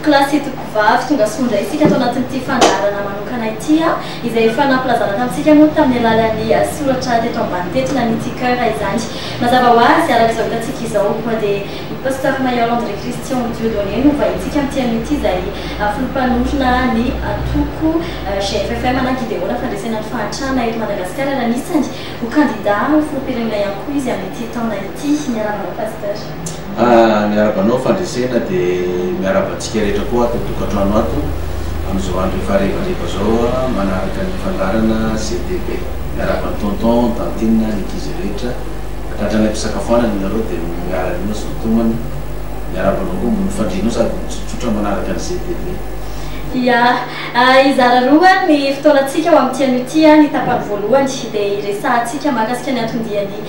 Tompokolahy sy tompokovavy, tonga soa indray isika ato anatin'ity fandaharana manokana ity izay efa nampilazana tamintsika moa tamin'ny alalan'ny soratra teto ambany teto na ny ticker izany. Mazava ho azy, araka izao hitantsika izao koa dia i Pasteur Mailhol André Christian Dieudonné no vahintsika amin'ity anio ity izay filoha mpanorina ny antoko GFFM na Gideona Fandresena ny Fahantrana eto Madagasikara ary anisany ho kandida ho filoham-pirenena ihany koa izy amin'ity taona ity. Miarahaba anao Pasteur. Miarahaba anao Fandresena dia miarahaba antsika rehetra koa ato an-tokantrano ato amin'izao andro efa harivariva izao manaraka ny fandaharana CTV. Miarahaba an'i Tonton, Tantine, ny ankizy rehetra. Tratranay am-pisakafoanana ianareo dia miara-mihinana sy mitomany. Miarahaba anao koa ambony fandrianao sady mitsotsotra manaraka ny CTV. Ia. Hizara roa ny fotoanantsika ho amin'ity anio ity. Ny tapany voalohany dia hiresahantsika mahakasika ny anton-dian'ny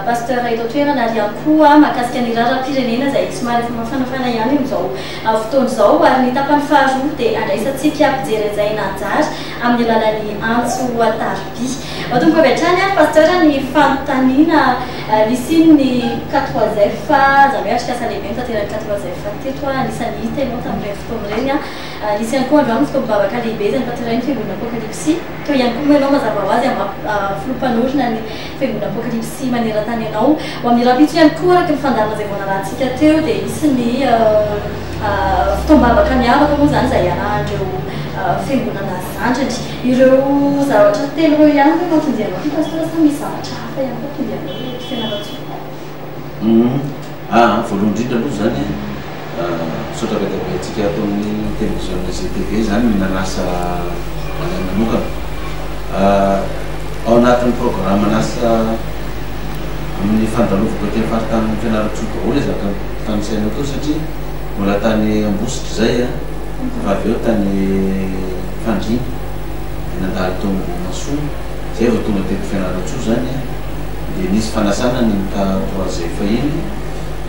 Pasteur eto an-toerana ary ihany koa mahakasika ny raharaham-pirenena izay somary efa mafanafana ihany amin'izao fotoana izao. Ary ny tapany faharoa dia handraisantsika mpijery anjara anjara amin'ny alalan'ny antso tariby. Matomboka avy hatrany ary Pasteur ny fanontaniana nisian'ny K3F, izany hoe atrikasa lehibe notanterahin'ny K3F teto, anisan'ny hita ianao tamin'ireny fotoana ireny. Nisy ihany koa androany ny fotoam-bavaka lehibe izay notanterahin'ny Fiangonana Apokalypsy. Teo ihany koa moa ianao mazava ho azy amin'ny maha filoha mpanorina ny Fiangonana Apokalypsy maneran-tany anao. Ho amin'ny rahampitso ihany koa araka ny fandaharana izay vao narahantsika teo dia hisy ny fotoam-bavaka miavaka moa izany izay iarahan'ireo fiangonana zandriny. Ireo zavatra telo ireo ihany ve no anton-dianao ity Pasteur sa misy zavatra hafa ihany koa anton-dianao eto Fianarantsoa? Aa voalohany indrindra aloha izany misaotra be dia be antsika ato amin'ny televiziona GTV izany nanasa anay manokana. Ao anatin'ny programan'asa amin'ny fandalovako aty amin'ny faritanin'i Fianarantsoa daholo ilay zavatra notanisainao teo satria mbola tany Ambositra izay fa avy eo tany Fandriana dia nandalo tao Ambohimahasoa izay vao tonga teto Fianarantsoa izany dia nisy fanasana ny Mta Trois fahiny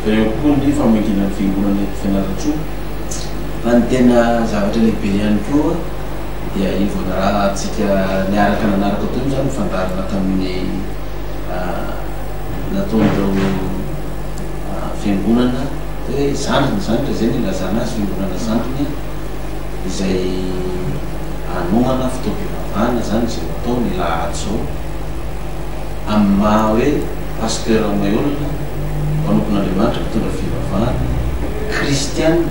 fa eo koa ny famangiana ny fiangonana eto Fianarantsoa fa ny tena zavatra lehibe ihany koa dia iny vao narahantsika niaraka nanaraka teo iny izany ny fandaharana tamin'ny nataon'ireo fiangonana hoe zandriny izany raha izay no ilazana azy fiangonana zandriny izay hanomana fotoam-pivavahana izany izay ho atao ny lahady izao amin'ny maha hoe Pasteur Mailhol, mpanompon'Andriamanitra, mpitondra fivavahana, kristiana,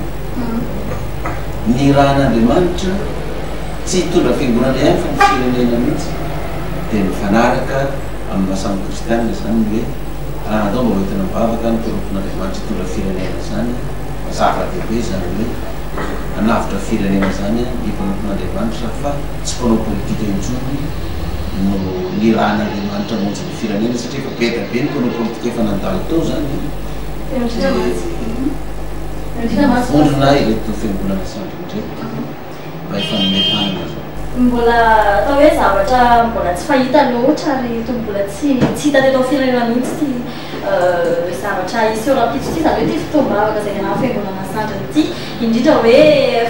nirahan'Andriamanitra tsy hitondra fiangonana ihany fa ny firenena mihitsy dia mifanaraka amin'ny maha samy kristiana izany ny hoe andao mba hoentina mivavaka ny mpanompon'Andriamanitra hitondra firenena izany fa zava-dehibe izany hoe hanavotra firenena izany ny mpanompon'Andriamanitra fa tsy mpanao politika intsony no nirahan'Andriamanitra hamonjy ny firenena satria efa be dia be ny mpanao politika efa nandalo teo izany dia mivondrona ireto fiangonana sandriny ireto mba hifanome tanana izany. Mbola atao hoe zavatra mbola tsy fahita loatra ary toa mbola tsy tsy hita teto amin'ny firenena mihitsy ity zavatra hiseho rahampitso ity, izany hoe ity fotoam-bavaka izay niarahan'ny fiangonana sandriny ity, indrindra hoe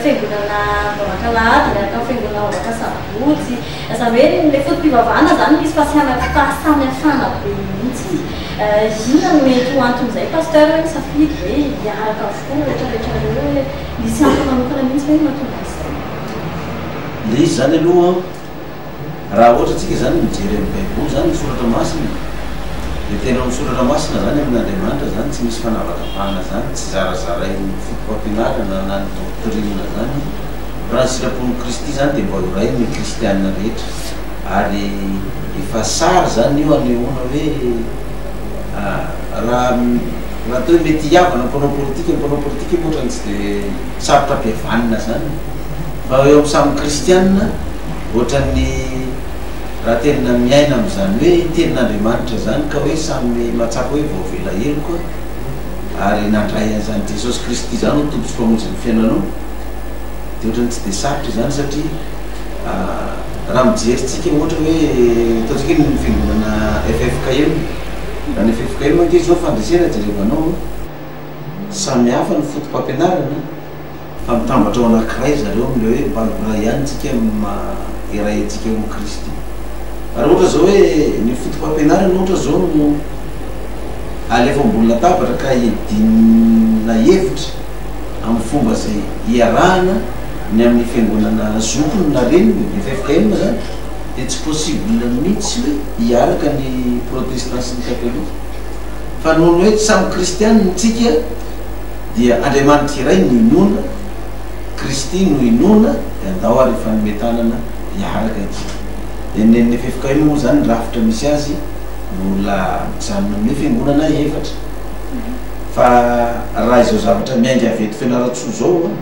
fiangonana mivavaka alahady miaraka amin'ny fiangonana mivavaka sabotsy, izany hoe ilay foto-pivavahana izany misy fahasamihafana be mihitsy. Inona no mety ho anton'izay Pasteur hoe misafidy hoe hiaraka avokoa ny rehetra rehetra ireo hoe misy antony manokana mihitsy ve no mahatonga an'izay? Ilay izy izany aloha raha ohatra tsika izany mijery amin'ny baiboly izany ny soratra masina dia tena ao amin'ny soratra masina izany amin'Andriamanitra izany tsy misy fanavakavahana izany tsy zarazarain'ny fotopampianarana na ny doctrine izany raha ny sitrapon'i Kristy izany dia mba ho iray ny kristiana rehetra ary efa sary izany io anehoana hoe raha raha atao hoe mety hihavana mpanao politika, ny mpanao politika moa ohatrany tsy dia sarotra ampihavanina izany fa eo amin'ny samy kristiana ohatran'ny raha tena miaina amin'izany hoe tenin'Andriamanitra izany ka hoe samy mahatsapa hoe voavela heloka ary nandray an'izany Jesosy Kristy izany ho Tompo sy Mpamonjy ny fiainanao dia ohatran'ny tsy dia sarotra izany satria raha mijery tsika ohatra hoe ataontsika hoe ny fiangonana ffkm, raha ny ffkm ange izao fandresena jerevanao samy hafa ny foto-pampianarana fa mitambatra ao anankiray zareo amin'ilay hoe mba iray ihany tsika amin'ny maha iray antsika ao amin'i Kristy. Ary ohatra izao hoe ny foto-pampianarana ohatra izao no alefa ambony latabatra ka hiadiana hevitra. amin'ny fomba izay iarahana ny amin'ny fiangonana zokiny na reniny, ny ffkm zany, dia tsy possible mihitsy hoe hiaraka ny protestant sy ny katolika. Fa noho ny hoe samy kristianina tsika dia Andriamanitra iray no inoana, Kristy no inoana, dia andao ary hifanome tanana hiaraka isika. Dia ny an'ny ffkm moa zany ny rafitra misy azy mbola mijanona amin'ny hoe fiangonana efatra. Fa raha izao zavatra miainga avy eto Fianarantsoa izao an,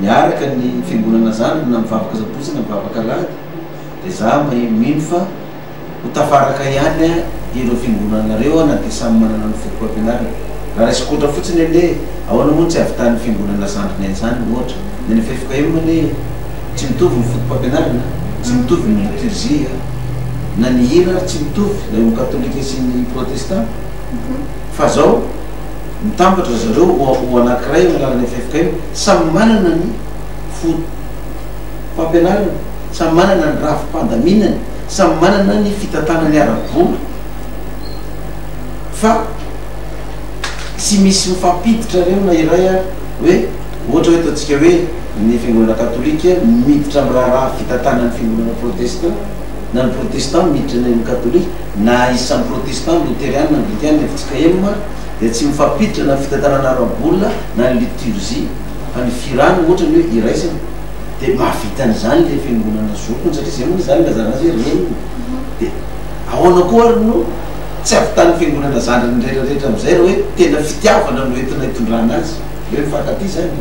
miaraka ny fiangonana zandriny na mivavaka sabotsy na mivavaka alahady dia za mino fa ho tafaraka ihany ireo fiangonana ireo na dia samy manana ny fotopampianarany. Raha raisiko ohatra fotsiny anie, ahoana moa no tsy hahavitan'ny fiangonana zandriny an'izany ohatra? Ny any ffkm anie tsy mitovy ny fotopampianarana, tsy mitovy ny liturgie, na ny hira ary tsy mitovy na eo amin'ny katolika sy ny protestant. Fa zao, mitambatra zareo ho anankiray amin'ny alalan'ny ffkm, samy manana ny fotopampianarany, samy manana ny rafi-pandaminany, samy manana ny fitantanany ara-bola, fa tsy misy mifampiditra reo na iray ary hoe ohatra hoe ataontsika hoe ny fiangonana katolika miditra amin'ny raharaha fitantanan'ny fiangonana protestant, na ny protestant miditra any amin'ny katolika, na izy samy protestant, loteriana, anglikana, fjkm ary dia tsy mifampiditra na ny fitantanana ara-bola na ny liturgie fa ny fihirana ohatra ny hoe iraisana dia mahavita an'izany ilay fiangonana zokiny satria izay moa izany ilazana azy hoe reniny dia ahoana koa ary no tsy havitan'ny fiangonana zandriny rehetra rehetra amin'izay raha hoe tena fitiavana no entina hitondrana azy hoe mifankatia izany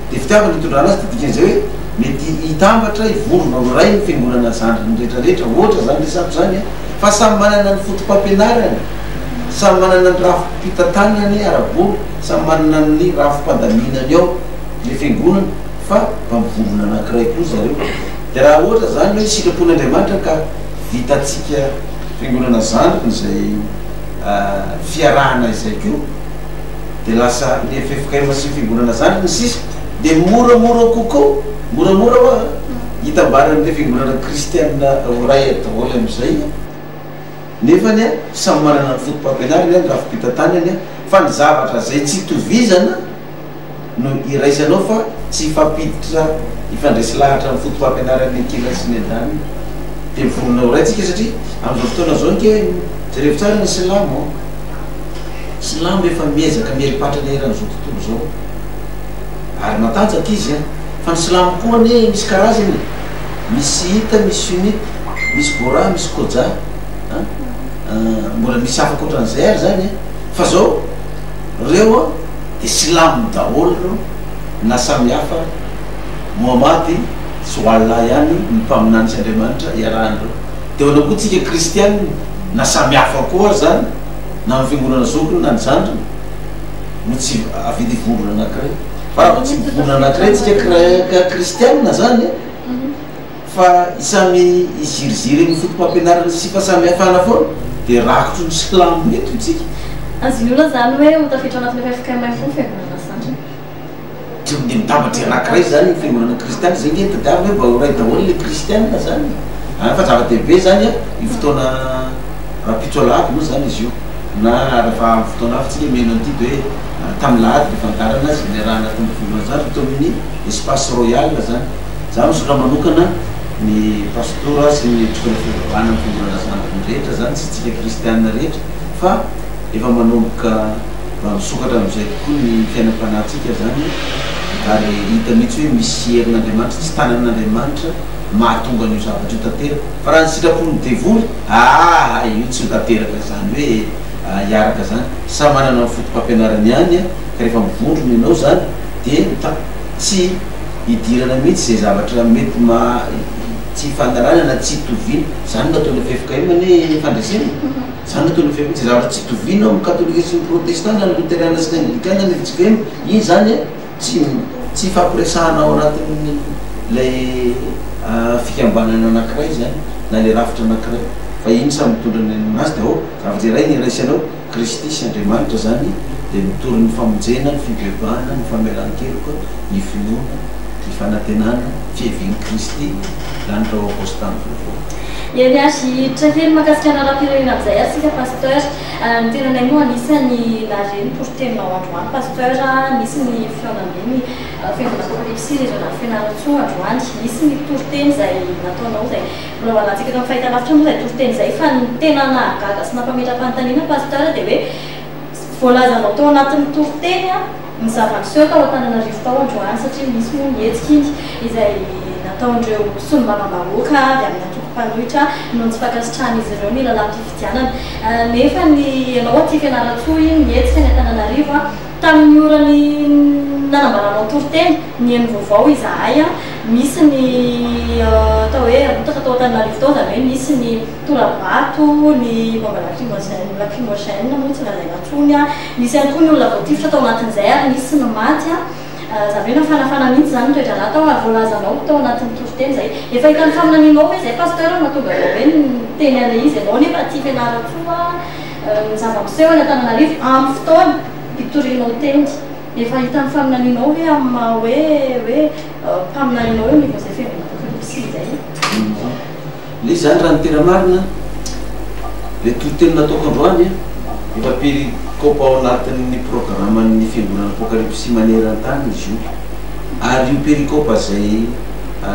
dia fitiavana hitondrana azy dia dikan'izay hoe mety hitambatra hivondrona ho iray ny fiangonana zandriny rehetra rehetra ohatra izany resako izany an fa samy manana ny foto-pampianarany, samy manana ny rafi-pitantanany ara-bola, samy manana ny rafi-pandaminany ao ilay fiangonana fa mba mivondrona anankiray koa zareo. Dia raha ohatra izany hoe sitrapon'Andriamanitra ka vitantsika fiangonana zandriny izay fiarahana izay koa dia lasa ny ffkm sy ny fiangonana zandriny sisa dia moramora kokoa, moramora hoa an! Hitambaran'ireo fiangonana kristiana ho iray daholo amin'izay, nefany samy manana ny foto-pampianarany, ny rafi-pitantanany, fa ny zavatra izay tsy itovizana no iraisanao fa tsy hifampiditra hifandresy lahatra amin'ny foto-pampianaran'ny ankilany sy ny andaniny. Dia mivonona ho iray tsika satria amin'izao fotoana izao ange jerevo tsara ny silamo an! Silamo efa miezaka mieli-patrana eran'izao tontolo izao ary matanjaka izy an! Fa ny silamo koa anie misy karazany e! Misy siita, misy sunnite, misy bora, misy koja an! Mbola misy hafa ankoatran'izay ary zany an! Fa zao, reo an de silamo daholo reo na samy hafa ary. Mohamady sy Allah ihany ny mpaminany sy Andriamanitra iarahan'ireo. De ahoana koa tsika kristianina na samy hafa koa ary zany na amin'ny fiangonana zokiny na ny zandriny no tsy avita hivondrona anakiray. Fa raha vao tsy mivondrona anankiray tsika kristianina zany fa samy hiziriziry amin'ny foto-pampianarana sy fahasamihafana foana dia rakotry ny silamo eto isika. Azo inoana izany hoe ho tafiditra ao anatin'ny ffkm koa ny fiangonana zandriny. Tsy dia mitambatra anankiray izany ny fiangonana kristianina, izay nge no tadiavina hoe mba ho iray daholo ilay kristianina izany e. Fa zava-dehibe izany io fotoana rahampitso alahady moa izany izy io. Na rehefa amin'ny fotoana hafa tsika mihaino an'ity dia hoe tamin'ny lahady ny fandaharana azy niarahana tamin'ny fiangonana zandriny teo amin'ny espace royal zany. Za misaotra manokana ny pastora sy ny mpitondra fivavahana amin'ny fiangonana zandriny rehetra zany sy tsika kristianina rehetra fa efa manomboka mba misokatra amin'izay tokoa ny fiainam-panahintsika zany ary hita mihitsy hoe misy herin'Andriamanitra tsy tanan'Andriamanitra mahatonga an'io zavatra io tanteraka fa raha ny sitrapon'ny devoly Aa io tsy ho tanteraka izany hoe hiaraka izany, samy manana ny foto-pampianarany ihany ka rehefa mivondrona ianao izany dia tsy hidirana mihitsy izay zavatra mety maha tsy hifanarahana na tsy hitoviana, izany no nataon'ny ffkm anie fandresena e, izany no nataon'ny ffkm, izay zavatra tsy itoviana ao amin'ny katolika sy ny protestant na ny loteriana sy ny anglikana ny fjkm, iny izany tsy tsy hifampiresahana ao anatin'ny ilay fikambanana anankiray izany na ilay rafitra anankiray fa iny samy mitondra ny azy dia ao zavatra iray ny iraisanao Kristy sy Andriamanitra izany dia mitory ny famonjena, ny fibebahana, ny famelan-keloka, ny finoana. ny fanantenana fiavian'i Kristy, lanitra vaovao sy tany vaovao. Eny ary, hiditra kely mahakasika ny raharaham-pirenena amin'izay ary isika Pasteur. Ny tenanay moa anisan'ny nahare ny toriteninao androany Pasteur, nisy ny fihaonambe ny Fiangonana Apokalypsy Régional Fianarantsoa androany. Nisy ny toriteny izay nataonao izay mbola ho alatsika eto amin'ny fahitalavitra moa izay toriteny izay fa ny tena nahagaga sy nampametra-panontaniana Pasteur dia hoe voalazanao tao anatin'ny toriteny ny zava-niseho tao Antananarivo tao androany satria nisy moa ny hetsika iny izay nataon'ireo solombavambahoaka avy amin'ny antoko mpanohitra noho ny tsy fankasitrahan'izy ireo ny lalàm-pifidianana. Nefa ny ianao aty Fianarantsoa iny nihetsika ny Antananarivo tamin'ny ora ny nanambaranao toriteny nihaino vaovao izahay misy ny atao hoe rotaka tao Antananarivo tao izany hoe nisy ny tora-bato, ny bombe lacrymogène lacrymogène moa tsy lazaina intsony, nisy ihany koa ny olona voatifitra tao anatin'izay ary nisy ny maty, izany hoe nafanafana mihitsy izany ny toe-draharaha tao ary voalazanao tao anatin'ny toriteny izay. Efa hitan'ny faminanianao ve izay Pasteur no nahatonga anao hoe niteny an'ilay izy ianao nefa aty Fianarantsoa ny zava-miseho any Antananarivo amin'ny fotoana hitorianao teny. Efa hitan'ny faminanianao ve amin'ny maha hoe hoe mpaminany anao eo anivon'izay fiangonana Apokalypsy izay? Ilay izy izany raha ny tena marina, ilay toriteny nataoko androany an, efa perikopa ao anatin'ny programan'ny Fiangonana Apokalypsy maneran-tany izy io. Ary io perikopa izay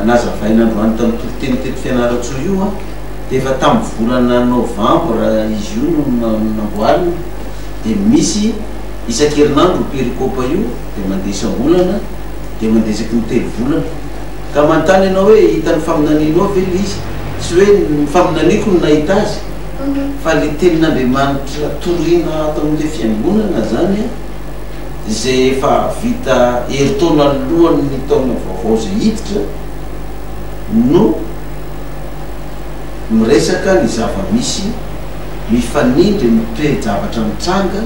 nazavaina androany tamin'ny toriteny teto Fianarantsoa io an, dia efa tamin'ny volana novambra izy io no namboarina, dia misy isan-kerinandro io perikopa io, dia mandeha isam-bolana, dia mandeha isaky ny 3 volana. Ka manontany ianao hoe hitan'ny faminanianao ve ilay izy? Tsy hoe ny faminaniako no nahita azy fa ilay tenin'Andriamanitra torina ato amin'ilay fiangonana izany an, izay efa vita herintaona alohan'ny taona vaovao izay hiditra no miresaka ny zava-misy mifanindry ny toe-javatra mitranga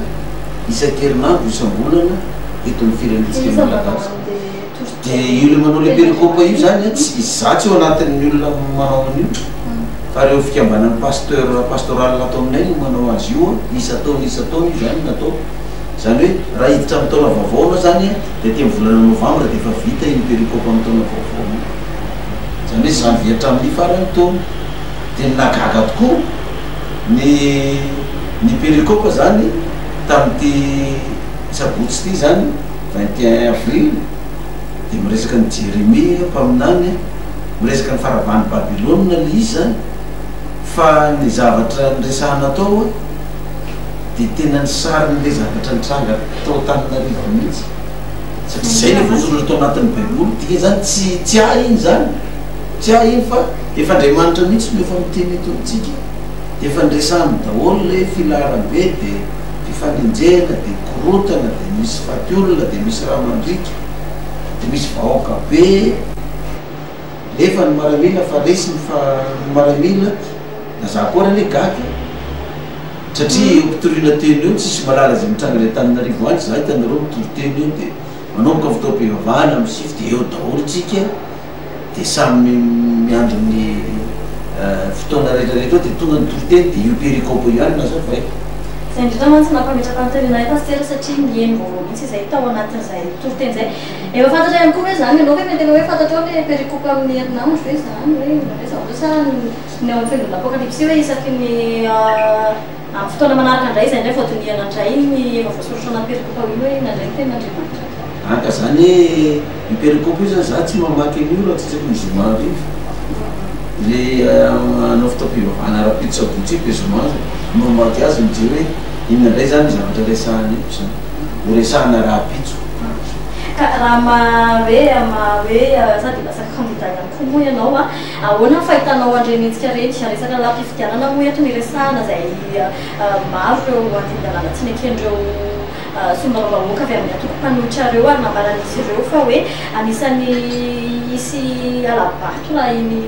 isan-kerinandro isam-bolana eto amin'ny firenentsika malagasy. Dia io le manao le perikopa io zany an, tsy izaho tsy ao anatin'ny olona manao an'io fa ireo fikambanan'ny pasteur pastoral ato aminay no manao azy io an, isan-taona isan-taona io zany no atao. Izany hoe raha hiditra amin'ny taona vaovao anao zany an, dia aty amin'ny volana novambra dia efa vita iny perikopa amin'ny taona vaovao iny. Izany hoe janvier hatramin'ny faran'ny taona. Dia ny nahagaga tokoa ny ny perikopa zany tamin'ity sabotsy ity zany, 21 avril, dia miresaka an'i Jeremia mpaminany, miresaka ny faharavan'i Babylona ilay izy izany, fa ny zavatra niresahana tao dia tena ny sarin'ilay zavatra nitranga tao Antananarivo mihitsy, satria izay ilay voasoratra tao anatin'ny Baiboly, dikan'izany tsy tsy ahy iny izany, tsy ahy iny fa efa Andriamanitra mihitsy no efa miteny eto amintsika, dia efa niresahany daholo ilay filaharam-be dia. fifanenjehana dia korontana dia misy faty olona dia misy ra mandriaka dia misy vahoaka be nefa ny maramila fa resy ny fa ny maramila na za koa ary anie gaga e satria eo mpitoriana teny eo tsisy malala izay mitranga any Antananarivo any za hitanareo mitory teny eo dia manomboka fotoam-pivavahana amin'ny sivy dia eo daholo tsika dia samy miandry ny fotoana rehetra rehetra eo dia tonga ny toriteny dia io perikopa io ihany no nazavaiko. Izay indrindra mantsy nampametra-panontaniana ahy Pasitera satria niheno vaovao mihitsy izay tao anatin'izay toriteny izay. Efa fantatra ihany koa ve izany ianao ve mety tena hoe fantatrao ilay perikopa amin'ny herinandro ve izany hoe inona ve zavatra sa ny ao amin'ny fiangonana Apokalypsy hoe isaky ny Amin'ny fotoana manaraka indray izay indray vao dinihana indray ny efa voasoratra anaty perikopa io hoe inona indray ny tenin'Andriamanitra. An ka zany hoe io perikopa io zany za tsy mamaky an'io raha tsy isaky ny zoma hariva. Le hanao fotoam-pivavahana rahampitso sabotsy io de zoma no mamaky azy mijery hoe inona indray zany ny zavatra resahana eto zany. Ho resahana rahampitso. Ka raha maha hoe maha hoe sady lasa kandida ihany koa moa ianao an, Ahoana ny fahitanao an'ireny hetsika ireny? Resaka lalam-pifidianana moa eto no iresahana izay maro ireo andinin-dalàna tsy neken'ireo solombavambahoaka avy amin'ny antoko mpanohitra ireo ary nambaran'izy ireo fa hoe anisan'ny hisy hala-bato raha iny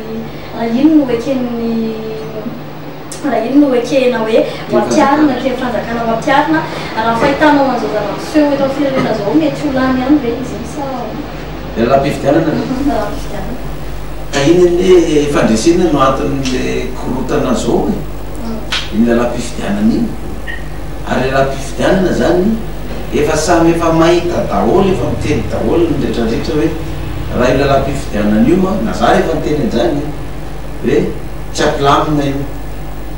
raha iny no eken'ny raha iny no ekena hoe ho ampiharina, eken'ny fanjakana ho ampiharina. Raha ny fahitanao an'izao zava-miseho eto amin'ny firenena izao, mety ho lany ihany ve izy iny sa ahoana? Ilay lalam-pifidianana ve? Lalam-pifidianana. Ka iny anie fandresena no anton'ilay korontana zao e, iny lalam-pifidianana iny. Ary ilay lalam-pifidianana zany efa samy efa mahita daholo, efa miteny daholo ny retraretra hoe. Raha io lalam-pifidianana io an, na za efa niteny an'izany hoe tsy hampilamina io.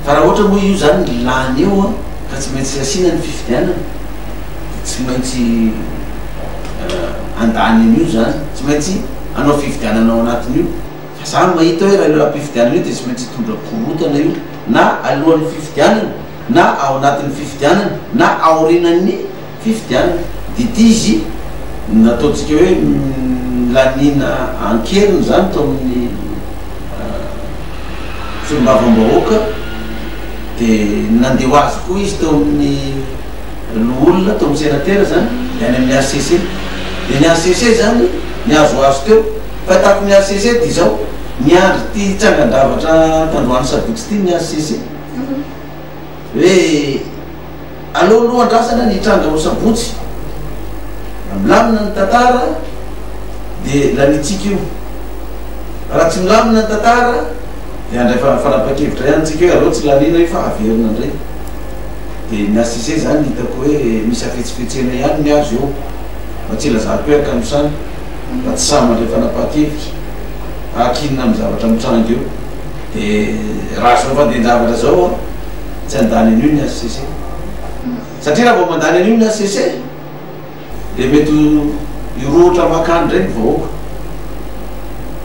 Fa raha ohatra moa io zany lany eo an, ka tsy maintsy asiana ny fifidianana, dia tsy maintsy handany an'io zany, tsy maintsy hanao fifidianana ao anatin'io. Fa za mahita hoe raha io lalam-pifidianana io dia tsy maintsy hitondra korontana io, na alohan'ny fifidianana, na ao anatin'ny fifidianana, na aorianan'ny. Fifidianana. Dia ity izy nataontsika hoe laniana an-keriny izany tao amin'ny solombavambahoaka dia nandeha ho azy koa izy tao amin'ny loholona, tao amin'ny senatera izany, dia any amin'ny HCC. Dia ny HCC izany nihazohazo teo. Fahitako ny HCC dia izao, niandry ity trangan-javatra tandroany sabotsy ity ny HCC. Hoe aleo aloha andrasana ny hitranga ao sabotsy, raha milamina ny tantara dia laniantsika io, raha tsy milamina ny tantara dia handray fanapahan-kevitra ihany tsika hoe aleo tsy laniana io fa averina indray. Dia ny HCC izany hitako hoe misy hafetsifetsena ihany ny azy eo, fa tsy ilazako hoe hakanosana fa tsy sahy mandray fanapahan-kevitra hahakinina amin'ny zavatra mitranga eo. Dia raha izao fandehan-javatra izao an, tsy handany an'io ny HCC. Satria raha vao mandany an'io ny HCC, dia mety ho hirohotra mankany indray ny vahoaka.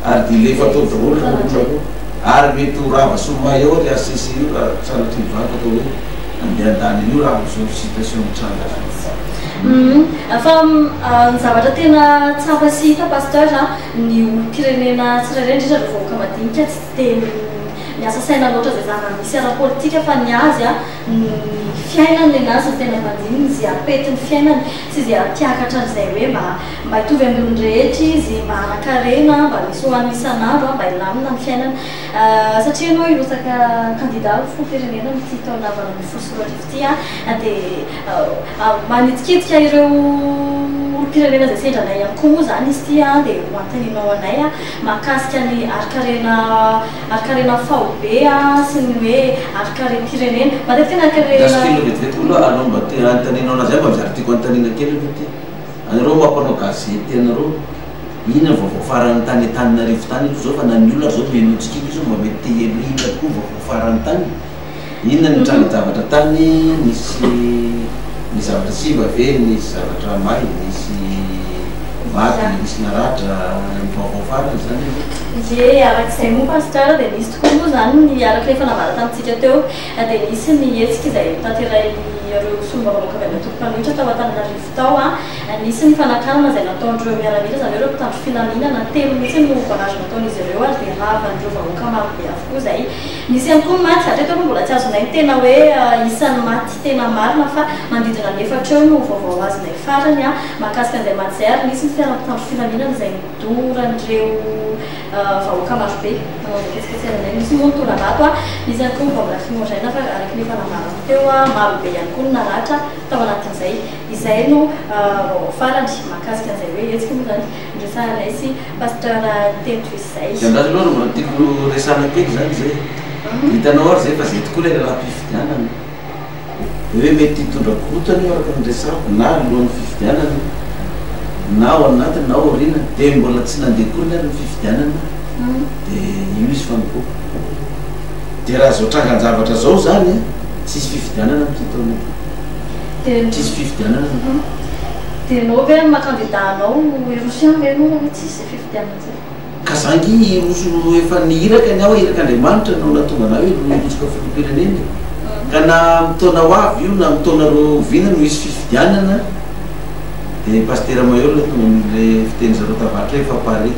Ary dia hilefa tao daholo ny olona ireo. Ary mety ho rava sy ho may eo ry HCC io raha sanatria ny vava ka hoe handeha handany an'io raha amin'izao situation mitranga izao. Fa ny zavatra tena tsapa sy hita Pasteur a, ny olom-pirenena tsirairay indrindra ireo vahoaka madinika tsy dia miasa saina loatra izay zava-misy ara-politika fa ny azy ny fiainany nenazy no tena mandininy, izay hampety ny fiainany sy izay hampiakatra an'izay hoe mba mba hitovy amin'ny olon-drehetra izy, mba hanan-karena, mba misy hohanina isan'andro, mba hilamina ny fiainana. Satria ianao hirotsaka kandida ho filoham-pirenena amin'ity taona 2018 ity dia manitikitika ireo olom-pirenena izay sendra anay ihany koa moa izany izy ity dia ho anontanianao anay mahakasika ny harinkarena harinkarena faobe sy ny hoe harinkarem-pirenena. Matetika ny harinkarena. Gasy kely vetivety aloha aloha mba te hanontanianao anazy aho mba zary tiako hanontaniana kely aloha ity. Anareo maha mpanao gazety anareo, inona ny vaovao farany tany Antananarivo tany aloha zao fa na ny olona ary zao mihaino antsika io zao mba mety te hihaino hoe inona tokoa ny vaovao farany tany? Inona ny tranga-javatra tany? Nisy ny zavatra simba ve? Nisy zavatra may? Nisy maty? Nisy naratra? Ny vaovao farany izany aloha. Ie, araka izay moa Pasteur dia nisy tokoa moa izany ny araka ilay efa nambara tamintsika teo dia nisy ny hetsika izay notanterahin'ireo solombavambahoaka avy amin'ny antoko mpanohitra tao Antananarivo tao. Nisy ny fanakanana izay nataon'ireo miaramila, izany hoe ireo mpitandro filaminana telo mihitsy no barrage nataon'izy ireo ary dia ravan'ireo vahoaka marobe avokoa izay. Nisy ihany koa ny maty, hatreto aloha mbola tsy azonay ny tena hoe isan'ny maty tena marina fa manodidina ny efatra eo no vaovao azonay farany mahakasika an'izay maty izay ary nisy ny fiara mpitandro filaminana izay nodoran'ireo vahoaka marobe nanao izay fihetsiketsehana izay. Nisy moa ny tora-bato, nisy ihany koa ny bombe lacrymogène fa araka ny efa nambarako teo, marobe ihany koa ny naratra tao anatin'izay. Izay no vaovao farany mahakasika an'izay hoe hetsika moa izany noresahanay sy Pasteur teto izay. Dia andraso aloha raha mbola tiako resahana kely izany izay. Hitanao ary izay fa izay tokoa ilay lalam-pifidianana. Dia hoe mety hitondra korontana io araka ny resahako na alohan'ny fifidianana na ao anatiny na ao aoriana. Dia mbola tsy nandeha akoriny ary ny fifidianana dia io izy fa nipoaka. Dia raha izao trangan-javatra izao izany an, tsy hisy fifidianana amin'ity taona ity. Tsisy fifidianana. Dia enao ve amin'ny maha kandida anao hiroso ihany ve enao raha hoe tsisy izay fifidianana izay? Ka za nge hiroso efa nihiraka ny aho hoe irak'Andriamanitra no nahatonga anah hoe hirosoka filoham-pirenena e. Ka na amin'ny taona ho avy io na amin'ny taona roviana no hisy fifidianana dia Pasitera Maheul tonga amin'ilay fitenin-dry zareo tavaratra hoe efa pare.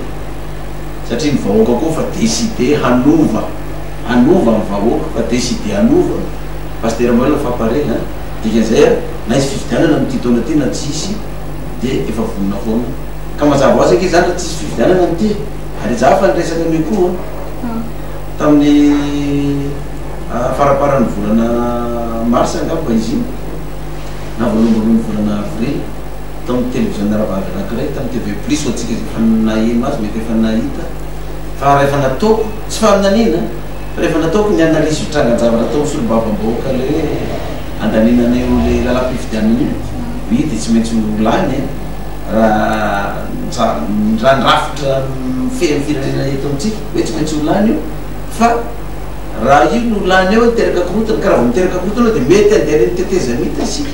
Satria ny vahoaka koa efa décidé hanova, hanova ny vahoaka fa décidé hanova. Pasitera Maheul fa pare an. Dikan'izay a, na hisy fifidianana amin'ity taona ity na tsy hisy dia efa vonona foana. Ka mazava ho azy ange izany raha tsy hisy fifidianana amin'ity e. Ary izaho efa niresaka an'io koa tamin'ny faramparan'ny volana mars angamba izy iny na voaloham-boalohan'ny volana avril tamin'ny televiziona rahavavy anankiray tamin'ny TV plus ho antsika izay efa naheno azy mety efa nahita fa rehefa nataoko, tsy faminaniana. Rehefa nataoko ny analyse io trangan-javatra tao amin'ny solombavambahoaka ilay hoe handaniana an'io ilay lalam-pifidianana io, oui dia tsy maintsy ho lany e, raha Raha ny rafitra mifehy ny firenena eto amintsika hoe tsy maintsy ho lany io fa raha io no lany eo hiteraka korontana ka raha vao miteraka korontana eo dia mety handeha any amin'ny tetezamita isika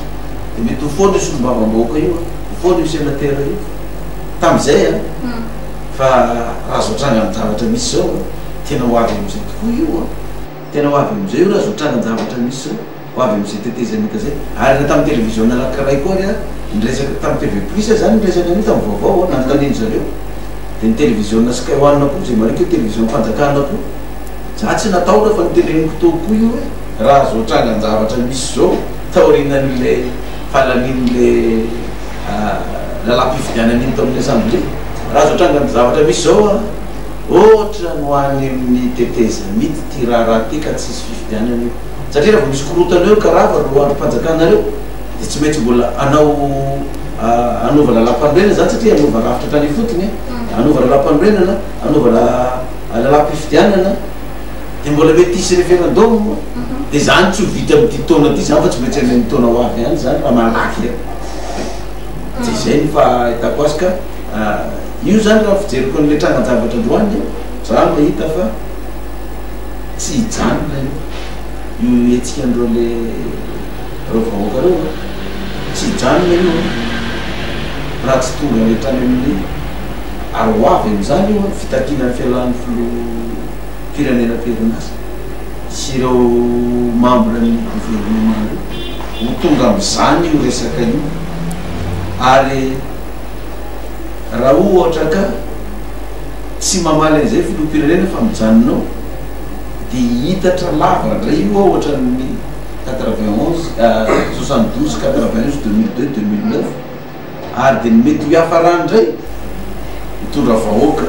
dia mety ho foana io solombavambahoaka io an, ho foana io senatera io tamin'izay an, fa raha izao trangan-javatra misy izao an, tena ho avy amin'izay tokoa io an, tena ho avy amin'izay io raha izao trangan-javatra misy izao. Ho avy amin'izay tetezamita izay. Ary na tamin'ny televiziona anankiray koa ary aho niresaka, tamin'ny TV plus aho izany niresaka an'io tamin'ny vaovao an, nanontanian-dry zareo. Dia ny televiziona Sky One koa, izay marika hoe televizionam-panjakana koa. Za tsy natahotra fa noteneniko teo koa io hoe raha izao trangan-javatra misy izao taorianan'ilay fahalanian'ilay lalàm-pifidianana iny tao amin'ny assemblée, raha izao trangan-javatra misy izao an, ohatra ny ho any amin'ny tetezamita ity raharaha ity ka tsy hisy fifidianana io. Satria raha vao misy korontana eo ka rava ireo andrim-panjakana ireo dia tsy maintsy mbola hanao hanova lalàmpanorenana izany satria hanova rafitra hatrany ifotony e, hanova lalàmpanorenana, hanova lalàm-pifidianana, dia mbola mety hisy référendum, dia izany tsy ho vita amin'ity taona ity izany fa tsy maintsy any amin'ny taona ho avy any izany raha malaky e. Dia izay no fahitako azy ka io izany raha fijeriko an'ilay trangan-javatra androany, za mahita fa. Tsy hijanona io io hetsika an'ireo le ireo vahoaka ireo an! Tsy hijanona io an! Raha tsy tonga any hatrany amin'ny ary ho avy amin'izany io an, fitakiana ny fialan'ny filoham-pirenena am-perinasa sy ireo membre ny gouvernement ireo. Ho tonga amin'izany io resaka io ary raha ohatra ka. Tsy mamaly an'izay filoham-pirenena fa mijanona ao dia hihitatra lava indray io ao ohatran'ny 91, 72, 91, 2002, 2009 ary dia ny mety ho hiafarany indray hitondra vahoaka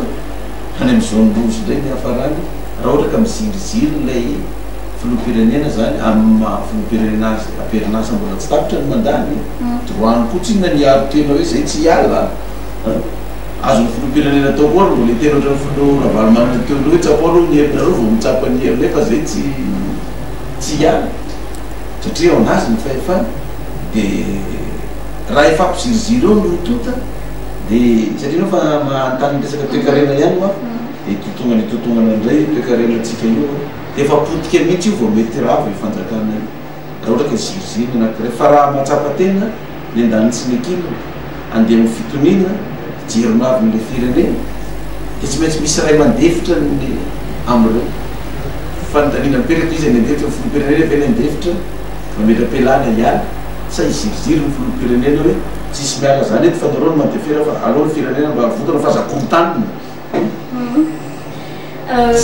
any amin'ny zone rouge indray ny hiafarany raha ohatra ka miziriziry ilay filoham-pirenena zany amin'ny maha filoham-pirenena azy am-perinasa mbola tsy tapitra ny mandat-ny, droit-ny koa tsinona ny hiaro tena hoe zay tsy hiala an. Azon'ny filoham-pirenena atao koa ary mbola hiteny ohatran'ny filoha Ravalomanana teo aloha hoe tsapao aloha ny herinareo vao mitsapa ny herinay fa zay tsy tsy hiala satria ao anazy ny fahefana de raha hifampiziriziry eo ny roa tonta de satria ianao fa manontany resaka toekarena ihany ho'a de hitotongana hitotongana indray io toekarenantsika io de efa potika mihitsy io vao mety rava io fanjakana io. Raha ohatra ka ziriziry ny anankiray fa raha mahatsapa tena ny andaniny sy ny ankilany handeha amin'ny fitoniana hijery ny hoavin'ilay firenena dia tsy maintsy misy ray mandefitra ny amin'ireo. Fanontaniana mipetraka, iza ny handefitra? Ny filoham-pirenena ve ny handefitra mametra-pialana hiala sa hiziriziry ny filoham-pirenena hoe tsisy miala zany eto fa nareo no mandefera fa aleo ny firenena mba avotana fa aza korontanina.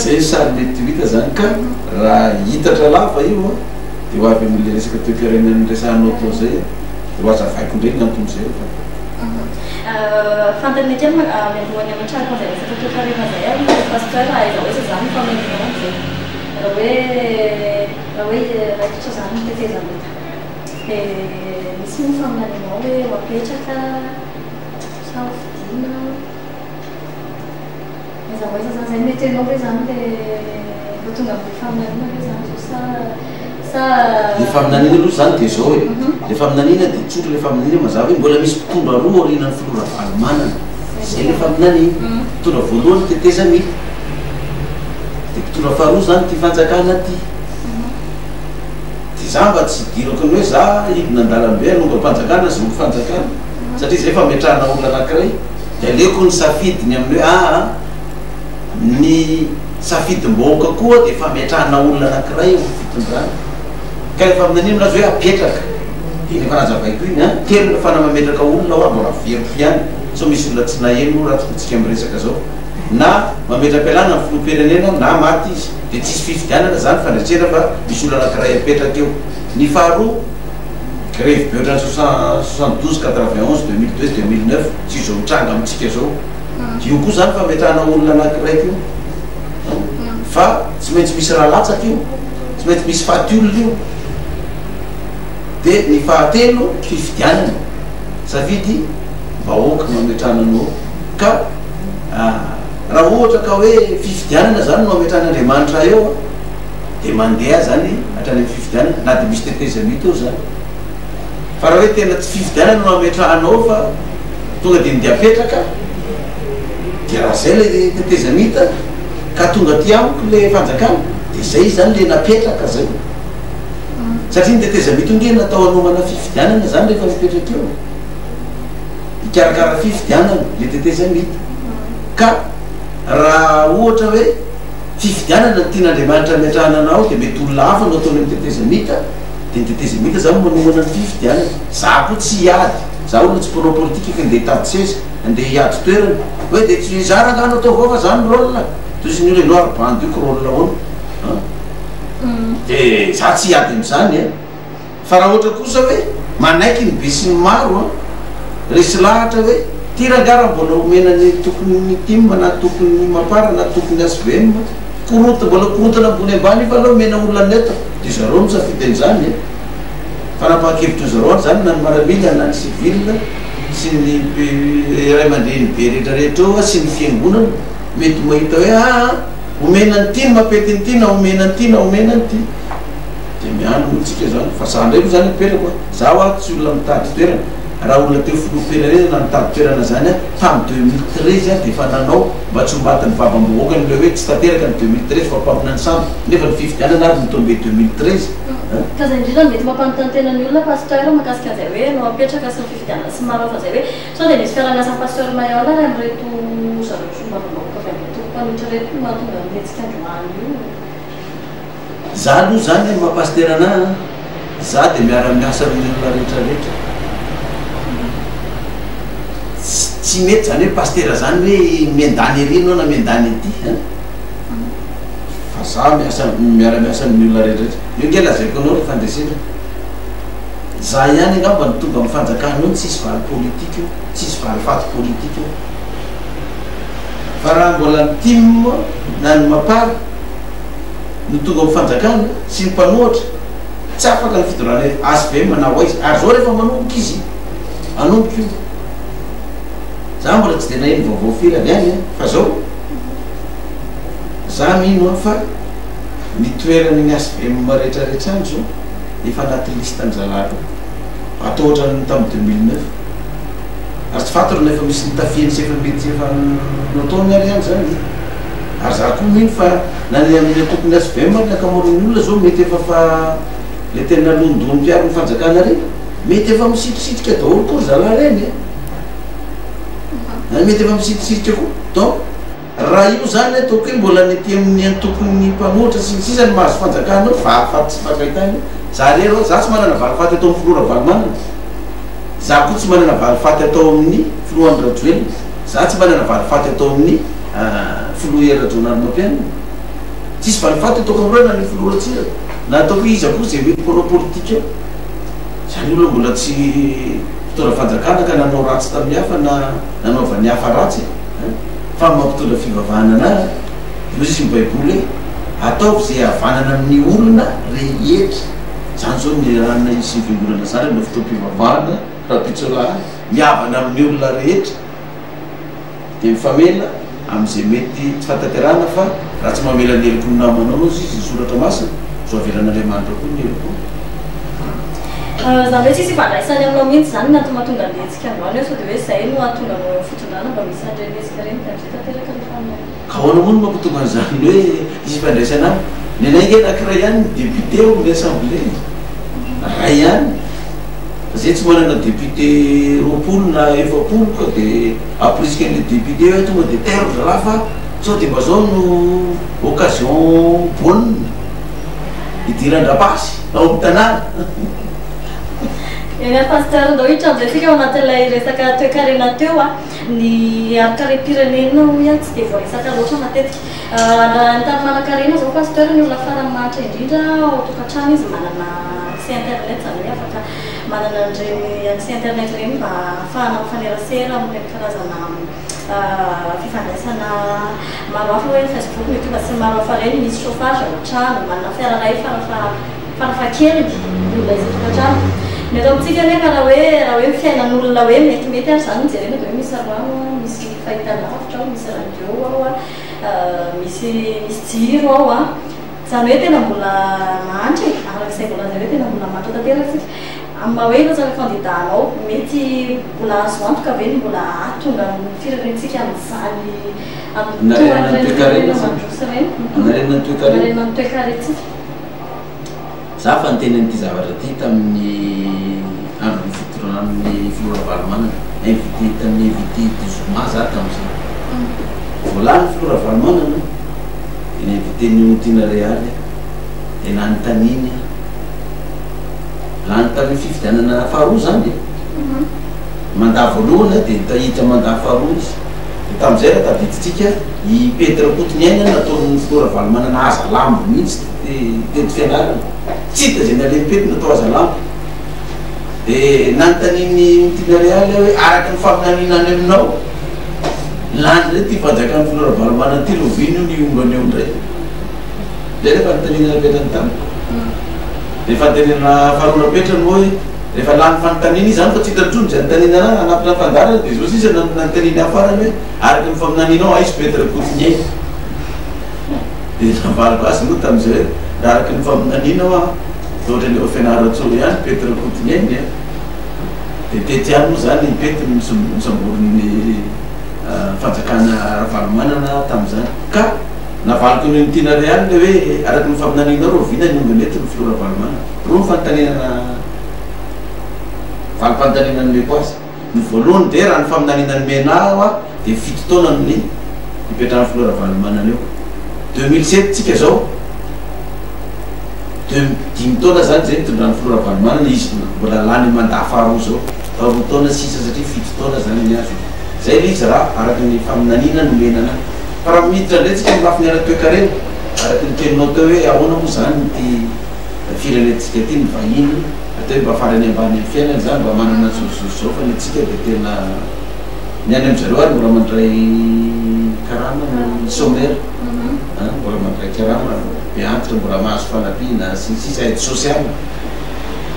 Zay sary mety ho hita zany ka raha hitatra lava io an, de ho avy amin'le resaka toekarena niresahanao teo zay an, de ho azavaiko indray ny anton'izay fa. Fantany kely mialohan'ny hametrahako an'izay resaka toekarena zay ary Pasteur aiza ho aiza zany ny famainao am'zay raha hoe raha hoe raikitra zany ny tetezamita de misy moa faminanianao hoe ho apetraka sa ho fidiana? Aiza ho aiza zany zay mety enao ve zany le efa tonga amle faminaniana ve zany zao sa sa. Le faminaniana aloha zany de zao e, le faminaniana de tsotra le faminaniana mazava hoe mbola misy mpitondra roa aorianan'ny filoha Ravalomanana, zay le faminaniana, mpitondra voalohany tetezamita, de mpitondra faharoa zany ty fanjakana ty, de za mba tsy idirako ny hoe za hidina andalambe hanongam-panjakana zoky fanjakana satria zay fametrahana olona anakiray. Dia aleoko ny safidy ny amin'ny hoe aa ny safidim-bahoaka koa dia fametrahana olona anankiray eo amin'ny fitondrana. Ka rehefa amin'anio milaza hoe apetraka dia iny efa nazavaiko iny an, telo ny fana mametraka olona hoa mbola averiko ihany sao misy olona tsy naheno raha tsy tsika miresaka zao. Na mametra-pialana ny filoham-pirenena na maty izy dia tsisy fifidianana zany fandresena fa misy olona anankiray apetraka eo. Ny faharoa. Grevy be ohatran'ny 72, 91, 2002, 2009 sy izao mitranga amintsika izao. Io koa izany fametrahana olona anankiray koa. Fa tsy maintsy misy ra latsaka io, tsy maintsy misy faty olona io. Dia ny fahatelo, fifidianana. Safidy vahoaka no ametrahana anao. Ka raha ohatra ka hoe fifidianana izany no ametrahan'Andriamanitra eo, dia mandeha zany hatrany amin'ny fifidianana na dia misy tetezamita eo zany. Fa raha hoe tena tsy fifidianana no ametrahanao fa tonga dia ny dia apetraka Dia raha izay ilay tetezamita ka tonga aty amiko ilay fanjakana dia izay izany ilay napetraka izay. Satria ny tetezamita io nge natao hanomana fifidianana izany rehefa mipetraka eo. Hikarakara fifidianana ilay tetezamita. Ka raha ohatra hoe fifidianana no tian'Andriamanitra hametrahana anao dia mety olona hafa no ataony amin'ny tetezamita dia ny tetezamita izany manomana ny fifidianana. Za koa tsy hiady, za olona tsy mpanao politika ka ndeha hitady seza. Andeha hiady toerana hoe de tsy za rangaha no atao vao fa za no rôle toy izy ny olona ianao ary bandy io ko rôle ahoana an de za tsy hiady amizany an fa raha ohatra kosa hoe manaiky ny be sy ny maro an resy lahatra hoe ty rangaha raha mbola omena ny tokon'ny tim na tokon'ny mapar na tokon'ny hvm korota mbola korontana ambony ambany io fa aleo omena olona neutre de zareo misafidy an'izany e fanapahan-kevitry zareo any zany na ny maramila na ny civil sy ny ray aman-dreny be rehetra rehetra eo sy ny fiangonana mety mahita hoe aa omena an'ity ny mampety an'ity na omena an'ity na omena an'ity dia miandry moa tsika zany fa za ndray moa zany mipetrako a za hoa tsy olona mitady toerana raha olona teo filoham-pirenena na nitady toerana zany a tamin'ny 2013 aho dia efa nanao mba tsy ho matin'ny vavam-bahoaka ny le hoe tsy tanteraka ny 2013 fa mpaminany sandoka nefa ny fifidianana ary no-tomber 2013 Ka izay indrindra no mety mampanontany tena ny olona Pasteur mahakasika an'izay hoe no apetraka sy ny fifidianana sy ny maro hafa izay hoe sao dia misy fiaraha-miasan'i Pasteur Mailhol ary amin'ireto zareo solombavambahoaka avy amin'ny antoko mpanohitra ireto no mahatonga ny hetsika androany io? Za aloha zany ny maha pasitera anah an, za dia miara-miasa amin'ny olona rehetra rehetra. Tsy mety zany hoe pasitera zany hoe miandany ery ianao na miandany aty an. Fa za miasa miara miasa amin'ny olona rehetra rehetra. Io nge lazaiko anao ry fandresena. Za ihany angamba no tonga amin'ny fanjakana io tsisy valy politika io, tsisy valifaty politika io. Fa raha mbola ny tim na ny mapar no tonga amin'ny fanjakana sy ny mpanohatra, tsy afaka ny fitondrana hvm na ho aiza. Ary zao rehefa manomboka izy, hanomboka io. Za mbola tsy dia naheno vaovao firy avy any fa zao. Za mino an fa ny toeran'ny hvm rehetra rehetra any zao efa anaty liste ny zalahy reo. Atao ohatran'ny tamin'ny 2009. Ary tsy fantatra na efa misy nitafiany sy efa mety efa nataony ary any zany e. Ary za koa mino fa na ny amin'ny antokon'ny hvm ary ny ankamaroan'ny olona zao mety efa fa le tena londoha mpiaro ny fanjakana reny mety efa misitrisitrika daholo koa ry zalahy reny e. Mety efa misitrisitrika koa. Donc raha io zany ataoko hoe mbola ny aty amin'ny antokon'ny mpanohitra sy ny sisa no mahazo fanjakana eo, valifaty tsy ifankahitana io. Za rery aho, za tsy manana valifaty atao amin'ny filoha Ravalomanana, za koa tsy manana valifaty atao amin'ny filoha Andry Rajoelina, za tsy manana valifaty atao amin'ny filoha Hery Rajaonarimampianina. Tsisy valifaty ataoko amin'ireo na ny filoha Ratsiraka, na ataoko hoe iza koa izay mety mpanao politika eo. Zany olona mbola tsy mpitondra fanjakana ka nanao ratsy tamin'ny hafa na nanaovan'ny hafa ratsy e! Fa ny mampitondra fivavahana anah dia hoy izy ny baiboly hoe ataovy izay havanana amin'ny olona rehetra. Zany zao ny niarahana sy ny fiangonana zany amina fotoam-pivavahana rahampitso alahady, mihavana amin'ny olona rehetra dia mifamela amin'izay mety tsy fahatanterahana fa raha tsy mamela ny heloky ny namanao hozy izy ny soratra masina, zo avelan'Andriamanitra koa ny helokao. Izany hoe tsisy ifandraisany aminao mihitsy izany ny antony mahatonga ny hetsika androany eo sao dia hoe izay no hahatonga anao eo amin'ny fitondrana mba misy an'ireny hetsika ireny dia amin'izay tanteraka ilay faminaniana. Ka ahoana moa no mampatonga an'izany hoe hisy ifandraisana aminy? Ny anay ange anankiray ihany ny député ao amin'ny assemblée e! Ray ihany. Fa zay tsy manana député 20 na 40 ka dia amporisika an'ilay député hoe tonga dia tairo ry zalahy fa sao dia mba zao no occasion bonne hidiran-drapasy ao amin'ny tanàna. Eny ary Pasteur, ndao hiditra amin'izay tsika ao anatin'ilay resaka toekarena teo a. Ny harin-karem-pirenena hoy aho tsy dia voaresaka loatra matetika. Raha ny tany manan-karena izao Pasteur, ny olona farany mahantra indrindra ao an-tokantrano izy manana accès internet, izany hoe afaka manana an'ireny accès internet ireny mba hahafahana mifanerasera amin'ireny karazana fifandraisana maro hafa hoe Facebook, YouTube sy ny maro hafa ireny, misy chauffage ao an-trano, manana fiara iray farafahakeliny ny olona isan-tokantrano. Ny eto amintsika anefa raha hoe raha hoe ny fiainan'olona hoe metimety ary izany no jerena dia hoe misy rano, misy fahitalavitra ao, misy radio ao, misy misy jiro ao an! Izany hoe tena mbola mahantra e! Araka izay voalaza hoe tena mbola mahantra tanteraka isika. Amin'ny maha hoe hilatsaka kandida anao, mety mbola azo antoka ve ny mbola hahatonga ny firenentsika amin'izany amin'ny Hanarenana ny toa an'ireny toekarena firenena zany. mandroso ireny? Hanarenana ny toekarena. Hanarenana ny toekarentsika. Za fa niteny an'ity zavatra ity tamin'ny andron'ny fitondran'ny filoha Ravalomanana. Invité tamin'ny invité du zoma za tamin'izay. Vao lany filoha Ravalomanana dia ni-invité ny Onitiana Realy dia nanontaniany aho. Lany tamin'ny fifidianana faharoa izany e. Mandat voalohany dia nitahiditra mandat faharoa izy. Dia tamin'izay raha tadidintsika, i Pety Rakotoniaina nataon'ny filoha Ravalomanana haza lambo mihitsy teto Fianarana. Tsy hita izay nalehan'i Pety natao haza lambo. Dia nanontanian'i Onitiana Realy aho hoe araka ny faminaniana any aminao, lany indray ity fanjakan'ny filoha Ravalomanana ity, rahoviana io ny hiombana eo indray? Izay ilay fanontaniana napetrany tamiko. Dia fanontaniana faharoa napetrany moa hoe rehefa lany fanontaniana izy izany fa tsy hitany intsony izay anontaniana anazy hanapitra ny fandaharana dia izao sisa no nanontaniany ahy farany hoe araka ny faminanianao aiza Pety Rakotoniaina? Dia navaliko azy moa tamin'izay hoe raha araka ny faminanianao aho dia ohatran'ny ao Fianarantsoa ihany Pety Rakotoniaina e! Dia tety ihany moa izany i Pety nosamborin'ny fanjakana Ravalomanana tamin'izany ka Navaliko ny tiana Real le hoe araka ny faminanianao rahoviana ny ongony eto ny filoha Ravalomanana? Roa ny fanontaniana valim-panontaniana nomeko azy. Ny voalohany dia raha ny faminaniana nomena ahy hoa dia 7 taona no nipetrahan'ny filoha Ravalomanana eo. 2007 tsika zao, deux dimy taona zany zay nitondran'ny filoha Ravalomanana izy mbola lany mandat faharoa zao fa 2 taona sisa satria 7 taona zany ny azy. Zay le izy raha araka ny faminaniana nomena anahy. Fa raha miditra indray tsika amin'ny lafiny ara-toekarena, araka ny teninao teo hoe ahoana moa izany ity firenentsika ity, ny vahiny atao hoe mba farany ambany amin'ny fiainana izany, mba manana zozozoro izao fa ny antsika dia tena ny any amin-dry zareo ary mbola mandray karama ny chômeur, an, mbola mandray karama, be antitra mbola mahazo fanampiana sy ny sisa, aide sociale.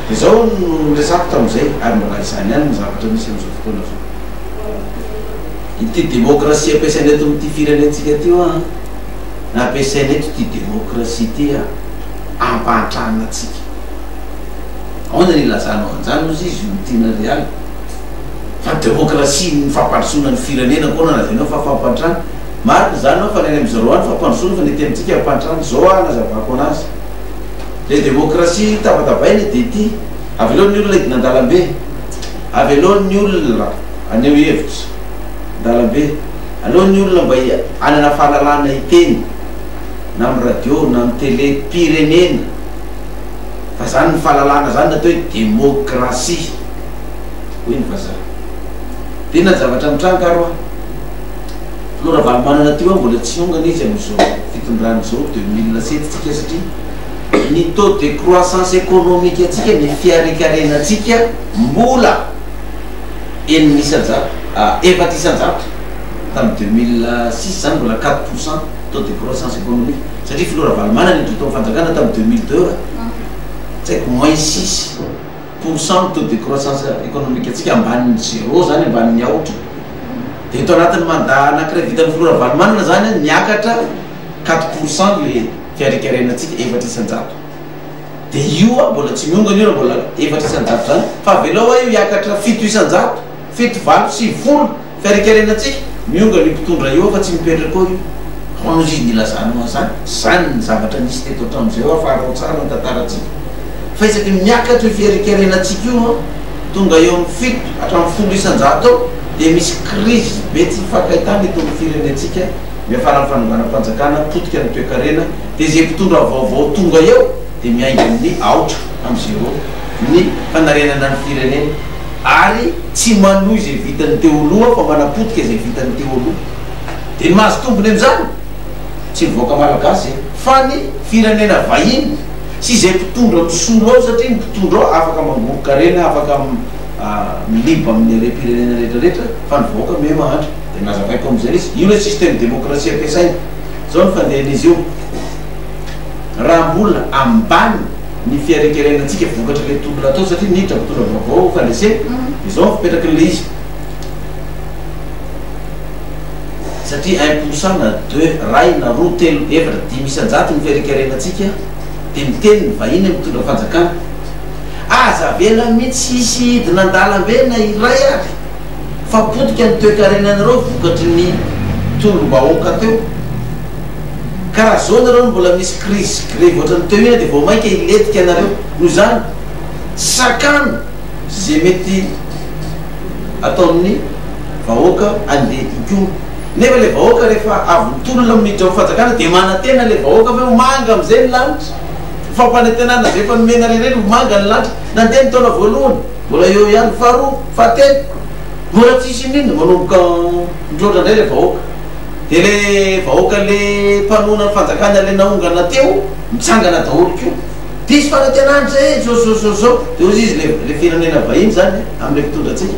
Dia izao no noresahako tamin'izay ary mbola izany ihany ny zavatra misy amin'izao fotoana izao. Ity demokrasia ampiasaina eto amin'ity firenentsika ity hoa an, na ampiasaina eto ity demokrasia ity an, ampahantrana antsika. Ahoana ny ilazanao an'izany hozy izy no tiana ry ala? Fa demokrasia ny fampandrosoana ny firenena koa no lazainao fa fampantrana. Marina izany hoa fa ny any amin-dry zareo any fampandrosoana fa ny ety amintsika ampantrana. Izao hoa anazavako anazy. Ilay demokrasia tabatabaina dia ity, avelao ny olona hidina an-dalambe, avelao ny olona haneho hevitra an-dalambe. Aleo ny olona mba hanana fahalalahana hiteny na amin'ny radio na amin'ny tele pirenena fa zany ny fahalalahana zany no atao hoe demokrasia hoy ny vazaha. Dia inona ny zavatra mitranga ary hoa? Filoha Ravalomanana ty hoa mbola tsy niongana izy amin'izao fitondrany izao 2007 tsika satria ny taux de croissance économique antsika ny fiharenkarenantsika mbola 6%, 4% tamin'ny 2006 zany mbola 4% taux de croissance économique satria filoha Ravalomanana niditra tao amin'ny fanjakana tamin'ny 2002 tsy haiko moins 6% ny taux de croissance économique antsika, ambanin'ny zéro zany, ambanin'ny aotra. Dia eto anatin'ny mandat anankiray vitan'ny filoha Ravalomanana zany niakatra 4% le fiharenkarenantsika, 4%. Dia io a mbola tsy miongana io raha mbola 4% zany fa avelao a io hiakatra 7%, 7, 8, 9, 10 fiharenkarenantsika, miongana io mpitondra io fa tsy mipetraka eo io. Ahoana ozy izy nilazanao an'izany? Zany ny zavatra nisy teto hatramin'izay hoa fa araho tsara ny tantarantsika. Fa isaky ny miakatra io fiharenkarenantsika io an, tonga eo amin'ny 7 hatramin'ny 10% eo dia misy crise be tsy ifankahitana eto amin'ny firenentsika, miafara amin'ny fanonganam-panjakana, potika ny toekarena, Dia izay mpitondra vaovao tonga eo dia miainga amin'ny aotra, amin'ny zéro, ny fanarenana ny firenena ary tsy manohy izay vitan'ny teo aloha fa manapotika izay vitan'ny teo aloha. Dia ny mahazo tombony amin'izany tsy ny vahoaka malagasy fa ny firenena vahiny sy izay mpitondra misolo ao satria ny mpitondra ao afaka mangoron-karena, afaka miliba amin'ny harem-pirenena rehetra rehetra fa ny vahoaka miha mahantra. Dia nazavaiko amin'izay ilay izy. Io ilay système démocratie ampiasaina. Zao ny fandehan'izy io, raha mbola ambany ny fiharenkarenantsika vokatr'ilay tolona atao satria niditra mpitondra vaovao fandresena, dia zao ny fipetrakin'ilay izy, satria 1% na deux, ray na roa, telo, efatra, 5% ny fiharenkarenantsika, dia miteny ny vahiny mitondra fanjakana. Aza avela mihitsy hisy hidina an-dalambe na iray ary fa potika ny toekarenanareo vokatry ny tolom-bahoaka teo. Ka raha zao nareo no mbola misy crise sy grevy ohatran'ny teo iny dia vao mainka hilentika nareo. Noho izany, sakano ze mety ataon'ny vahoaka andeha hikomy. Nefa le vahoaka rehefa avy mitolona miditra amin'ny fanjakana dia manantena le vahoaka fa hoe manga amin'izay ny lanitra. Fampanantenana izay efa nomenareo ireny ho manga ny lanitra. Nandeha ny taona voalohany, mbola eo ihany, faharoa, fahatelo, mbola tsisy inoninona, manomboka mitroatra indray le vahoaka. Dia le vahoaka le mpanohana ny fanjakana le naongana teo, mitsangana daholo koa. Diso fanantenana izay e, zao zao zao zao. Dia hozy izy le le firenena vahiny izany amin'ilay mpitondra antsika,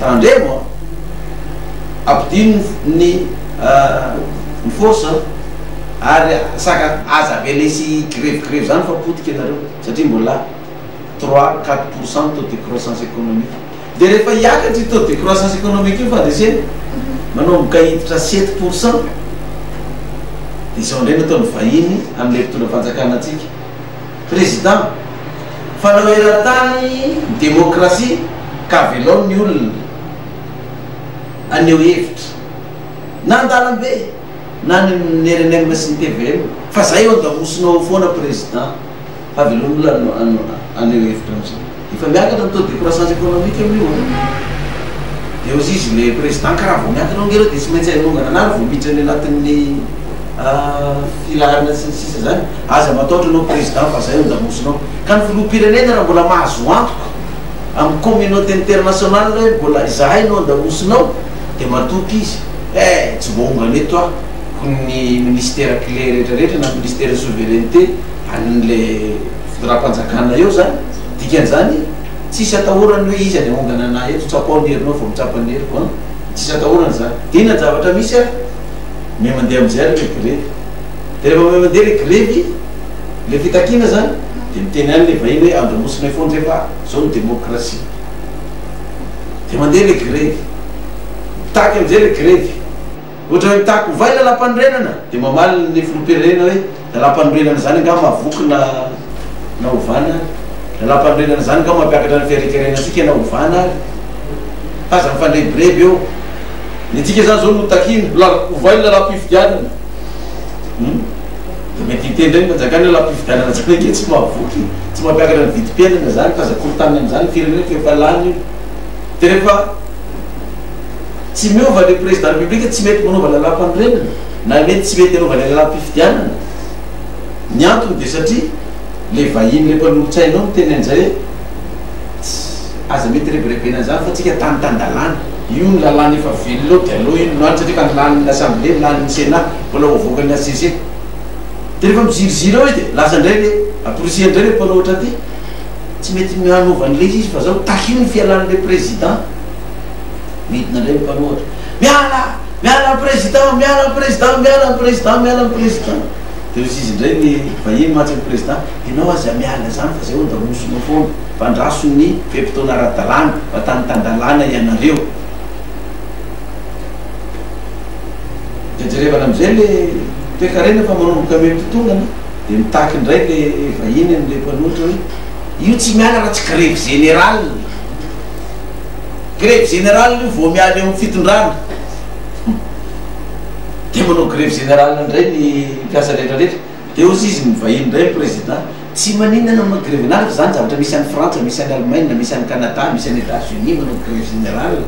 tandremo an, ampidino ny ny force an. Ary saka aza avela hisy grevy grevy zany fa potika nareo satria mbola trois quatre pour cent ny taux de croissance économique de rehefa hiakatra io taux de croissance économique io fandresena manomboka hiditra sept pour cent de izao indray no ataon'ny vahiny amin'ilay mpitondra fanjakana antsika président fanao eran-tany ny démocratie ka avelao ny olona haneho hevitra na an-dalambe na ny ny rnm sy ny tvm fa zay eo andamosina ao foana président fa avelao ny olona haneho hevitra amizay efa miakatra ny taux de croissance économique amin'io an de ozy izy le président ka raha vao miakatra ange reo de tsy maintsy hanongana anah vao miditra any anatin'ny filaharana sy ny sisa zany aza matahotra anao président fa zay eo andamosina ao ka ny filoham-pirenena raha mbola mahazo antoka amin'ny communauté internationale hoe mbola izahay no andamosina ao de matoky izy Eh! Tsy voaongana eto aho ko ny ministera clé rehetra rehetra na ministera souveraineté an'le fitondram-panjakana eo zany, dikan'izany tsisy atahorana hoe iza ny haongana anah eto, tsapao ny herinao vao mitsapa ny heriko an! Tsisy atahorana zany, de inona ny zavatra misy ary? Miha mandeha amizay ary le grevy, de rehefa miha mandeha le grevy, le fitakiana zany de miteny ihany le vahiny hoe andromosinay foana zay fa zao ny demokrasia, de mandeha le grevy. Mitaky amin'izay ilay grevy. Ohatra hoe mitaky ovay lalampanorenana dia mamaly ny filoham-pirenena hoe lalampanorenana izany angaha mahavoky na na ovana ary? Lalampanorenana izany angaha mampiakatra ny fiharikarenantsika na ovana ary? Fa aza mifandrebireby eo. Ny antsika izany izao no takiana, ovay ny lalam-pifidianana. Hum. Dia mety hiteny indray ny fanjakana hoe lalam-pifidianana izany ange tsy mahavoky, tsy mampiakatra ny vidim-piainana izany fa aza korontanina amin'izany ny firenena fa efa lany io. Dia rehefa Tsy miova le président république tsy mety manova lalam-panorenana na mety tsy mety anaovana lalam-pifidianana. Ny antony dia satria le vahiny le mpanolotsaina ao miteny an'izay hoe aza mety rebirebena an'izany fa tsika tany tan-dalàna. Io ny lalàna efa velona eo dia aleo io no any satria efa nilanin'ny assemblée, nilanin'ny sénat, mbola ho avoakan'ny HCC. Dia rehefa miziriziry eo izy dia lasa indray le amporisihany indray le mpanohitra aty. Tsy mety hanova an'ilay izy fa zao takio ny fialan'ilay président. Midina indray ny mpanohatra. Miala! Miala ny président! Miala ny président! Miala ny président! Miala ny président! Dia hoy izy indray ny vahiny mantsy ny président, ianao aza miala izany fa izay hono damosinao foana, fa andraso ny fe-potoana ara-dalàna, fa tany tan-dalàna ianareo. Dia jerevana amin'izay le toekarena fa manomboka miha mitotongana, dia mitaky indray le vahiny an'ilay mpanohitra hoe, io tsy miala raha tsy grevy générale. Grevy générale io vao miala eo amin'ny fitondrana. Dia manao grevy générale indray ny mpiasa rehetra rehetra. Dia hozy izy ny vahiny indray ny président. Tsy maninona na manao grevy générale fa zany zavatra misy any Frantsa, misy any Allemagne, misy any Canada, misy any Etats Unis manao grevy générale.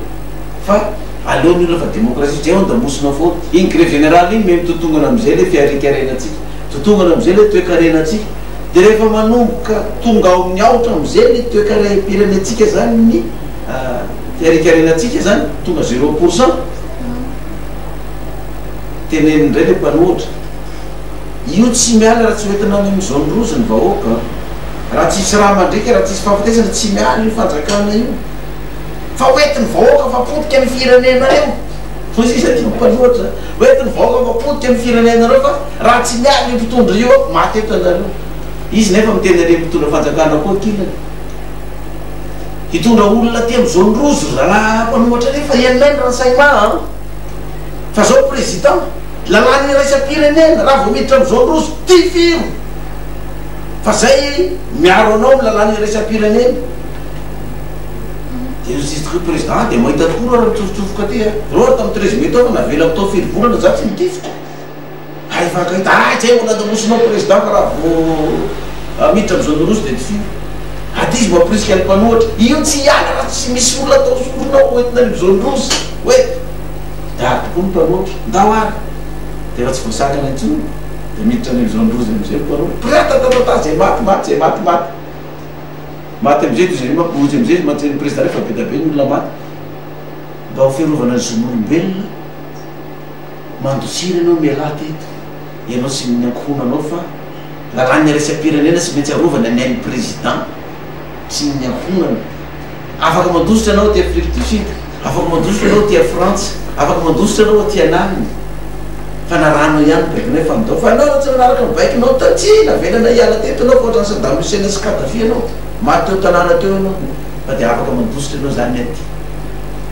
Fa aleo ny olona fa démocratie zay hono damosina foana. Iny grevy générale iny miha mitotongana amin'izay ilay fiharikarenantsika. Totongana amin'izay ilay toekarenantsika. Dia rehefa manomboka tonga ao amin'ny aotra amin'izay ny toekarem-pirenentsika izany ny fiharikarenantsika izany, tonga zéro pour cent, teneniny indray ilay mpanohitra, io tsy miala raha tsy hoentina any amin'ny zone rouge ny vahoaka an! Raha tsisy rà mandriaka, raha tsisy fahafatesana, tsy miala io fanjakana io, fa hoentin'ny vahoaka fa potika ny firenenareo. Hoy sisa ity mpanohitra, Hoentin'ny vahoaka fa potika ny firenenareo fa raha tsy miala io mpitondra io aho, maty eto ianareo. Izy nefa miteny an'ireny mpitondra fanjakana koa ankilany. Hitondra olona aty amin'ny zone rouge ry zalahy mpanohitra ireny fa henonay ny renseignement an! Fa zao président, lalàna iraisam-pirenena, raha vao miditra amin'ny zone rouge, tifiro! Fa zay miaro anao amin'ny lalàna iraisam-pirenena. Dia hoy izy tokoa président, dia mahita tokoa reo raha mitsofotsofoka aty a! Reo ary tamin'ny 13 mai tao fa navelako tao firy volana za tsy nitifitra. Hay efa haka hita, hay zay olona andamosina ao président fa raha vao miditra amin'ny zone rouge dia tifiro. Aty izy mampirisika ny mpanohatra, io tsy hiala raha tsy misy olona atao sorona ao hoentina any amin'ny zone rouge. Hoe dia ary tokoa ny mpanohatra, ndao ary! Dia efa tsy voasakana intsony, dia miditra any amin'ny zone rouge amin'izay ny mpanohatra. Pratatatata, zay maty maty, zay maty maty. Maty amizay toy izay mampihontsy amizay izy mantsy ny président refa be da be ny olona maty mba ho fiarovana ny zon'olombelona mandosira ianao mialà teto ianao sy ny ankohonanao fa lalàna iraisam-pirenena sy maintsy arovana ny ain'ny président sy ny ankohonana afaka mandositra ianao aty Afrique du Sud afaka mandositra ianao aty Frantsa afaka mandositra ianao aty ananiny fa narahanao ihany ny baikonay fa ndao fa ianao raha tsy nanaraka ny baikonao ta tsy navelana hiala teto ianao fa ohatran'i Saddam Hussein sy Kadhafi ianao maty teo tanàna teo ianao fa dia afaka mandositra ianao zany aty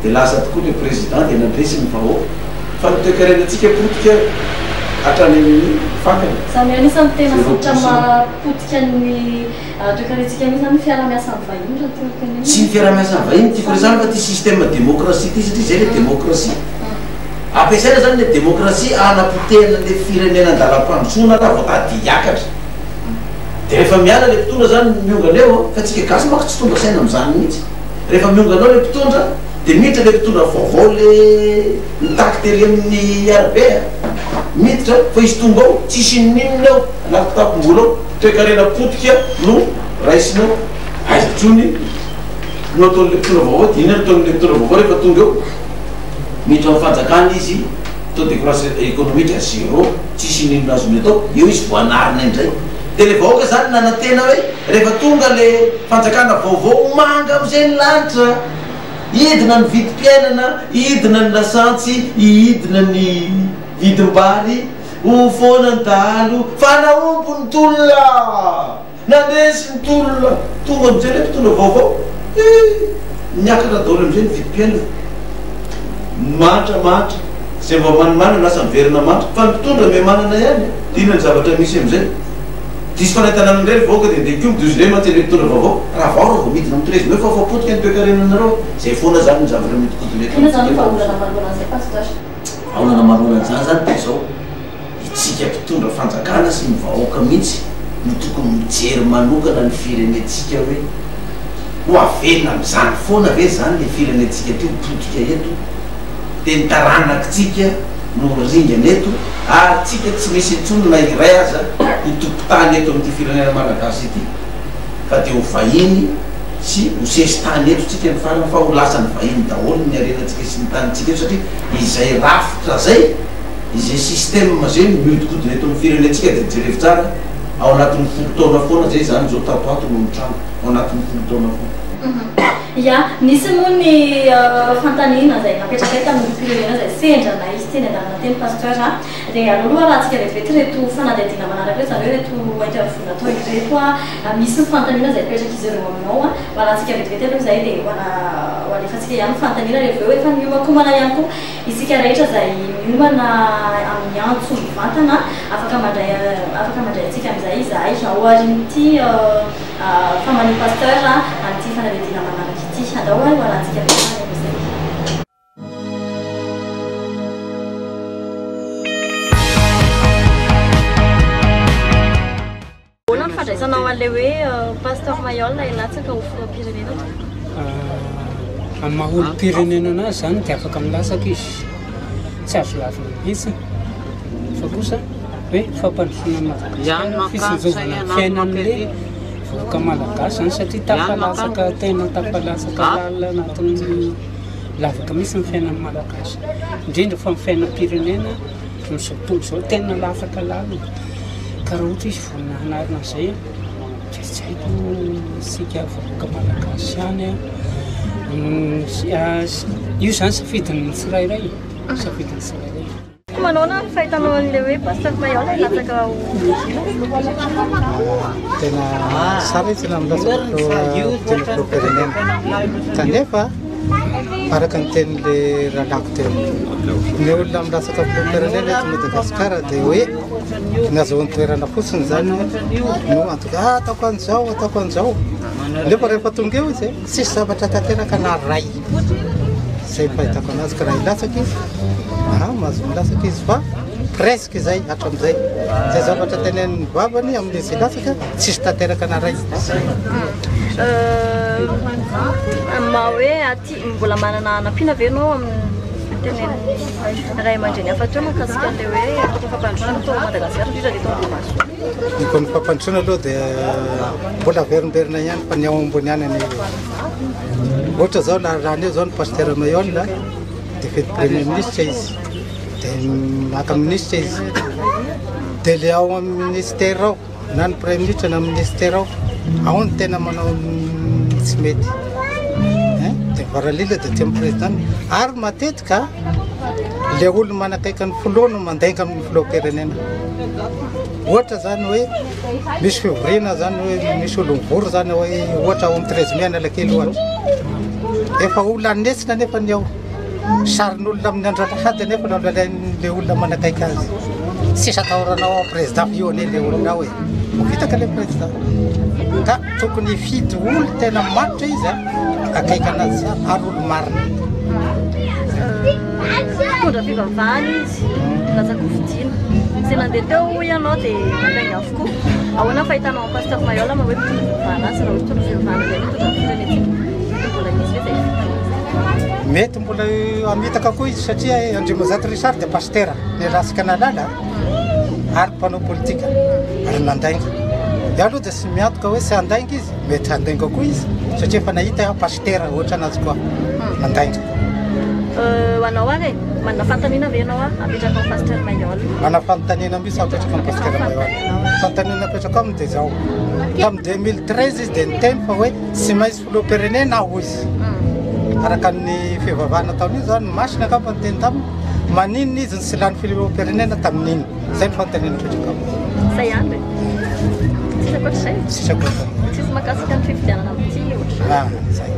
dia lasa tokoa le président dia nandresy ny vahoaka fa ny toekarenantsika potika hatrany amin'ny fakany. Izany hoe anisan'ny tena Zéro fototra pour cent. mahapotika ny toekarentsika mihitsy izany ny fiaraha-miasa amin'ny vahiny raha ny tiako tenenina. Tsy ny fiaraha-miasa amin'ny vahiny tiako resahana fa ity système démocratie ity satria izay le démocratie. Ampiasaina zany le demokrasia hanapotehana le firenena andalam-pandrosoana raha vao tady hiakatra. De rehefa miala le mpitondra zany miongana eo, fa tsika gasy manko tsy tonga saina amzany mihitsy. Rehefa miongana eo le mpitondra de miditra le mpitondra vaovao le nitaky tery amin'ny arabe a, miditra fa izy tonga ao tsisy inoninona eo anaty kitapom-bola ao, toekarena potika no raisina eo, aiza tsony no ataon'le mpitondra vaovao, de inona no ataon'le mpitondra vaovao rehefa tonga eo? Miditra amin'ny fanjakana izy, taux de croissance économique zéro, tsisy inoninona azony atao, eo izy vao anarina indray. Dia le vahoaka zany nanantena hoe rehefa tonga le fanjakana vaovao ho manga amizay ny lanitra, hidina ny vidim-piainana, hidina ny lasantsy, hihidina ny vidim-bary, ho foana ny dahalo, fa nahomby ny tolona! Nandresy ny tolona, tonga amin'izay ilay mpitondra vaovao, eh! Niakatra daholo amin'izay ny vidim-piainana. Mahantra mahantra, izay vao manimanana lasa miverina mahantra, fa ny mpitondra miha-manana ihany e! Dia inona ny zavatra misy amin'izay? Diso fanentanana indray ny vahoaka dia ndeha hikomy, dia hozy indray mantsy ilay mpitondra vaovao, ravao raha vao midina amin'ny 13 mai fa efa potika ny toekarenanareo, izay foana izany ny zavatra mihodinkodina eto Inona izany amintsika no eto. vahaolana manoloana an'izay Pasteur? Vahaolana manoloana an'izany izany dia izao. Itsika mpitondra fanjakana sy ny vahoaka mihitsy no tokony mijery manokana ny firenentsika hoe ho averina amin'izany foana ve izany le firenentsika ty ho potika eto de ny taranakitsika no ho ringana eto ary tsika tsy misy intsony na iray aza ho tompon-tany eto amin'ity firenena malagasy ity fa de ho vahiny sy ho sesitany eto tsika ny farany fa ho lasan'ny vahiny daholo ny harenantsika sy ny tanintsika eto satria izay rafitra zay Izay système zay no miodikodina eto amin'ny firenentsika dia jerevo tsara ao anatin'ny folo taona foana zay izany izao tato ato no mitranga ao anatin'ny folo taona foana. Ya, nisy moa ny fanontaniana izay napetrakay tamin'ny olom-pirenena izay sendra anay teny an-dalana teny Pasteur a. Dia aleo aloha arahantsika vetivety ireto fanadihadiana manaraka ireto, izany hoe ireto interview natao ireto a. Misy ny fanontaniana izay apetrak'izy ireo aminao a. Ho arahantsika vetivety aloha izay dia ho alefantsika ihany ny fanontaniana rehefa avy eo. Efa miomankomana ihany koa Isika rehetra izay miomana amin'ny antso mivantana, afaka mandray afaka mandray antsika amin'izay izahay aorian'ity famalian'i Pasteur an'ity fanadihadiana manaraka ity. Andao ary ho arahantsika avy hatrany aloha izay. Ahoana ny fandraisanao an'ilay hoe Pasteur Mailhol hilatsaka ho filoham-pirenena tompoko? Amin'ny maha olom-pirenena anazy izany dia afaka milatsaka izy, tsy azo lavina mihitsy fa kosa hoe fampandrosoana an'i Madagasikara, fitsinjovana ny fiainan'ilay vahoaka malagasy izany satria tafalatsaka tena tafalatsaka lalina anatin'ny lavaka mihitsy ny fiainan'ny malagasy, indrindra fa ny fiainam-pirenena amin'izao tontolo izao tena latsaka lalina. Ka raha ohatra izy vonona hanarina an'izay dia tsy haiko isika vahoaka malagasy ihany an, io izany safidin'ny tsirairay, safidin'ny tsirairay. Manaona ny fahitanao an'ilay hoe Pasteur Mailhol hilatsaka ho filoham-pirenena? Tena tsara izy raha milatsaka filoham-pirenena kanefa Araka ny tenin'ilay rahalahiko teo, ny olona milatsaka filoham-pirenena eto Madagasikara dia hoe ny azahoany toerana fotsiny izany no antoka, ah, ataoko an'izao, ataoko an'izao. Nefa rehefa tonga eo izy, tsisy zavatra tanteraka na ray. Izay fahitako anazy ka raha hilatsaka izy, ah, mahazo milatsaka izy fa presque izay hatramin'izay. Izay zavatra tenenin'ny vavany amin'izy hilatsaka, tsisy tanteraka na ray. Maha hoe aty mbola manana hanampiana ve ianao amin'ny tenenin'ny ray aman-dreny hafa teo mahakasika an'ilay hoe tokony fampandrosoana tao Madagasikara indrindra ny eto Ambohimahasoa? Ny tokony fampandrosoana aloha dia mbola averimberina ihany fa ny ao ambony ihany anie. Ohatra zao raha lany eo zao ny pasteur Mailhol dia fety premier ministre izy dia maka ministre izy dia le ao amin'ny ministère ao na ny premier ministre na ministère ao ao no tena manao tsy mety hein dia varalila dia aty amin'ny président ary matetika le olona manakaiky ny filoha no mandainga amin'ny filoham-pirenena ohatra zany hoe misy fivoriana zany hoe misy olo mivory zany hoe ohatra ao amin'ny treize mai Analakely ohatra efa olona anetsina nefa ny ao sarin'olona amin'ny andro alahady anefa no alain'le olona manakaiky azy tsisy atahoranao ao président fa io anie le olona ao e vitaka le président ka tokony hifidy olo tena matotra izy a akaiky anazy tsara ary olo marina. Mpitondra fivavahana izy, latsa-kofidina. Izay nandeha teo hoy ianao dia nandainga avokoa. Ahoana ny fahitanao an'i Pasteur Mailhol maha hoe mpitondra fivavahana azy raha hoe mpitondra fivavahana indray no hitondra ny firenentsika? Mety mbola hisy ve izay fitaka izay? Mety mbola hamitaka koa izy satria Andriambazato Richard dia pasitera niarasika nahalala ary mpanao politika ary nandainga. Iaho aloha dia tsy miantoka hoe tsy handainga izy, mety handainga koa izy satria efa nahita aho pasitera ohatra anazy koa nandainga. Ho anao ary e, manana fanontaniana ve ianao apetraka amin'i Pasteur Mailhol? Manana fanontaniana mihitsy aho apetraka amin'i Pasteur Mailhol. Fanontaniana apetrako aminy dia izao, tamin'ny 2013 izy dia niteny fa hoe tsy maintsy filoham-pirenena aho hoy izy. Araka ny fivavahana nataony io izany, masina angamba ny teny taminy, maninona izy no tsy lany filoham-pirenena tamin'iny? Izay ny fanontaniana apetraka aminy. Izay ihany ve? Tsisy ankoatr'izay? Tsisy ankoatr'izay. Tsisy mahakasika ny fifidianana amin'ity ohatr'izay? Ah, izay.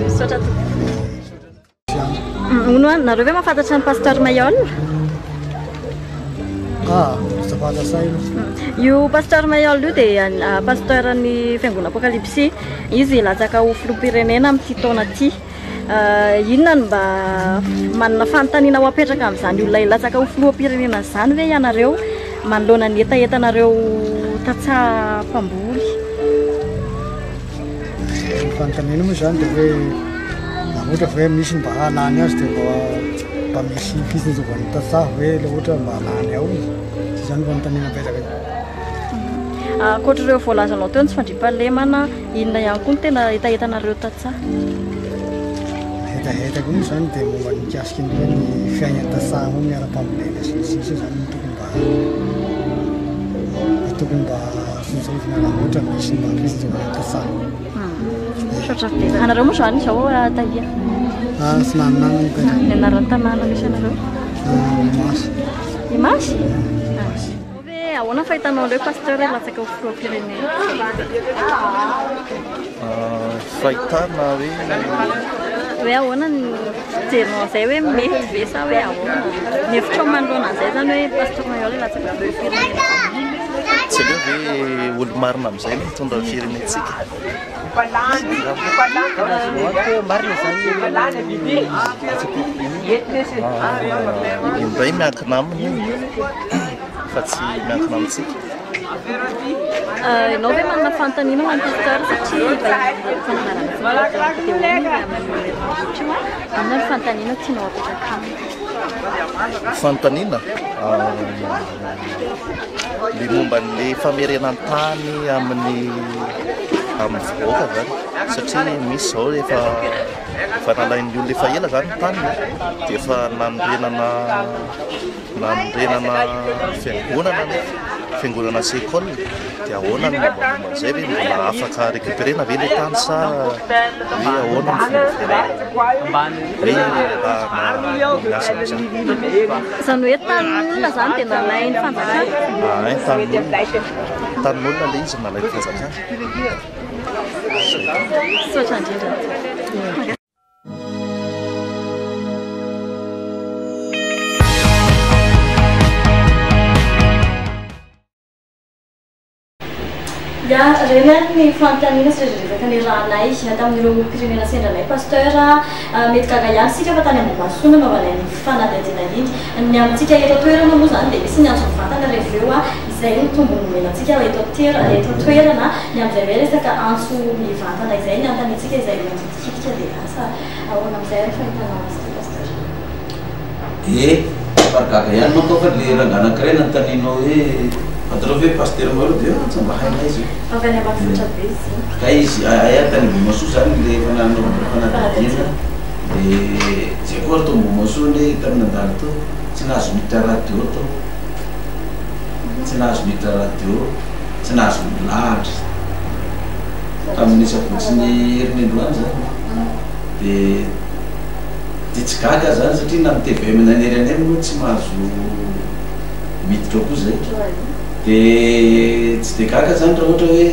Misaotra tompoko. Hono hoa, nareo ve mahafantatra an'i Pasteur Mailhol? Ah, tsy fantatra aloha. Io Pasteur Mailhol io dia pasteur ny fiangonana Apokalypsy. Izy latsaka ho filoham-pirenena amin'ity taona ity. Inona no mba manana fanontaniana ho apetraka amin'izany olona hilatsaka ho filoham-pirenena izany ve ianareo manoloana ny hetahetanareo tantsaha mpamboly? Ny fanontaniana moa izany dia hoe raha ohatra ve misy mba halany azy dia mba mba misy fitsinjovan'ny tantsaha ve raha ohatra mba halany ao izy? Izay izany ny fanontaniana apetraka eo. Ankoatr'ireo voalazanao teo ny tsy fandriampahalemana, inona ihany koa no tena hetahetanareo tantsaha? Hetaheta koa moa izany dia momba ny mikasika ny hoe ny fiainan'ny tantsaha moa ny ara-pambolena sy ny sisa izany no tokony mba tokony mba tsinjovina raha ohatra misy ny mba fitsinjovana ny tantsaha. Misaotra betsaka. Anareo moa izany izao taia? Ah, Sinanana no mipetraka. Ny anaran'ny tanàna misy anareo? Imasy. Imasy? Imasy. Hoe ahoana ny fahitanao an'ireo pasteur latsaka ho filoham-pirenena? Fahitana hoe. Hoe ahoana ny fijerinao an'izay hoe mety ve sa hoe ahoana? Ny hevitrao manoloana an'izay izany hoe pasteur Mailhol latsaka ho filoham-pirenena. Tsy aleo ve olo-marina amin'izay no mitondra ny firenentsika? Io indray miankina aminy io fa tsy miankina amintsika. Ianao ve manana fanontaniana ho an'i Pasteur satria vahiny fanambarana tsy mety dia hono amin'io herinandro io inona ny fanontaniana tianao apetraka aminy? Fanontaniana? Le momba an'le famerenan-tany amin'ny amin'ny vahoaka zany satria misy zao efa efa nalain'ny olona efa ela zany ny taniny dia efa nanorenana nanorenana fiangonana nefa fiangonana sy école dia ahoana ny mombamomba an'izay ve mbola afaka récupérer-na ve le tany sa hoe ahoana ny fomba hoe raha miasa amin'izany. Izany hoe tanin'olona izany dia nalain'ny fanjakana? Ay, tanin'olona. Tanin'olona ilay izy nalain'ny fanjakana. Misaotra indrindra. Ya, ireny ary ny fanontaniana sy resadresaka niarahanay tamin'ireo olom-pirenena sendra anay Pasteur a. Mety gaga ihany isika fa tany Ambohimahasoa no nanaovanay ny fanadihadiana iny. Ny amintsika eto an-toerana moa izany dia misy ny antso mivantana rehefa eo izay no tombony nomena antsika eto eto an-toerana. Ny amin'izay hoe resaka antso mivantana izay ny anontaniantsika izay manitikitika dia asa ahoana amin'izay ary ny fahitanao azy ity Pasteur? Ee, somary gaga ihany manko aho fa le rangahy anankiray nanontanianao hoe fantatrao ve Pasitera Mahery dia hoe tsy mba hainay izy io. Avy any ambanivohitra be izy io. Kay izy, hay ary tany Ambohimahasoa zany le efa nanaovana fanadihadiana de zay koa ary tao Ambohimahasoa anie tamin'ny nandalo tao, tsy nahazo miditra radio tao, tsy nahazo miditra radio, tsy nahazo milahatra tamin'ny sabotsy ny herinandroany zany de. Dia tsy gaga aho zany satria na ny tvm na ny rnm moa tsy mahazo miditra ao koa zay. Dia tsy dia gaga zany raha ohatra hoe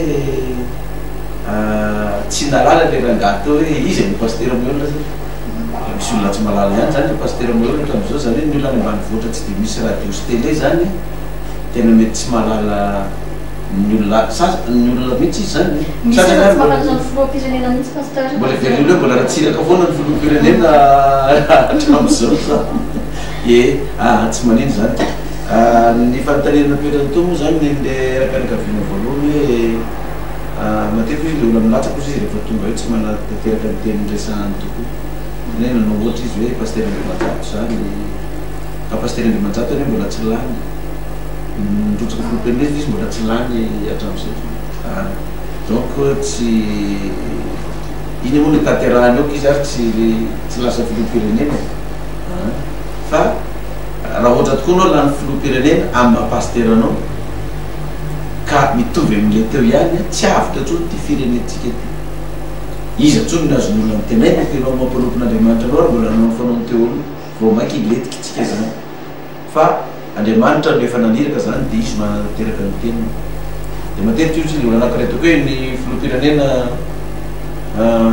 tsy nahalala ilay rangahy teo hoe iza no pasitera Moelina zany. Misy olona tsy mahalala ihany zany ny pasitera Moelina hatramin'izao, zany hoe ny olona any ambanivohitra tsy dia misy radio sy télé zany tena mety tsy mahalala ny olona sasa ny olona mihitsy izy zany e. Misy aza tsy mahafantatra ny filoham-pirenena mihitsy Pasteur. Mbola heverin'ny olona hoe mbola Ratsiraka foana ny filoham-pirenena hatramin'izao zany. Ie, aa tsy manino zany. Ny fanontaniana napetrany teo moa zany nen'le raim-pianakaviana voalohany hoe matetika hoy izy le olona milatsaka hozy izy rehefa tonga eo tsy manatanteraka ny teny resahany tokoa. Zany hoe nanao ohatra izy hoe Pasitera Andriamanjato zany, ka Pasitera Andriamanjato anie mbola tsy lany. Nirotsaka filoham-pirenena izy mbola tsy lany hatramin'izay. Donc tsy iny moa no tanterahany eo k'izy ary tsy tsy lasa filoham-pirenena e. Fa raha ohatra tokoa anao lany filoham-pirenena amin'ny maha pasitera anao ka mitovy amin'ilay teo ihany, tsy avotra intsony ity firenentsika ity. Iza intsony no azon'ny olona antenaina fa ianao maha mpanompon'Andriamanitra anao ary mbola nanao ny fanaony teo aloha. Vao mainka hilentika isika izany. Fa Andriamanitra no efa naniraka izany dia Izy no hanatanteraka ny teniny. Dia matetika hoy izy ny olona anankiray ataoko hoe ny filoham-pirenena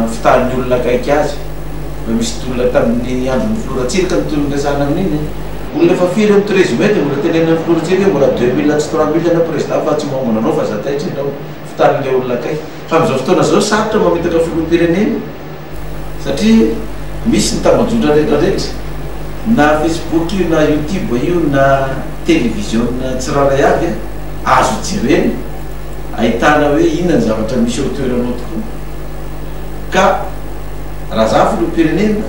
fitahan'ny olona akaiky azy. Fa misy tolona tamin'ny andron'ny filoha Ratsiraka ny tolona niresahana amin'iny. Olona efa firy amin'ny 13 mai dia mbola tenenina ny filoha Ratsiraka hoe mbola 2000 tsy 3000 ianao président fa tsy maombana anao fa aza taitra ianao. Fitahan'ilay olona akaiky. Fa amin'izao fotoana izao sarotra mamitaka filoham-pirenena. Satria misy ny tambajotra rehetra rehetra, na Facebook io na YouTube io na television tsirairay avy azo jerena ahitana hoe inona ny zavatra misy eo toerana ao tokoa. Ka raha za filoham-pirenena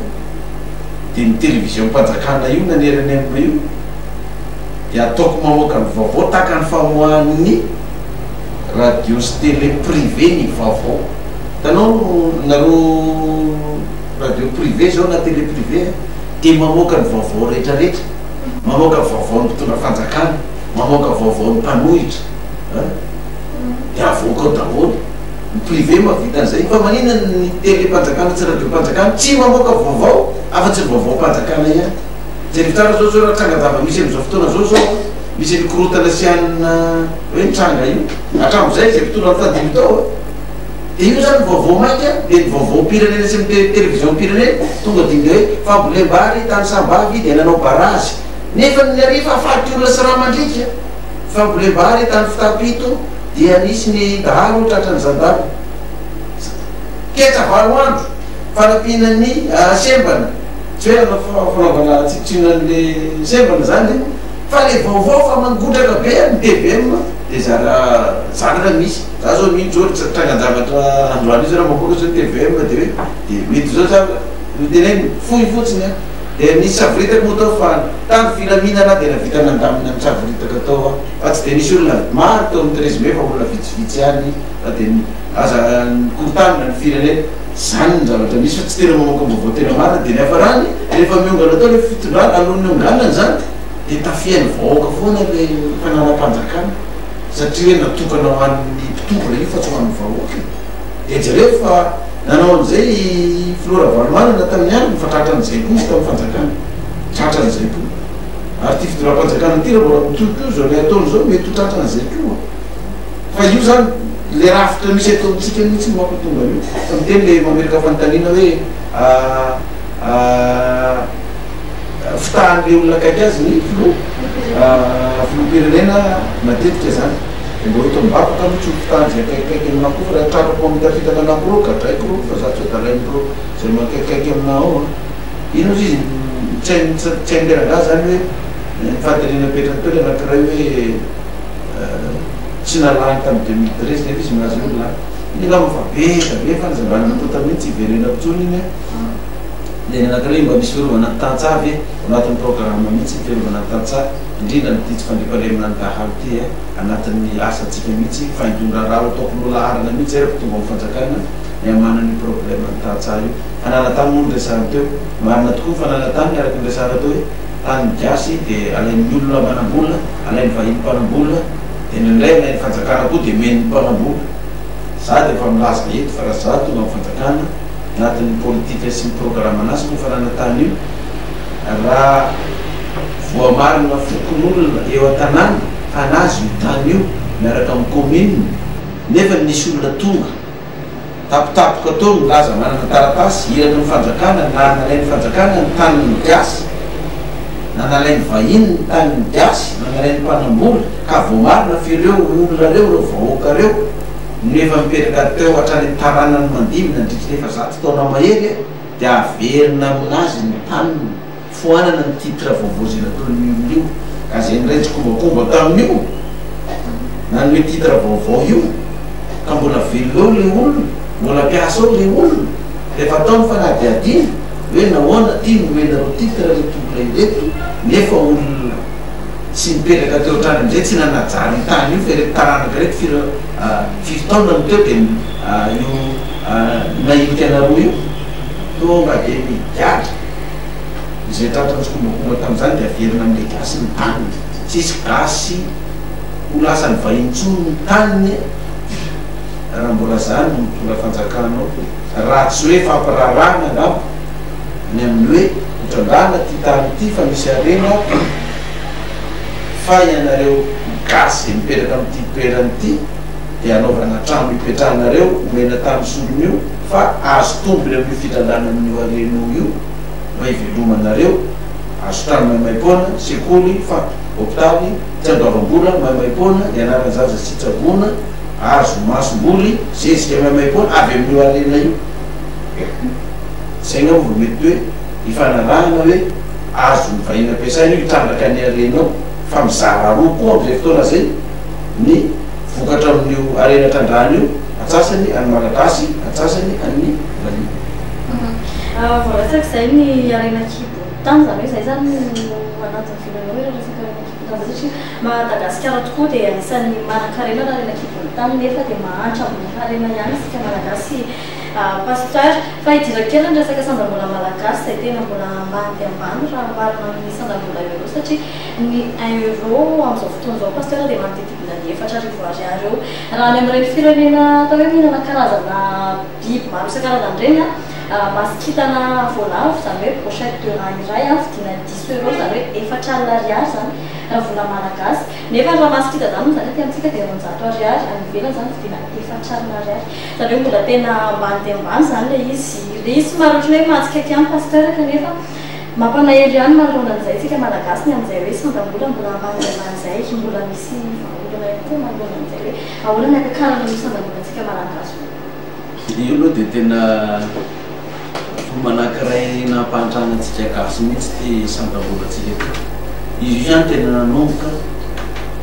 dia ny television mpanjakana io na ny rnm io dia ataoko mamoaka ny vaovao tahaka ny famoahan'ny radio sy tele privé ny vaovao. Hitanao nareo radio privé zao na télé privé dia mamoaka ny vaovao rehetra rehetra, mamoaka vaovaon'ny mpitondra fanjakana, mamoaka vaovaon'ny mpanohitra an, dia avoaka ao daholo, ny privé mahavita an'izay, fa maninona ny télé mpanjakana sy radio mpanjakana tsy mamoaka vaovao afa-tsy ny vaovaom-panjakana ihany, jereo tsara zao zao raha tranga-java-misy amin'izao fotoana zao zao an, misy an'io korontana sy anona hoe nitranga io, hatramin'izay izay mpitondra nifandimby tao an. Dia io zany vaovao maika dia ny vaovaom-pirenena sy ny television-pirenena tonga dia ilay hoe fambolem-bary tany Sambavy dia nanao barazy nefa ny hariva faty olona sy rà mandriaka, fambolem-bary tany Fitapito dia nisy ny dahalo tratran'ny zandary ketsa valo andro, fanampiana ny sembana, tsy hoe nanao fanaovana tsinontsinona an'ilay sembana zany fa ilay vaovao fa mangotraka be ny tvm dia zara zara misy. Za zao mino zao ry trangan-javatra androany io zao raha mamoaka zao ny tvm de hoe de mety zao za no tenenina fohy fotsiny an de nisy savoritaka moa tao fa tany filaminana de nahavita nandamina ny savoritaka tao aho fa tsy de nisy olona maro tao amin'ny 13 mai fa olona vitsivitsy ihany fa de aza nikorontanina ny firenena zany ny zavatra misy fa tsy tena mamoaka vaovao tena marina de niafarany rehefa miongana tao le fitondrana alohan'ny hionganany zany de tafihan'ny vahoaka foana le fananam-panjakana. Satria hoe natokana ho an'ny mpitondra io fa tsy ho an'ny vahoaka e. Dia jereo fa nanao an'izay i Filoha Ravalomanana tamin'ny androny fa tratran'izay koa izy tamin'ny fanjakana. Tratran'izay koa. Ary ity fitondram-panjakana ity raha mbola mitohy koa izao ilay ataony izao mety ho tratran'izay koa. Fa io izany ilay rafitra misy eto amintsika mihitsy no mampatonga an'io. Fa miteny ilay mametraka fanontaniana hoe fitahan'ilay olona akaiky azy ny filoha, filoham-pirenena matetika izany. Dia mbô eto am-bavaka aloha tsy ho mpitandro izay akaikikaiky aminà koa fa raha tratrako mamitafitaka anà koa reo gadraiko reo fa za tsy adalain'ireo izay makaikikaiky aminà ao an! Ino ozy izy tsy hain'ny tsy hain'ilay rangahy zany hoe ny fanontaniana apetrany teo ilay anankiray hoe tsy nalahiny tamin'ny 2013 nefa izy milaza hoe lany. Iny angamba fa be dia be fanazavana natao tamin'iny tsy hiverenako intsony iny an! Ilay anankiray hoe mba misy fiarovana ny tantsaha ve? Ao anatin'ny programme mihitsy ny fiarovana ny tantsaha, indrindra amin'ity tsy fandriampahalemana ny dahalo ity an! Anatin'ny asantsika mihitsy, faingon-draharaha ho ataoko loha laharana mihitsy zay rehefa tonga ao amin'ny fanjakana ny hamahana an'io problème ny tantsaha io. Fananan-tany moa no resahana teo. Marina tokoa ny fananan-tany araka ny resahana teo hoe tany gasy dia alain'ny olona manam-bola, alain'ny vahiny mpanam-bola, dia indraindray alain'ny fanjakana koa dia omen'ny mpanam-bola. Za dia efa milaza eto fa raha za tonga amin'ny fanjakana, anatin'ny politika sy ny programan'asa moa fananan-tany io, raha voamarina fokonolona eo an-tanàna fa an'azy io tany io miaraka amin'ny commune nefa nisy olona tonga tampotampoka teo milaza manana taratasy iraky ny fanjakana na nalain'ny fanjakana ny tanin'ny gasy na nalain'ny vahiny ny tanin'ny gasy na nalain'ny mpanambola ka voamarina f'ireo olona reo ireo vahoaka reo no efa mipetraka teo hatrany amin'ny taranany mandimby nandritry ny efa zato taona mahery dia averina aminazy ny taniny, foanana ny titre vaovao izay nataon'io olona io, ka izay niray tsikombakomba tamin'io nanome titre vaovao io, ka mbola velona eo ilay olona, mbola mpiasa ao ilay olona, rehefa atao ny fanadihadiana hoe nahoana ity nomenareo titre ireto olona ireto nefa olona tsy nipetraka teo hatrany amin'izay, tsy nanajary io tany io fa ireto taranaka ireto firy firy taona no teo dia io Nahilika anareo io, tonga dia migadra. Izay tratra nitsikombakomba tamin'izany dia averina amin'ilay gasy ny taniny. Tsisy gasy ho lasan'ny vahiny intsony ny taniny raha mbola za no mitondra fanjakana ao. Raha tsy hoe fampiraharahana angamba ny amin'ny hoe hotrandrahana ity tany ity fa misy harena ato fa ianareo gasy izay mipetraka amin'ity toerana ity, dia hanaovana trano hipetrahanareo, omena tany solon'io, fa azo tombony amin'io fitrandrahana amin'io harena io mba hivelomanareo, azo trano maimaimpoana, sekoly, fa hopitaly, tsy andoavam-bola, maimaimpoana, ianaran'ny zaza sy tsaboina, azo masomboly, zezika maimaimpoana, avy amin'io harena io. Izay angamba vao mety hoe hifanarahana hoe azon'ny vahiny ampiasaina io hitrandraka ny harena ao, fa mizara roa koa amin'izay fotoana izay ny vokatra amin'io harena trandrahana io, antsasany an'ny Malagasy, antsasany an'ny vahiny. Voaresaka izay ny harena an-kibon'ny tany, izany hoe izay izany no anatin'ny vinanao hoe raha resaka harena an-kibon'ny tany izay satria Madagasikara tokoa dia anisan'ny manan-karena raha harena an-kibon'ny tany nefa dia mahantra amin'ny harena ihany isika Malagasy Pasteur. Fa hidirako kely ny resaka sandam-bola Malagasy izay tena mbola ambany dia ambany raha oharina amin'ny sandam-bola Euro satria ny un euro amin'izao fotoana izao Pasteur dia manodididina ny 4000 ariary eo. Raha any amin'ireny firenena atao hoe mihinana karazana biby maro isan-karazany ireny an, masikitana voalavo, izany hoe brochette de rat iray an, vidiana dix euros, izany hoe 40 ariary izany raha vola malagasy. Nefa raha masikita izany moa izany aty amintsika dia 200 ariary, any ivelany izany vidiana 40 ariary. Izany hoe mbola tena ambany dia ambany izany ilay izy. Ilay izy somary ohatran'ny hoe mahatsikaiky ihany Pasteur kanefa Mampalahelo ihany manoloana an'izay tsika Malagasy ny amin'izay hoe sandam-bola mbola ambany dia ambany izay, mbola misy vahaolana ihany koa manoloana an'izay hoe ahoana ny hampakarana an'io sandam-bolantsika Malagasy io. Io aloha dia tena fomba anankiray nampahantrana antsika gasy mihitsy ity sandam-bolantsika ity. Izy io izany tena nanomboka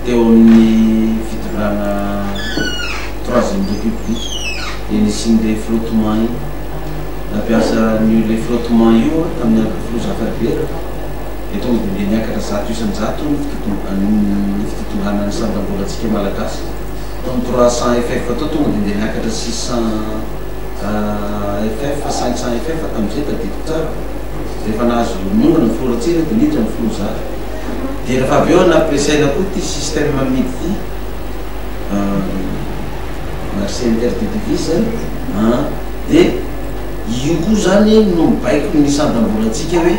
teo amin'ny fitondrana troisième république dia nisian'ilay flottement iny. Nampiasa an'io ilay frottement io aho tamin'ny andron'ny filoha Zafy Albert dia tonga dia ndeha niakatra 100% ny fitoto- ny fitotonganan'ny sandam-bolantsika malagasy. Tamin'ny 300 FF tao tonga dia ndeha niakatra 600 FF, 500 FF tamin'izay tadidiko tsara. Rehefa nahazo niongana ny filoha Ratsiraka dia niditra ny filoha Zafy. Dia rehefa avy eo nampiasaina koa ity système amidy ity, marché inter de devise an. Dia io koa izany no mibaiko ny sandam-bolantsika hoe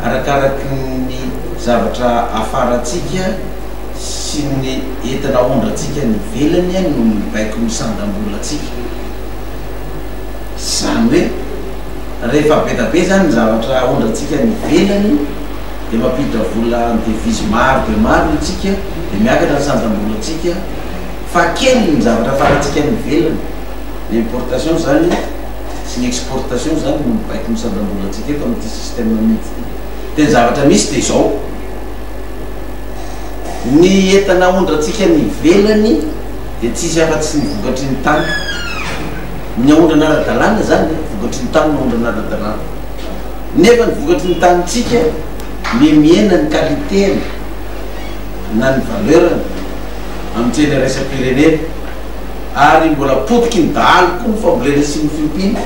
arakaraky ny zavatra afarantsika sy ny entana aondrantsika any ivelany no mibaiko ny sandam-bolantsika. Izany hoe rehefa be da be izany ny zavatra aondrantsika any ivelany dia mampiditra vola en devise maro dia maro isika dia miakatra ny sandam-bolantsika. Fa kely ny zavatra afarantsika any ivelany. Ny importation izany sy ny exportation izany no mibaiko ny sandam-bolantsika eto amin'ity système midy ity. Dia ny zavatra misy dia izao, ny entana aondrantsika any ivelany dia tsisy afa-tsy ny vokatry ny tany. Ny aondrana ara-dalàna izany, vokatry ny tany no aondrana ara-dalàna. Nefa ny vokatry ny tanintsika miha-mihena ny qualité-ny na ny valeur-ny amin'ny tsena iraisam-pirenena ary mbola potiky ny dahalo koa ny fambolena sy ny fiompiana.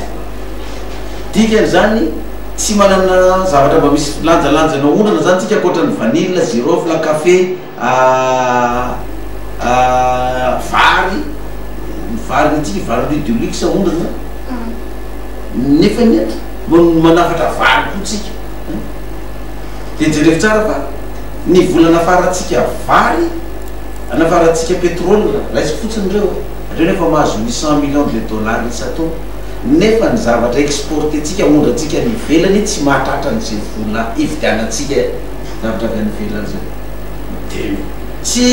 Dikan'izany, tsy manana zavatra mba misy lanjalanjana ondrana izany tsika ankoatra ny vanille, girofle, kafe, vary, ny vary ny antsika vary riz de luxe ondrana nefany manafatra vary koa tsika. Dia jereo tsara fa ny vola anafarantsika vary, anafarantsika pétrole, raiso fotsiny ireo, ireo nefa mahazo 800 millions de dollars isan-taona, nefa ny zavatra exporter-tsika, aondrantsika any ivelany tsy mahatratra an'izay vola ividianantsika zavatra avy any ivelany izay. Dia tsy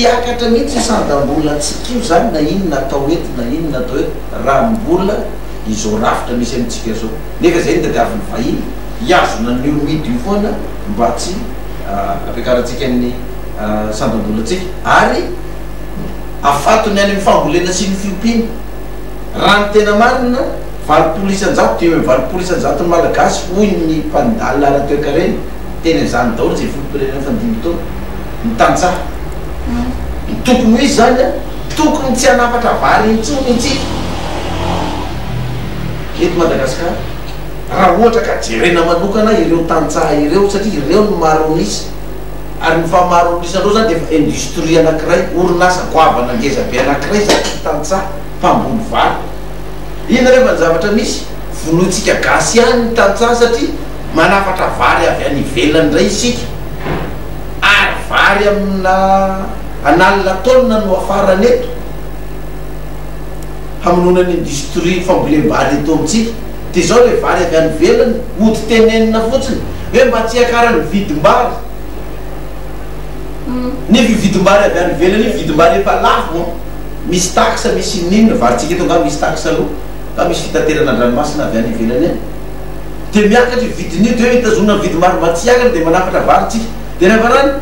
hiakatra mihitsy io sandam-bolantsika io izany na inona atao eto na inona atao eto raha mbola izao rafitra misy amintsika izao. Nefa izay no tadiavin'ny vahiny. hihazona an'io midy io foana mba tsy hampiakarantsika ny sandam-bolantsika ary afatony any amin'ny fambolena sy ny fiompiana. Raha ny tena marina, 80%, 85% ny Malagasy hoy ny mpandalina ara-toekarena, teny an'izany daholo izay filoham-pirenena nifandimby taona, ny tantsaha. Ny tokony ho izy izany, tokony tsy hanafatra vary intsony isika eto Madagasikara. Raha ohatra ka jerena manokana ireo tantsaha ireo satria ireo no maro an'isa ary ny fahamaro an'isan'ireo izany dia efa industrie anankiray, orinasa goavana ngeza be anankiray izany ny tantsaha mpamboly vary. Inona anefa ny zavatra misy? Vonointsika gasy ihany ny tantsaha satria manafatra vary avy any ivelany indray isika ary vary amina an'alina taonina no afarana eto hamonoana ny industrie fambolem-bary eto amintsika. Dia izao ilay vary avy any ivelany, hody tenenina fotsiny hoe mba tsy hiakaran'ny vidim-bary. Nefa io vidim-bary avy any ivelany io vidim-bary efa lafo an! Misy taxe, misy inon'inona, varintsika eto angaha misy taxe aloha, angaha misy fitaterana an-dranomasina avy any ivelany any. Dia miakatra io vidiny io, dia hoe hitazonana ny vidim-bary mba tsy hiakatra dia manafatra vary tsika. Dia ny hafarany,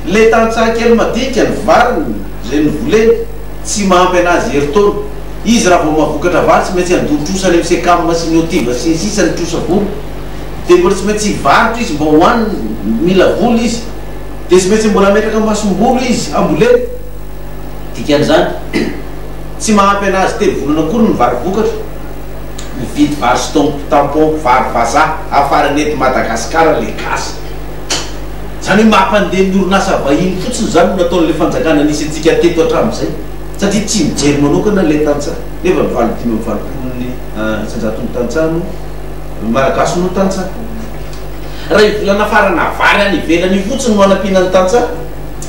ilay tantsaha kely madinika, ny variny izay novoleny, tsy mahampy anazy herintaona. Izy raha vao mahavokatra vary tsy maintsy handoa trosa any amin'ny Secam sy ny Otiv sy ny sisa ny trosa vola. Dia mbola tsy maintsy hivarotra izy mba hohaniny, mila vola izy. Dia tsy maintsy mbola hametraka masomboly izy hambolena. Dikan'izany, tsy mahampy anazy 3 volana akory ny vary vokatra. Mividy vary stomp tampon, vary vazaha hafarana eto Madagasikara le gasy. Izany hoe mampandeha ny orinasa vahiny fotsiny izany no nataon'ilay fanjakana nisy antsika teto hatramin'izay. Satria tsy mijery manokana ilay tantsaha, nefa ny valo 85 ny isan-jaton'ny tantsaha no Malagasy no tantsaha. Raha io vola nafarana vary any ivelany io fotsiny no hanampiana ny tantsaha,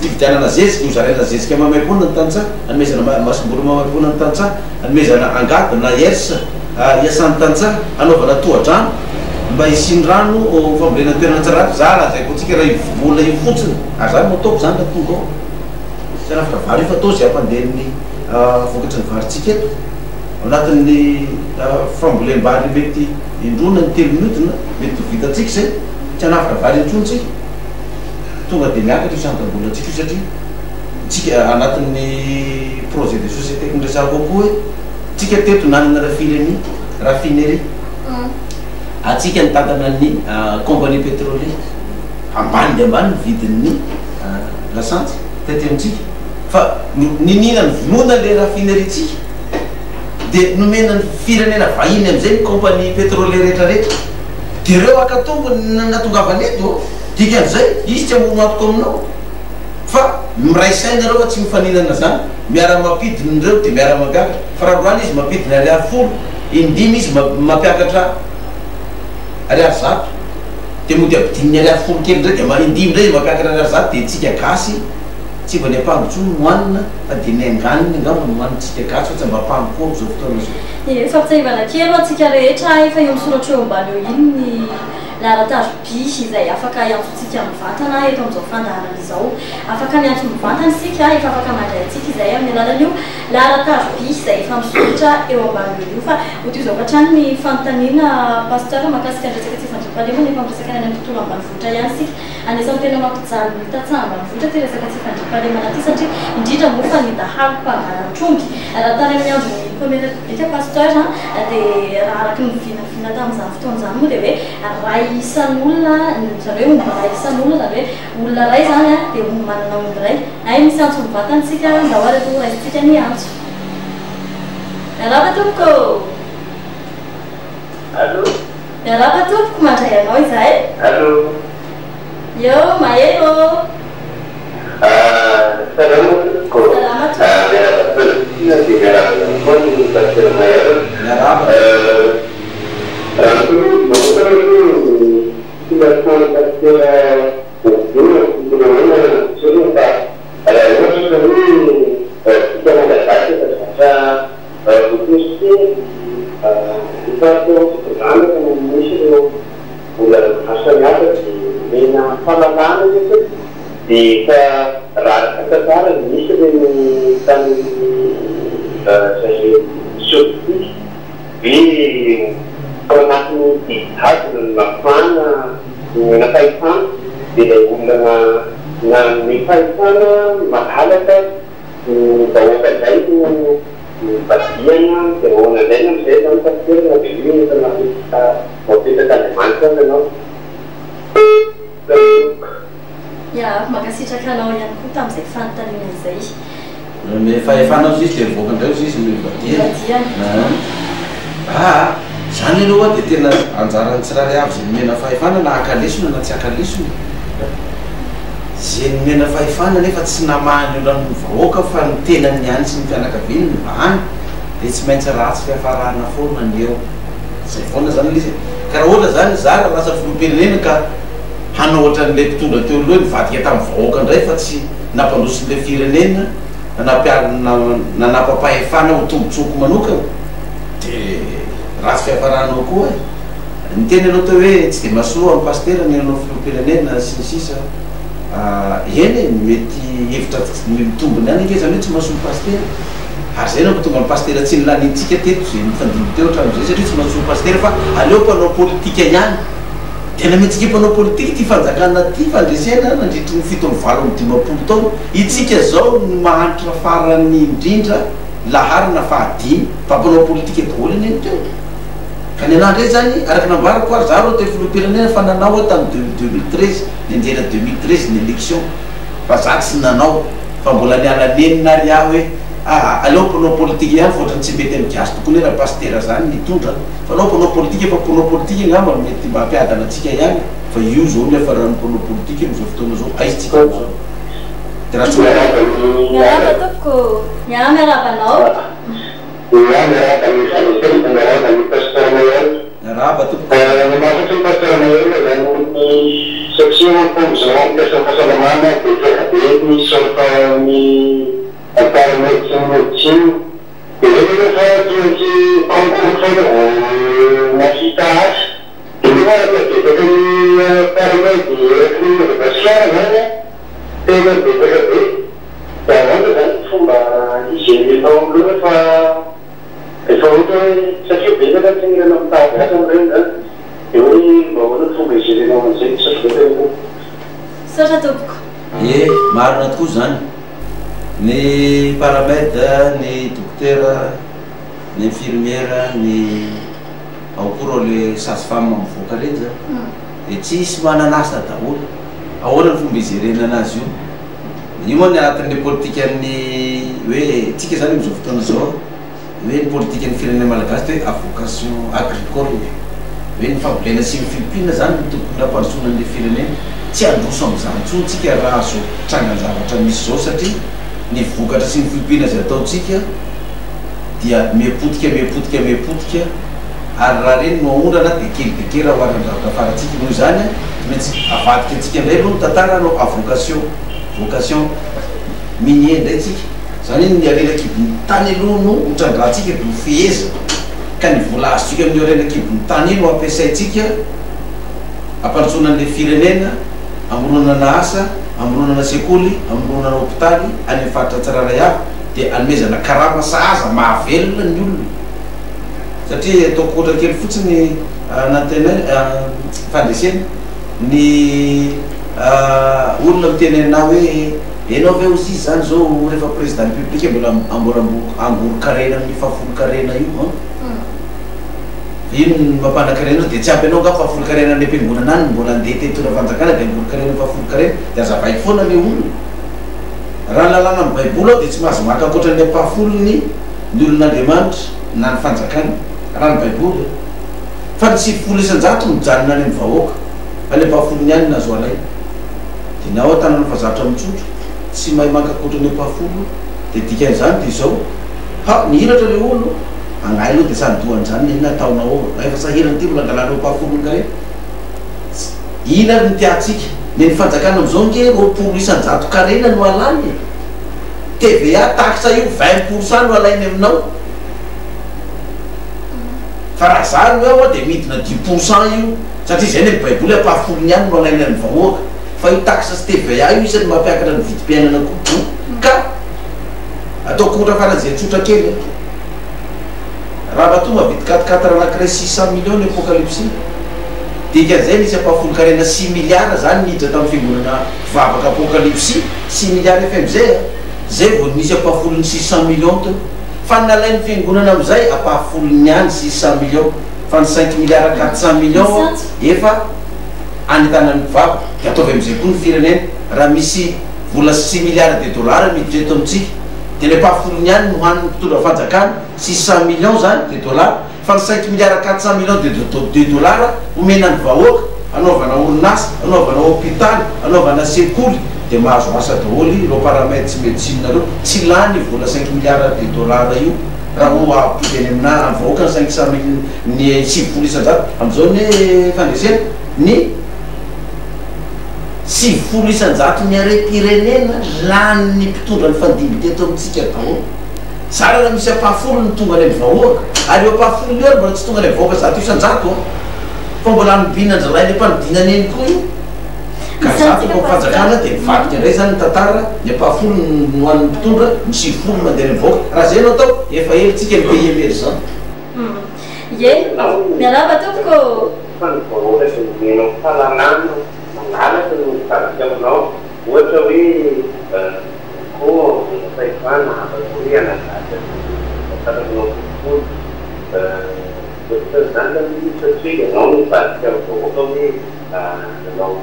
hividianana zezika, hozaraina zezika maimaimpoana ny tantsaha, hanomezana masomboly maimaimpoana ny tantsaha, hanomezana angady na herse hiasan'ny tantsaha, hanaovana tohadrano mba hisian'ny rano ho fambolena ny toerana tsirairay, za lazaiko antsika raha io vola io fotsiny, ary za no ataoko zany raha tonga ao. Tsy hanafatra vary io fa atao izay hampandeha ny vokatry ny varintsika eto. Ao anatin'ny fambolem-bary mety indroa na intelo mihodina, mety ho vitantsika izay. Tsy hanafatra vary intsony tsika. Tonga dia miakatra io sandam-bolantsika io satria tsika anatin'ny projet de société niresahako ao koa hoe tsika teto nanana raffinerie, raffinerie. Antsika nitantana ny compagnie pétrolier. Ambany dia ambany ny vidin'ny lasantsy tety amintsika fa niniana novonoina le raffinerie-tsika dia nomena ny firenena vahiny amin'izay ny compagnie pétrolier rehetra rehetra dia ireo haka tombony no natongavany eto, dikan'izay izy tsy hamono antoka aminao fa miray saina ireo fa tsy mifaninana zany, miara mampidina ireo dia miara mampiakatra fa raha androany izy mampidina ariary 10, indimy izy mampiakatra ariary 100. Dia mody ampidininy ariary 10 kely indray dia indimy indray izy mampiakatra ariary 100 dia tsika gasy tsy mba ny ampango intsony no hohanina fa dia ny anganiny angamba no hohanintsika gasy fa tsy mba ampango koa amin'izao fotoana izao. Ie, fampitsaivana kely ho antsika rehetra, efa eo misoratra eo ambany eo iny ny laharan-taroby izay afaka hiantsoantsika mivantana eto amin'izao fandaharana izao. Afaka miantso mivantana isika, efa afaka mandray antsika izahay amin'ny alalan'io laharan-taroby izay efa misoratra eo ambany eo io. Fa ho toy izao hatrany ny fanontaniana Pasteur mahakasika ny resaka tsy fandriampahalemana, efa miresaka ny any amin'ny tontolo ambanivohitra ihany isika. Anisan'ny tena mampijaly ny tantsaha ambanivohitra ity resaka tsy fandriampahalemana ity satria indrindra moa fa ny dahalo mpangalatr'omby. Raha tany amin'ny andron'ny Première République Pasteur dia raha araka ny vinavina tamin'izany fotoana izany moa dia hoe ray isan'olona, izany hoe omby ray isan'olona, izany hoe olona iray izany dia omby manana omby iray. Hay misy antso mivantana isika, ndao ary aloha raisintsika ny antso. Miarahaba tompoko ô! Allô. Miarahaba tompoko, mandray anao izahay. Allô. Eo, maheno ô. Ah, salama tompoko. Salama tompoko. Miarahaba Palestine dia miarahaba ihany koa ny Pasteur Mahery. Miarahaba. Raha toa manokana aloha ny filatrohan'ny Pasteur Oviana sy Firenena no fa raha ohatra ka hoe tsika Malagasy efa zatra Voatosika efa teo amin'ny fitondrana efa misy ireo olona maro samihafa dia nomena fahalalahana nefa dia efa raha araka ny tantara nisy ireny tany izay sovietika hoe tao anatin'ny didy jadona no nafahana nomena fahefana dia ilay olona nanome fahefana malalaka Ny vahoaka indray no nivadihana dia ahoana indray ny amin'izay izany Pasitera na dia hoe efa napetraka voapetrak'Andriamanitra aza ianao? Tompoko. Ya, mankasitraka anao ihany koa tamin'izay fanontaniana izay. Nanome fahefana ozy izy dia nivoaka indray ozy izy no nivadihana. Nivadihana. Aa, izany aloha dia tena anjaran'ny tsirairay avy izay nomena fahefana na haka lesona na tsy haka lesona. Izay nomena fahefana nefa tsy namaha ny olan'ny vahoaka fa ny tenany ihany sy ny fianakaviany no vahany dia tsy maintsy ratsy fiafarana foana ny eo. Izay foana izany ilay izy e. Ka raha ohatra izany izaho raha lasa filoham-pirenena ka hanao ohatran'ilay mpitondra teo aloha hoe nivadika tamin'ny vahoaka indray fa tsy nampandroso an'ilay firenena na nampiarina nanapa-pahefana ho tombotsoako manokana dia ratsy fiafarana ao koa e. Niteny ianao teo hoe tsy dia mahasoa an'i Pasitera ny hanao filoham-pirenena sy ny sisa Eny e, mety hevitra mitombina ihany ange izany hoe tsy mahasoa an'i Pasitera. Ary izay no nampatonga an'i Pasitera tsy nolaniantsika teto izay nifandimby teo hatramin'izay satria tsy mahasoa an'i Pasitera fa aleo mpanao politika ihany. Dia namentsika mpanao politika ity fanjakana ity fandresena nandritry ny 57 taona. Itsika izao no mahantra farany indrindra laharana fahadimy fa mpanao politika daholo anie ny teo. Ka ny anah ndray zany araka nambarako ary za rô teo filoham-pirenena fa nanao aho tamin'ny 2013 nianjera 2013 ny election fa za tsy nanao fa mbola niala nenina ary aho hoe aa aleo mpanao politika ihany fa ohatran'ny tsy mety amin'ny gasy tokoa anie raha pasitera zany ny hitondra fa aleo mpanao politika fa mponao politika angamba no mety mba hampiadana antsika ihany fa io zao ny hiafaran'ny mpanao politika amin'izao fotoana zao aiza tsika amin'izao de raha tsy Miarahaba tompoko ô! Miarahaba anao. Ia, miarahaba ny Fanekena dia miarahaba ny Pasteur Mahery. Miarahaba tompoko. Ny mahafaty ny Pasteur Mahery izany satria manko amin'izao amin'ny lafiny fahasalamana betsaka be ny sorte ny paramed sy ny medecine dia ireny anefa tsy maintsy concours foana vao mahita asa dia nefa raha tena betsaka ny paramed eraky ny Madagasikara izany an tena betsaka be. Dia ahoana izany ny fomba hi-gérer-nao amin'ireo rehefa rehefa ohatra hoe satria betsaka ny fiangonana mitady asa amin'ireny izany dia hoe mba ahoana ny fomba hi-gérer-nao an'izay? Misaotra betsaka tompoko. Misaotra tompoko. Ie, marina tokoa izany. Ny paramed, ny dokotera, ny infirmiera, ny ao koa ireo le sage femme mivoaka ireny izany dia tsisy manana asa daholo. Ahoana ny fomba hi-gérer-na anazy io? Io moa ny anatin'ilay politikan'ny hoe tsika izany amin'izao fotoana izao hoe ny politikan'ny firenena malagasy dia hoe à vocation agricole, hoe ny fambolena sy ny fiompiana izany no tokony hampandrosoana an'ilay firenena. Tsy handroso amin'izany intsony tsika raha izao trangan-javatra misy izao satria ny vokatra sy ny fiompiana izay ataontsika dia miha-potika miha-potika miha-potika ary raha ireny no aondrana dia kely dia kely raha oharina amin'ny zavatra afarantsika. Noho izany tsy maintsy avadika antsika indray aloha ny tantara hanao à vocation, vocation minier indray tsika. Izany hoe ny harena an-kibon'ny tany aloha no ho trandrahantsika dia ho fehezina ka ny vola azontsika amin'io harena an-kibon'ny tany io no ampiasaintsika. Hampandrosoana an'ilay firenena, hamoronana asa, hamoronana sekoly, hamoronana hopitaly any amin'ny faritra tsirairay avy dia hanomezana karama sahaza mahavelona ny olona. Satria ataoko ohatra kely fotsiny nantenaina, fandresena, ny olona miteny anah hoe enao ve ozy izy zany zao rehefa président république mbola mbola hangoron-karena amin'ny fahafolon-karena io an? Ino no mampanakarena anao? Dia tsy ampy anao angaha fahafolonkarena any am-piangonana any no mbola andeha te hitondra fanjakana dia hangoron-karena fahafolonkarena? Dia azavaiko foana le olona. Raha ny lalàna amin'ny baiboly aho dia tsy mahazo maka ankoatra ny ampahafolony ny olon'Andriamanitra na ny fanjakana. Raha ny baiboly e. Fa ny 90 isan-jato mijanona any amin'ny vahoaka fa ny ampahafolony ihany no azo alaina. Dia ny ao an-tanana fa zatra mitsotra, tsy mahay maka ankoatra ny ampahafolo dia dikan'izany dia izao, ha, nihiratra le olo. Angahy aloha dia sady dohan'izany na inona ataonao ao raha efa sahirana ity mbola angalanao ampahafolon-karena. Tsy ina ary no tiantsika? Ny an'ny fanjakana amin'izao ange 20% karena no alany e! TVA taxe io 20% no alainy aminao. Fa raha za no eo dia midina 10% io satria izay ny amin'ny baiboly ampahafolony ihany no alainy amin'ny vahoaka. Fa io taxe sy TVA io isany mampiakatra ny vidim-piainana koa. Ka ataoko ohatra faran'izay tsotra kely a. Ramatoa mahavidy quatre quatre anankiray 600 millions ny apocalypse. Dikan'izay nisy ampahafolon-karena six milliards zany niditra tamin'ny fiangonana mpivavaka apocalypse, six milliards FMZ a! Zay vao nisy ampahafolon'ny 600 millions teo. Fa ny nalain'ny fiangonana amin'izay ampahafolony ihany 600 millions fa ny cinq milliards 400 millions efa any an-tanan'ny mpivavaka. Dia ataovy amin'izay koa ny firenena raha misy vola six milliards de dollars miditra eto amintsika. Dia ny ampahafolony ihany no hanin'ny mpitondra fanjakana, 600 millions zany de dollars, fa ny cinq milliards 400 millions de de dollars omena ny vahoaka hanaovana orinasa, hanaovana hopitaly, hanaovana sekoly, dia mahazo asa daholo ireo paramed sy medecine ireo, tsy lany io vola cinq milliards de dollars io raha ho ampody any amina amin'ny vahoaka ny cinq cent mille ny 90%, amin'izao ny fandresena ny. 90% ny harem-pirenena lanin'ny mpitondra nifandimby teto amintsika daholo. Zara raha misy ampahafolony ny tonga any amin'ny vahoaka. Ary io ampahafolony io ary mbola tsy tonga any amin'ny vahoaka 100% an! Fa mbola anobinan-dry ilay mpanodinana eny koa io. Ka za tonga amin'ny fanjakana dia mivadika indray izany ny tantara, ny ampahafolony no an'ny mpitondra, ny 90 no mandeha any amin'ny vahoaka. Raha izay no atao, efa ela tsika ny pays emergent. Ie, miarahaba tompoko ô! Fa ny vahoaka izay omenao fahalalana malalaka no mivadika aminao. Ohatra hoe koa omena fahefana afaka hoe hanazatra ny tantara-manao kolikoly. Ohatran'izany zany izy satria ianao no mivadika amin'ny vahoaka hoe nanao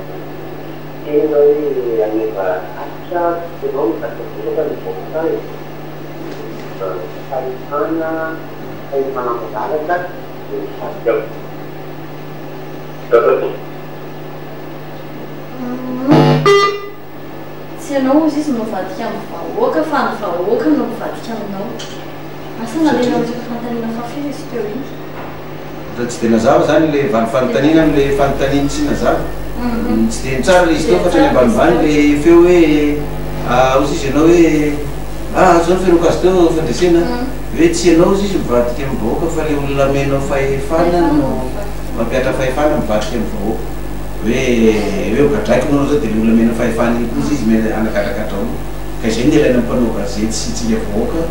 tena hoe hanova tatitra, tsy ianao no mivadika amin'ny vahoaka fa ny vahoaka e. Fahefana, fahefana malalaka no mivadika amin'ny. Tsy ianao hozy izy no mivadika amin'ny vahoaka fa ny vahoaka no mivadika aminao. Asa nalena amin'iny fanontaniana fahafiry izy teo iny? Raha tsy dia nazava izany ilay valim-panontaniana amin'ilay fanontaniany tsy nazava. Tsy dia tsara ilay izy teo fa hatrany ambanimbany ilay feo hoe hozy izy ianao hoe ah zao ny feonao azy teo fandresena. Hoe tsy ianao ozy izy mivadika amin'ny vahoaka fa le olona amenao fahefana no mampihatra fahefana mivadika amin'ny vahoaka. Hoe hoe ho gadraiko ianao zao dia le olona amenao fahefana iny koa ozy izy mety hanagadragadra olona. Ka izay no ilaina amin'ny mpanao gazety sy tsika vahoaka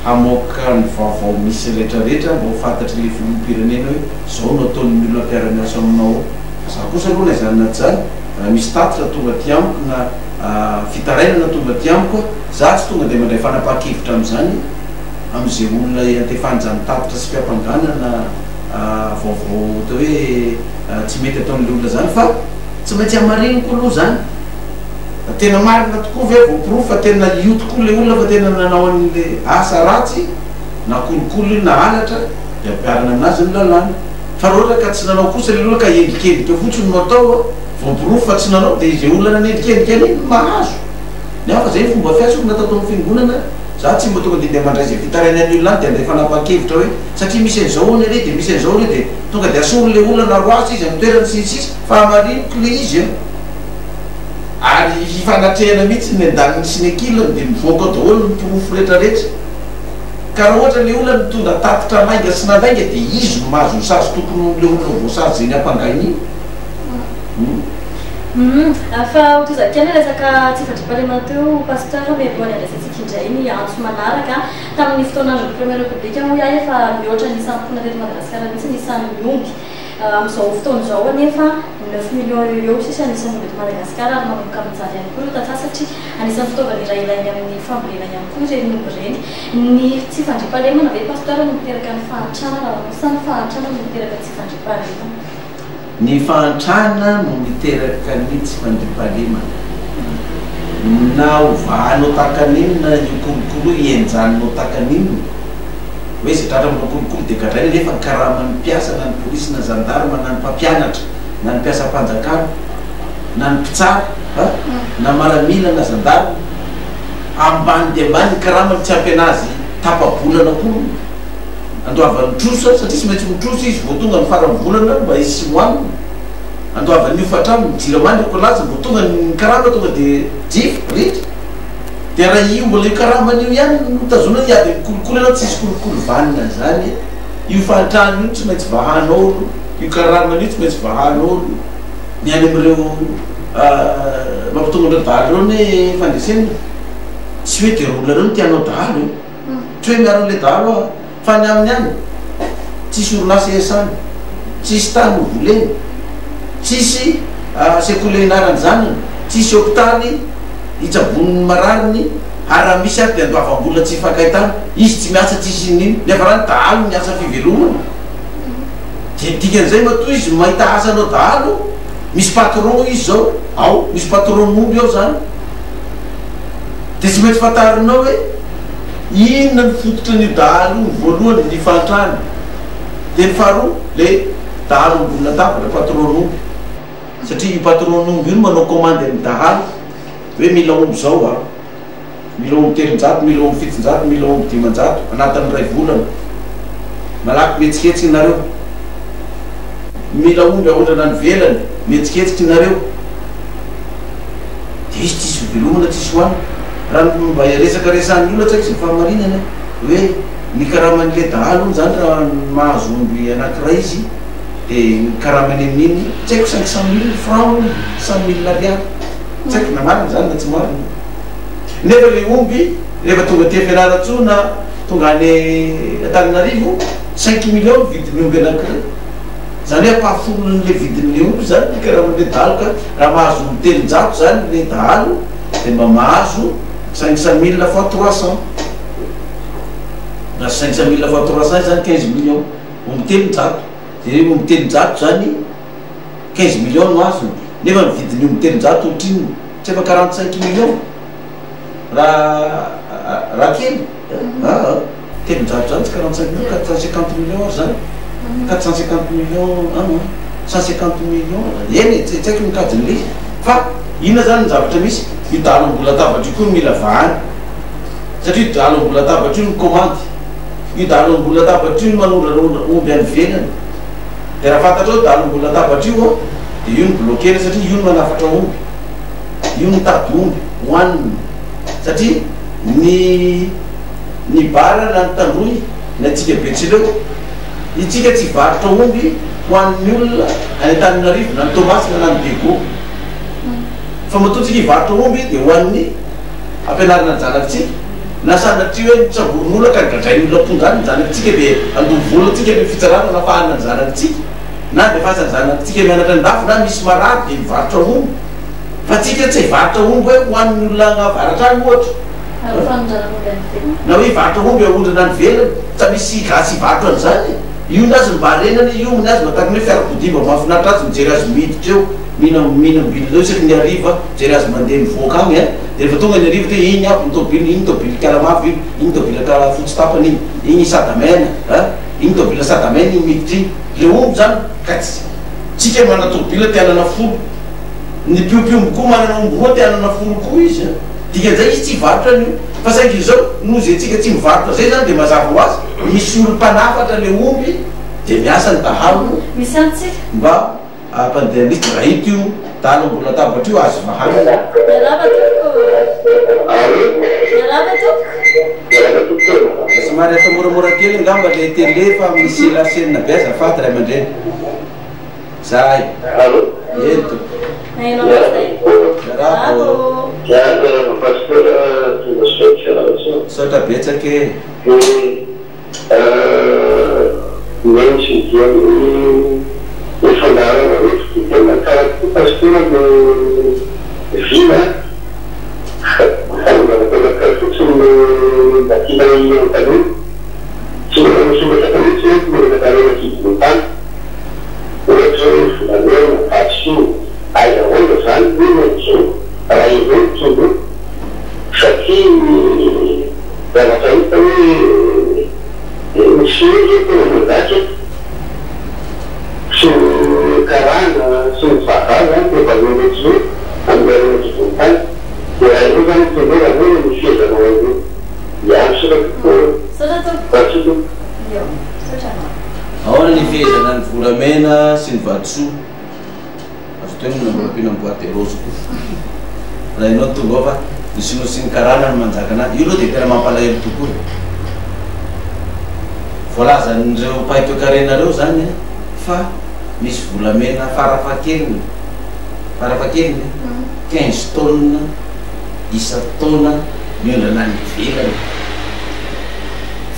hamoaka ny vaovao misy retraretra mba ho fantatr'ilay filoham-pirenena hoe zao no ataon'ny olona mpiara-miasa aminao ao. Fa za kosa aloha na izany na tsy izany raha misy tatitra tonga aty amiko na fitarainana tonga aty amiko Za tsy tonga dia mandray fanapahan-kevitra amin'izany amin'izay olona iantefan'izany tatitra sy fiampangana na vaovao atao hoe tsy mety ataon'ilay olona izany fa tsy maintsy hamariniko aloha izany. Tena marina tokoa ve voaporofo fa tena io tokoa ilay olona fa tena nanao an'ilay asa ratsy na kolikoly io na halatra dia ampiharina aminazy ny lalàna. Fa raha ohatra ka tsy nanao kosa ilay olona ka endrikendrika fotsiny no atao voaporofo fa tsy nanao dia izay olona nanendrikendrika an'iny no mahazo. Ny hafa zay ny fomba fiasako na tato amin'ny fiangonana, za tsy mba tonga de ndeha mandray zay fitarainan'ny olona any de handray fanapahan-kevitra hoe satria misy an'izao hono ery de misy an'izao ery de tonga de asoriny le olona na roasy izy amin'ny toerany sy ny sisa fa hamariniko le izy an! Ary hifanatrehana mihitsy ny andaniny sy ny ankilany de mivoaka ao daholo ny porofo retraretra. Ka raha ohatra le olona nitondra tatitra lainga sy nandainga de izy no mahazo ny sazy tokony ho le olona voasazy zay niampangaina iny. Humm fa ho tohizako kely ny resaka tsy fandriampahalemana teo Pasteur mialohan'ny handraisantsika indray ny antso manaraka. Tamin'ny fotoan'andron'ny Première République hoy aho efa mihoatra ny isan'ny mponina teto Madagasikara mihitsy ny isan'ny omby. Amin'izao fotoana izao anefa neuf millions eo ho eo sisa ny isan'ny omby eto Madagasikara ary manomboka mijaly ihany koa ireo tantsaha satria anisan'ny fitaovana iray ilainy amin'ny fambolena ihany koa ireny omby ireny. Ny tsy fandriampahalemana ve Pasteur no miteraka ny fahantrana raha sa ny fahantrana no miteraka tsy fandriampahalemana? Ny fahantrana no miteraka ny tsy fandriampahalemana. Na hovahanao tahaka ny inona io kolikoly io, henjaninao tahaka ny inona, hoe izay tratra manao kolikoly dia gadraina nefa ny karaman'ny mpiasa na ny polisy na zandarma na ny mpampianatra na ny mpiasam-panjakana na ny mpitsara a, na maramila na zandarma, ambany dia ambany ny karamany tsy ampy anazy tapa-bolana akory andoavany trosa satria tsy maintsy mitrosa izy vao tonga ny faran'ny volana mba hisy hohanina, andoavany hofantrano, ny jirama, ny ekolazy vao tonga ny karama tonga dia jifa, ritra. Dia raha io mbola io karamany io ihany no tazonina hiady amin'ny kolikoly ianao tsisy kolikoly vanona zany, io fahantrana io tsy maintsy vahanao aloha, io karamany io tsy maintsy vahanao aloha, ny any amin'ireo mampitonga an'ireo dahalo ireo anie fandresena tsy hoe dia ireo olona ireo no tianao dahalo e. Tsy hoe miaro an'ilay dahalo aho fa ny aminy any tsisy orinasa iasany, tsisy tany ho voleny, tsisy sekoly hianaran'ny zanany, tsisy hopitaly hitsaboany ny marariny ary raha misy ary dia andoavam-bola tsy hifankahitana, izy tsy miasa tsisy inona inona, nefa raha ny dahalo ny asa fivelomana dia ny dikan'izay matoa izy mahita asa anao dahalo, misy patron izy zao ao, misy patron omby ao zany. Dia tsy maintsy fantarinao hoe inona ny fototry ny dahalo io, ny voalohany ny fahantrana, dia ny faharoa le dahalo ambony latabatra, patron-n'omby, satria io patron-n'omby io no manao commande amin'ny dahalo hoe mila omby zao aho, mila omby 300, mila omby 700, mila omby 500 anatin'ny iray volana, malaky mihetsiketsika nareo, mila omby aondrana any ivelany, mihetsiketsika nareo. Dia izy tsisy fivelomana tsisy hohanina. Raha ny mba resaka resahan'ny olona tsy haiko izay fahamarinany an, hoe ny karaman'ilay dahalo hono izany raha mahazo omby anankiray izy dia ny karamany amin'iny tsy haiko 500 mille francs hono, cent mille ariary. Tsy haiko na marina izany na tsy marina. Nefa ilay omby rehefa tonga aty Fianarantsoa na tonga any Antananarivo, cinq millions ny vidin'ny omby anankiray. Izany hoe ampahafolon'ilay vidin'ilay omby izany ny karaman'ilay dahalo ka raha mahazo omby 300 izany ilay dahalo dia mba mahazo 500 mille fois 300. Raha 500 mille fois 300 izany 15 millions, omby 300. Dia omby 300 izany 15 millions no azony nefa ny vidin'ny omby 300 ohatrinona? Tsy efa 45 millions raha raha kely? Aa. 300 zany tsy 45 millions, 450 millions ary zany, 450 millions an an, 150 millions, eny e, tsy haiko ny kajin'ilay izy, fa inona zany ny zavatra misy, io dahalo ambony latabatra io koa no mila vahana, satria io dahalo ambony latabatra io mikomandy, io dahalo ambony latabatra io no manondrana omby any ivelany, dia raha fantatrao io dahalo ambony latabatra io an, dia io no bloquer-na satria io no manafatra omby, io no mitady omby hohanina, satria ny. Ny bara na ny tandroy ny antsika betsileo. Itsika tsy hivarotra omby ho an'ny olona any Antananarivo na ny Toamasina na ny Diego. Fa matoa tsika hivarotra omby dia ho an'ny hampianarana ny zanakitsika. Na sanatria hoe notsaborin'olona ka gadrain'ny olona am-ponja any ny zanakitsika dia handoa vola tsika any amin'ny fitsarana hanafahana ny zanakitsika. Na andefasana zanakitsika mianatra an-dafy na misy marary dia mivarotra omby. Fa tsika tsy hivarotra omby hoe ho an'ny olona any avaratra any ohatra. Na hoe hivarotra omby ahondrana any ivelany, tsa misy gasy hivarotra an'izany e! Io ny azy mba harena anie io, ny azy mba tahaka ny hoe fiarakodia mba mahafinaritra azy mijery azy miditra eo, mihinam-bilona eo isaky ny hariva, mijery azy mandeha mivoaka agny an! Dia rehefa tonga ny hariva dia iny aby ny tôbily, iny tôbily kalamavo iny, iny tôbily kalafotsy tapany iny, iny sadamena an! Iny tôbily sadamena iny miditra iny. Le omby zany ka tsy, tsika manana tôbily te hanana folo, ny mpiompy omby koa manana omby roa te hanana folo koa izy an! Dikan'izay izy tsy hivarotra an'io. Fa saingy izao, noho izay tsika tsy mivarotra izay izany dia mazava ho azy, misy olo mpanafatra le omby dia miasa ny dahalo Misy antsika. mba hampandeha an'izy. Raha ito io dahalo ambony latabatra io azo vahana. Miarahaba tompoko. Miarahaba tompoko. Miarahaba tompoko. Somary atao moramora kely angamba le télé fa misy lasenina be azafady ray aman-dreny. Zahay. Allô. Eny tompoko. Maheno anao izay. Miarahaba ô. Miarahaba Pasteur tonga soa fiarahantsoa. Misaotra betsaka e. Dia mihaino sy mijery ny fandaharana rehetra dia tena tsara tokoa Pasteur ny vina a! Fa ny zavatra anankiray fotsiny no mba tiana hanontaniana, tsy mbola nisy resaka mihitsy manko ny resaka harena an-kibon'ny tany. Ohatra hoe volamena, vatosoa, aiza ho aiza izany hono amin'izao raha ireo no tonga eo? Satria ny zavatra hita hoe ny sinoa izao tena manjaka eto, sy ny karana sy ny vazaha izany prévalent sinoa amin'ny harena an-kibon'ny tany. Dia raha ireo izany no tonga eo, ahoana no fihezanao an'ireo? Miandry soa tompoko ô! Misaotra tompoko. Merci tompoko. Io, misaotra anao. Ahoana ny fehezana ny volamena sy ny vatosoa? Azo atao inona mbola ampiana ny boite de rose koa. Raha ianao no tonga ao fa ny sinoa sy ny karana no manjaka anazy. Io aloha dia tena mampalahelo tokoa e. Voalazan'ireo mpahay toekarena ireo izany fa misy volamena farafahakeliny, farafahakeliny, 15 tonnes isan-taona miondrana any ivelany.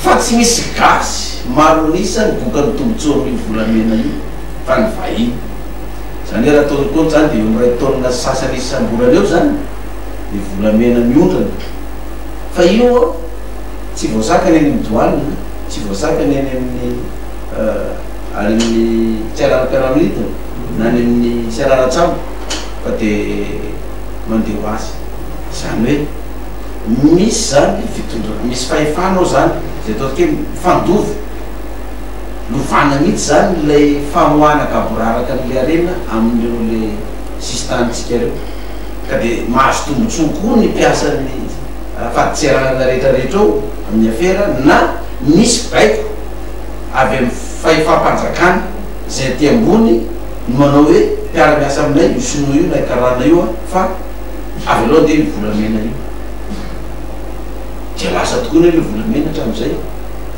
Fa tsy misy gasy maro an'isa migoka ny tombotsoa amin'io volamena io fa ny vahiny. Izany hoe raha atao ny kaonty izany dia eo amin'ny iray taonina sy sasany isam-bolana eo izany ny volamena miondrana. Fa io an, tsy voasakana eny amin'ny douane, tsy voasakana eny amin'ny any amin'ny seranam-piaramanidina na any amin'ny seranan-tsambo fa dia mandeha ho azy. Izany hoe. Misy izany fitondra, misy fahefana ao izany, izay ataontsika hoe mifandova, lovana mihitsy izany ilay famoahana gaboraraka an'ilay harena amin'ireo ilay sisin-tanintsika ireo. Ka dia mahazo tombontsoa koa ny mpiasan'ny fadintseranana rehetra rehetra ao amin'ny afera na misy baiko avy amin'ny fahefam-panjakana izay aty ambony no manao hoe mpiara-miasa aminay io sinoa io na karana io fa Avelao andeha io volamena io. Dia lasa tokoa anie ilay volamena hatramin'izay.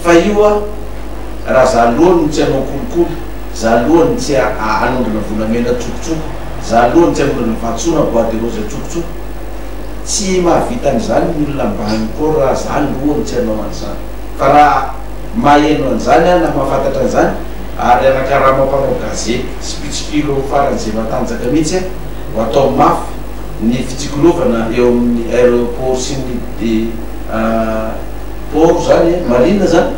Fa io an, raha za lohany no tsy hanao kolikoly, za lohany no tsy hanondrana volamena an-tsokotsoko, za lohany tsy hanondrana vatosoa na bois de rose an-tsokotsoko, tsy mahavita an'izany ny olona ambany corps raha za lohany tsy hanao an'izany. Fa raha maheno an'izany aho na mahafantatra an'izany, ary hanakarama mpanao gazety sy mpitsikilo faran'izay matanjaka mihitsy aho, Ho atao mafy ny fitsikilovana eo amin'ny aeroport sy ny port zany e, marine zany,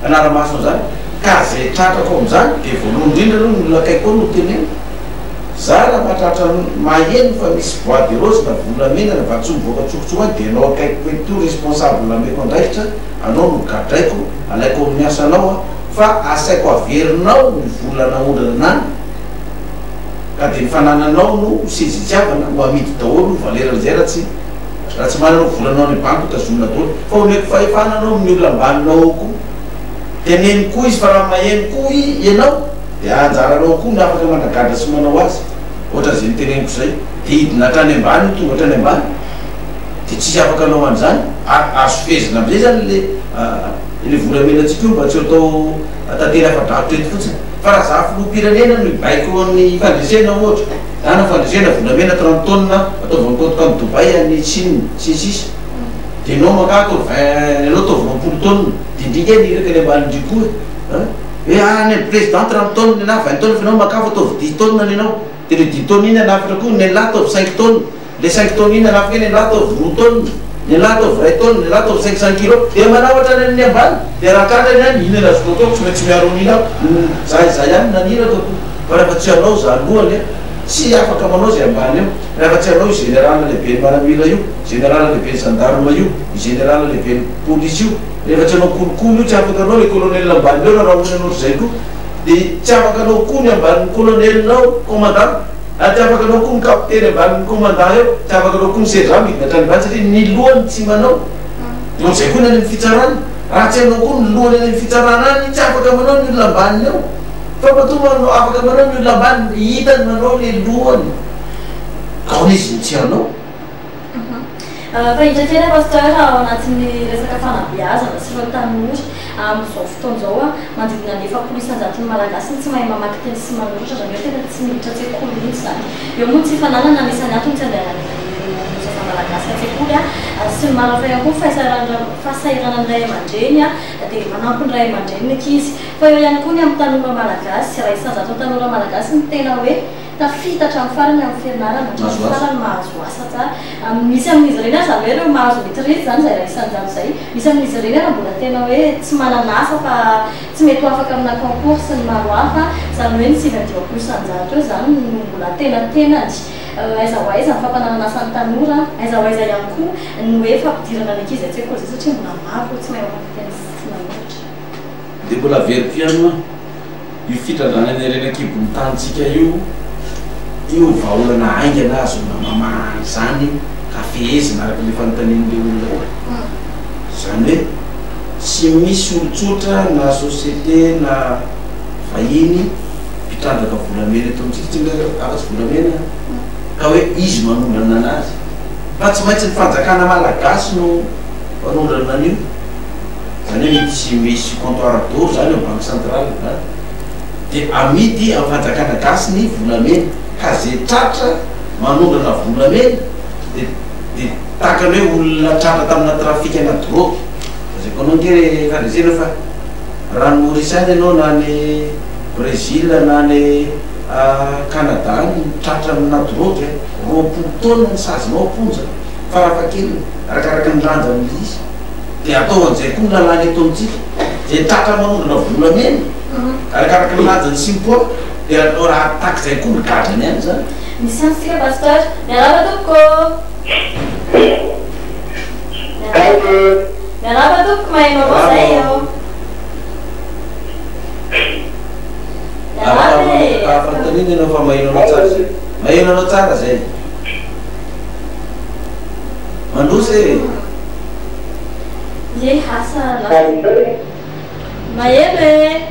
hanara-maso an'izany, ka zay tratrako amin'izany dia voalohany indrindra aloha ny olona akaiky ao no teneno, za raha mahatratra maheno fa misy bois de rose na volamena na vatosoa mivoaka an-tsokotsoko any dia ianao akaikiko eto responsable ameko andraikitra, anao no gadraiko, alaiko amin'ny asanao aho, fa asaiko averinao ny vola naondrana any. Ka dia ny fanananao no ho sezitiavana, ho amidy daholo, ho valeran'izay raha tsy raha tsy manana ho volanao any banky ho tazomina daholo. Fa omeko fahefana anao amin'ny olona ambaninao ao koa. Teneno koa izy fa raha maheno koa i ianao dia anjaranao koa ny afaka managadra sy manao azy. Ohatran'izay noteneniko izay. Dia hidina hatrany ambany io tonga hatrany ambany. Dia tsisy afaka hanao an'izany. Ary azo fehezina amin'izay izany ilay ilay volamenantsika io mba tsy ho atao tantely afa-drakotra eto fotsiny. Fa raha za filoham-pirenena no hibaiko ny fandresena ohatra, na ny fandresena volamena 30 tonnes ataovy en compte any Dubaï any Chine sy ny sisa dia enao maka ataovy vingt enao ataovy 20 tonnes dia ndry nge ny iraka any ambany ndry koa e an! Hoe ah ny an'i président 30 tonnes nenaha 20 tonnes fa enao maka fa ataovy 10 tonnes nenao dia le 10 tonnes iny hanafatra koa nelah ataovy 5 tonnes Le cinq tonnes iny anafika iny elah ataovy roa tonnes, ny elah ataovy iray tonne, ny elah ataovy 500 kilos, dia manao hatrany amin'ny ambany, dia raha tratra iny any, inona azoko atao, tsy maintsy miaro an'iny aho, za za ihany naniraka ko, fa rehefa tsy anao za lohany a, tsy afaka manao zay ambany eo, rehefa tsy anao io général lehiben'ny maramila io, général lehiben'ny gendarme io, io général lehiben'ny polisy io, rehefa tsy anao kolikoly io tsy afaka anao le colonel ambaniny eo raha rahonana ohatr'izay koa, dia tsy afaka anao koa ny ambanin'ny colonel-nao, commandant. Ary tsy afaka anao koa ny kapiteny ambanin'ny commandant eo, tsy afaka anao koa ny sergent midina hatrany ambany satria ny lohany tsy manao. Dia ohatr'izay koa ny any amin'ny fitsarana. Raha tsy anao koa ny lohany any amin'ny fitsarana any, tsy afaka manao ny olona ambaniny eo. Fa matoa manao, afaka manao ny olona ambaniny, hitany manao le lohany. Ka ahoana izy no tsy hanao? Fa indray kely aho Pasteur ao anatin'ny resaka fanabeazana sy ireo tanora amin'izao fotoana izao manodidina ny 40 isan-jaton'ny Malagasy no tsy mahay mamaky teny sy manoratra izany hoe tena tsy miditra an-tsekoly mihitsy izany. Eo moa ny tsy fananana anisan'ny antony tsy andehanan'ireo zaza Malagasy an-tsekoly sy ny maro hafa ihany koa fahasahiranan'ny ray aman-dreny dia manampy ny ray aman-dreny ny ankizy. Fa eo ihany koa ny amin'ny tanora Malagasy, iray isan-jaton'ny tanora Malagasy no tena hoe Tafita hatramin'ny farany amin'ny fianarana, hatramin'ny farany mahazo asa tsara. Misy amin'izy ireny ary izany hoe ireo mahazo maitrise izany izay 1% izay, misy amin'izy ireny ary mbola tena hoe tsy manana asa fa tsy mety ho afaka amina concours sy ny maro hafa, izany hoe ny 59% eo izany no mbola tenantenany. Aiza ho aiza ny fampananana asa ny tanora, aiza ho aiza ihany koa ny hoe fampidirana ny ankizy an-tsekoly izay satria mbola maro ireo tsy mahay mamaky teny sy tsy manoratra. Dia mbola averiko ihany hoa. Io fitrandrahana ny harena an-kibon'ny tanintsika io, io vahaolana haingana ahazoana mamaha an'izany ka fehezina araka ilay fanontanian'ilay olona io. Izany hoe tsy misy olon-tsotra na société na vahiny mpitrandraka volamena eto amintsika, tsy miresaka afa-tsy volamena ka hoe izy manondrana anazy fa tsy maintsy ny fanjakana malagasy no manondrana an'io. Zany hoe misy misy comptoir d'or zany ao banque centrale a, de amidy am fanjakana gasy ny volamena ka ze tratra manondrana volamena de de takany hoe olona tratra tamina trafic ana drogue, lazaiko anao nge fandresena fa raha any Maurice any ianao na any Brésil na any Canada any tratra amina drogue a, 20 taona ny sazinao am-ponja farafahakeliny arakaraka ny lanjan'ilay izy. Dia atao an'izay koa ny lalàna eto amintsika. Izay tratra manondrana volamena, arakaraka ny lanjany sy ny poids, dia atao raha tahaka izay koa ny gadrany any izany. Misy antso tsika Pasteur. Miarahaba tompoko ô. Miarahaba. Miarahaba tompoko maheno anao zay ô. Miarahaba e. Afaka fanontaniana ianao fa maheno anao tsara zay. Maheno anao tsara zay. Mandroso e. Ye asa lasa. Maheno e!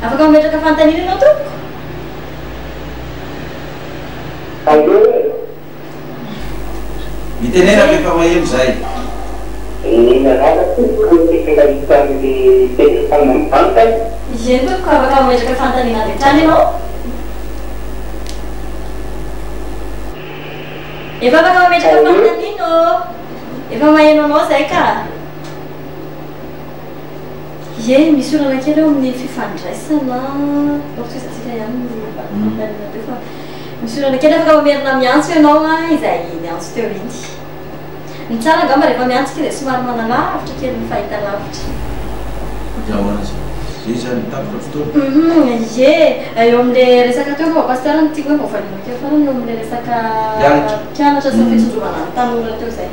Afaka mametraka fanontaniana ianao tompoko? Allo e! Mitenena fa efa maheno zahay. Ny miarahaba tompoko tonga hita amin'ny téléphone mivantana. Ie tompoko afaka mametraka fanontaniana avy hatrany ianao. Efa afaka mametraka fanontaniana ô! Efa maheno anao izay ka! Ie, misy olana kely eo amin'ny fifandraisana, aleo tohizantsika ihany ny fanontaniana teo fa misy olana kely, afaka mamerina miantso ianao an, izay niantso teo iny. Ny tsara angamba rehefa miantso kely dia somary manalavitra kely ny fahitalavitra. Dia ahoana izay? Izay izany, tapitra fotoana? Hum, ie, eo amin'ilay resaka teo angamba Pasteur no tiako hoe mba hovaliana kely farany eo amin'ilay resaka mpianatra sy ny fitsinjovana ny tanora teo izay.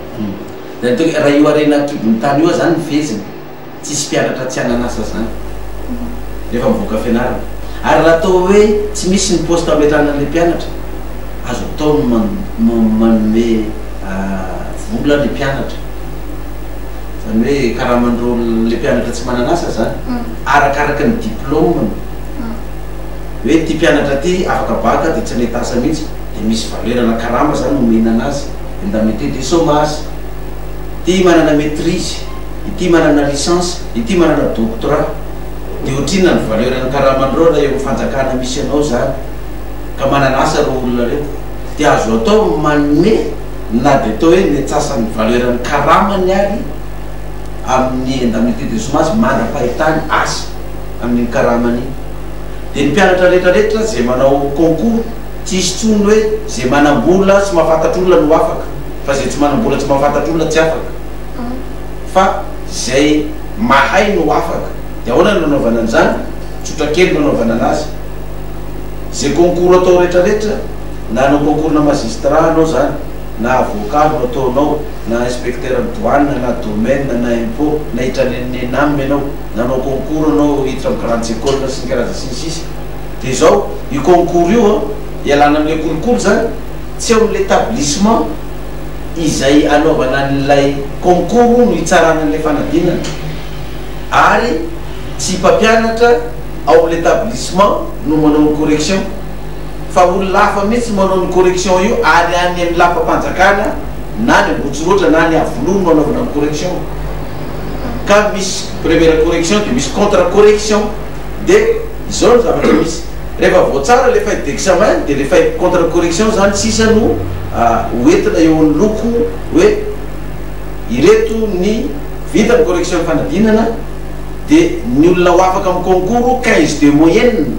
Dia ny ataoko hoe raha io harena an-kibon'ny tany io aza ny fehezina, tsisy mpianatra tsy hanana asa izany rehefa mivoaka fianarana. Ary raha atao hoe tsy misy ny poste ametrahana an'ilay mpianatra, azo atao ny manome vola ilay mpianatra. Izany hoe karaman'ireo ilay mpianatra tsy manana asa izany, arakaraka ny diplôme-ny. Hoe ity mpianatra ity afaka bac dia tsy nahita asa mihitsy, dia misy valeur-na karama izany omena an'azy, indemnité de chômage. Ity manana maitrise, ity manana licence, ity manana doctorat. Dia ohatrinona ny valeur-n'ny karaman'ireo raha eo amin'ny fanjakana misy anao izany ka manana asa ireo olona ireo. Dia azo atao ny manome na dia atao hoe ny antsasan'ny valeur-n'ny karamany ary amin'ny indemnité de chômage mandra-pahitany asa amin'iny karamany iny. Dia ny mpianatra rehetra rehetra izay manao concours tsy hisy intsony hoe izay manam-bola sy mahafantatra olona no afaka fa izay tsy manam-bola tsy mahafantatra olona tsy afaka fa izay mahay no afaka. Dia ahoana no nanaovana an'izany? Tsotra kely no nanaovana anazy. Izay concours atao rehetra rehetra, na hanao concours-na magistrat anao izany, na avocat no ataonao, na inspecteur ny douane, na domaine, na impot, na hiditra any amin'ny ENAM ianao, na hanao concours anao hiditra amin'ny grandes écoles sy ny karazany sy ny sisa. Dia izao, io concours io an, ialana amin'ilay kolikoly izany, tsy eo amin'ilay établissement izay anaovana an'ilay concours no hitsarana an'ilay fanadinana, ary tsy mpampianatra ao amin'ilay établissement no manao ny correction fa olona hafa mihitsy manao ny correction io ary any amin'ny lapam-panjakana. Na any Ambohitsorohitra na any Iavoloha no anaovana ny correction. Ka misy première correction dia misy contre correction. Dia izao ny zavatra misy, rehefa voatsara ilay feuille d'examen dia ilay feuille contre correction izany sisa no ho entina eo anoloako hoe ireto ny vita ny correction fanadinana dia ny olona ho afaka amin'ny concours 15 de moyenne,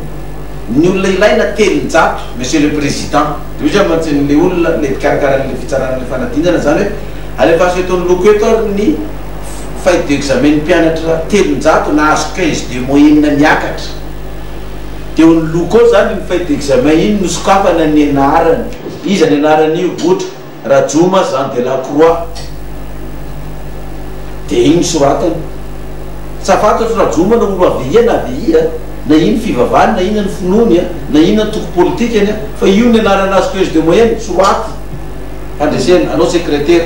ny olona ilaina 300 Monsieur le Président. Dia hoy izy mantsy an'ilay olona, ilay mpikarakara an'ilay fitsarana ilay fanadinana izany hoe alefaso eto anoloako eto ary ny feuille d'examen ny mpianatra 300 nahazo 15 de moyenne niakatra. Dia eo anoloako eo izany iny feuille d'examen iny nosokafana ny anarany. Iza ny anaran'io? Ohatra, Rajoma Jean de la Croix. Dia iny soratany. Tsa fantatro Rajoma na olo AVI na AVI a, na ino fivavahany na inona ny finoany a, na inona ny toko politikany a, fa io ny anarana azo 15 de moyenne, soraty. Fandresena, anao sekretera.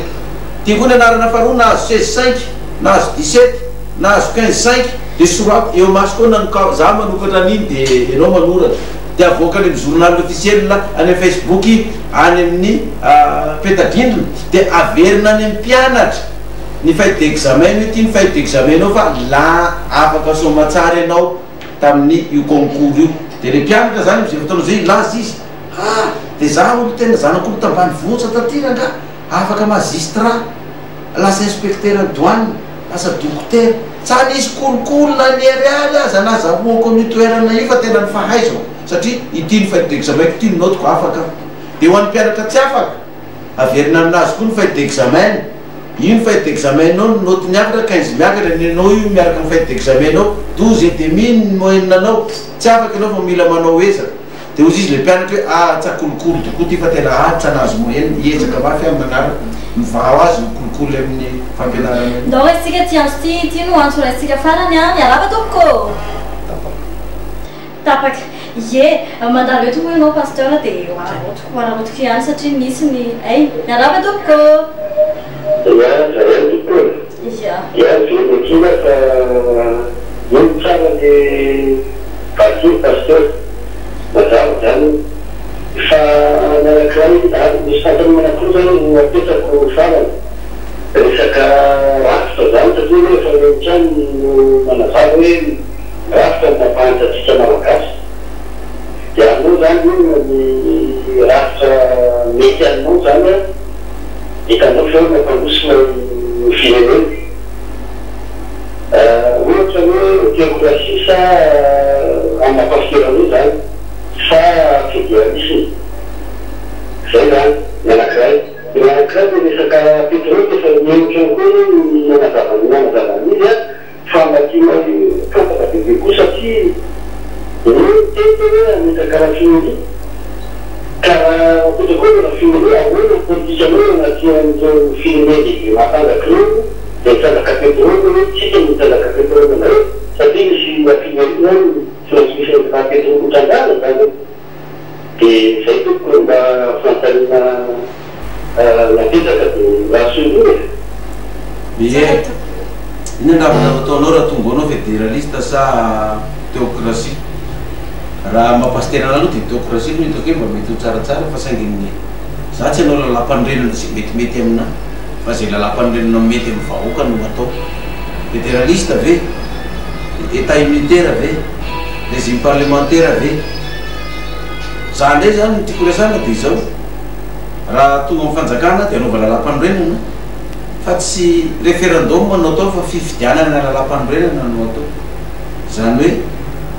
Ty koa ny anarana faharoa nahazo 16 cinq, nahazo 17, nahazo 15 cinq, dia soraty eo masoko eo nanoka, za manokatra an'iny dia enao manoratra. Dia avoaka any amin'ny journal officiel, any amin'ny facebook, any amin'ny peta-drindrina, dia averina any amin'ny mpianatra ny feuille d'examen hoe ity ny feuille d'examen-nao fa la afaka soamatsara ianao tamin'ny io concours io. Dia ilay mpianatra izany amin'izay fotoana izay hilaza izy, ah, dia za olo tena zanak'olo tambanivohitra taty rangaha, afaka magistrat, lasa inspecteur ny douane, lasa dokotera. Tsa nisy kolikoly na ny ariary aza nazahoako an'io toerana io fa tena ny fahaizako satria ity ny feuille d'examen-ko ity ny note-ko afaka aho. Dia ho an'ny mpianatra tsy afaka, averina aminazy koa ny feuille d'examen-ny. Io ny feuille d'examen-nao ny note-ny afaka 15 miakatra ny anao io miaraka amin'ny feuille d'examen-nao 12 et demi ny moyenne-nao. Tsy afaka ianao fa mila manao ezaka. Dia hozy izy ilay mpianatra hoe ah tsa kolikoly tokoa ity fa tena ah tsa nahazo moyenne, hiezaka mafy aho amin'ny manaraka. Mivaha ho azy ny kolikoly amin'ny fampianarana io. Ndao raisintsika ity antso ity, ity no antso raisintsika farany an! Miarahaba tompoko ô! Tapaka. Ie, mandalo eto moa ianao Pasteur dia ho araraotiko, ho araraotiko ihany satria nisy ny hay. Miarahaba tompoko ô! Ia, zaraina tompoko ô! Ia. Ia, velona kely aho fa ino tsara le Vakio Pasteur, mazava zany fa ny anakiray ary misy fanontaniana anakiroa zany no apetrako farany, resaka rafitra zany satria aloha efa rehetra any no manazava hoe rafitra no mampahantra antsika Malagasy dia aminao zany inona ny rafitra mety aminao zany an, hitanao fa hoe mampandroso ilay firenena. Ohatra hoe théocratie sa amin'ny maha pasitera anao izany sa fédéralisme? Izay izany ny anankiray. Ny anankiray dia resaka pétrole efa nihemotra ihany koa anie ny nanazava ny nanazava an'izy an, fa mba tianay fantatra bebe koa satria ny niteny teo hoe hametraka raffinerie ka raha apetraka eo ny raffinerie ahoana ny politikanao eo anatrehan'ireo firenena lehibe matanjaka ireo? Dia mitrandraka pétrole hoe tsika no mitrandraka pétrole indray satria misy raffinerie zany tsy maintsy misy resaka pétrole hotrandrahana zany eo. Dia zay tompoko no mba fanontaniana napetraka dia mirary soa indrindra e. Ie. Inona ny zavatra ataonao raha tonga ao anao federaliste sa théocratie? Raha maha pasitera anah aloha dia théocratie aloha hitako hoe mba mety ho tsaratsara fa saingy ny za tsy hanao lalampanorenana izay metimety aminah. Fa izay lalampanorenana mety amin'ny vahoaka no atao. Federaliste ve? Etat unitaire ve? Régime parlementaire ve? Za indray zany ny tiako resahana dia izao, raha tonga amin'ny fanjakana dia anaova lalampanorenana fa tsy referendum no atao fa fifidianana lalampanorenana no atao. Izany hoe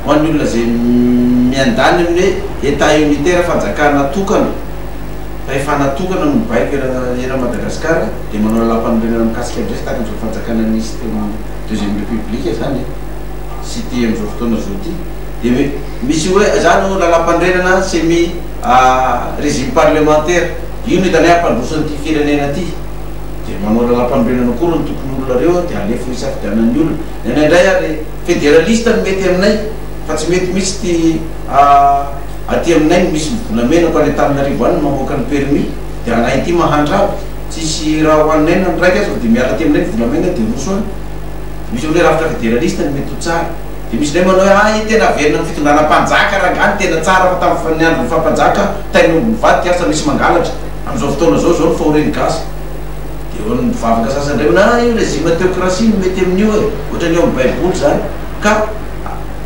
ho an'ny olona izay miandany amin'ny hoe etat unitaire fanjakana tokana, Fahefana tokana no mibaiko eran'i Madagasikara dia manao lalàmpanorenana mikasika an'izay tahaka an'izao fanjakana nisy teo amin'ny deuxième république izany e, sy ity amin'izao fotoana izao ity dia hoe misy hoe izany io lalàmpanorenana semi régime parlementaire io no hitanay hampandroso an'ity firenena ity dia manao lalàmpanorenana koa ireo ny tompon'olona ireo dia alefa hisafidianan'ny olona. Ny anay indray ary federaliste no mety aminay fa tsy mety mihitsy ity Aty aminay no misy ny volamena ko any Antananarivo any no mamoaka ny permis dia anay aty mahantra aby tsisy raha hohaninay na ny raika aza fa dia miala aty aminay ny volamena dia roso any dia misy manao hoe rafitra federaliste no mety ho tsara dia misy indray manao hoe ah tena averina amin'ny fitondrana mpanjaka rangahy no tena tsara fa tamin'ny andron'ny faha mpanjaka tain'omby mivadika asa misy mangalatra amin'izao fotoana izao izao ny fahorian'ny gasy. Dia eo ny mivavaka sasany indray hoe ah io régime théocratie no mety amin'io e, ohatran'ny ao amin'ny baiboly izany ka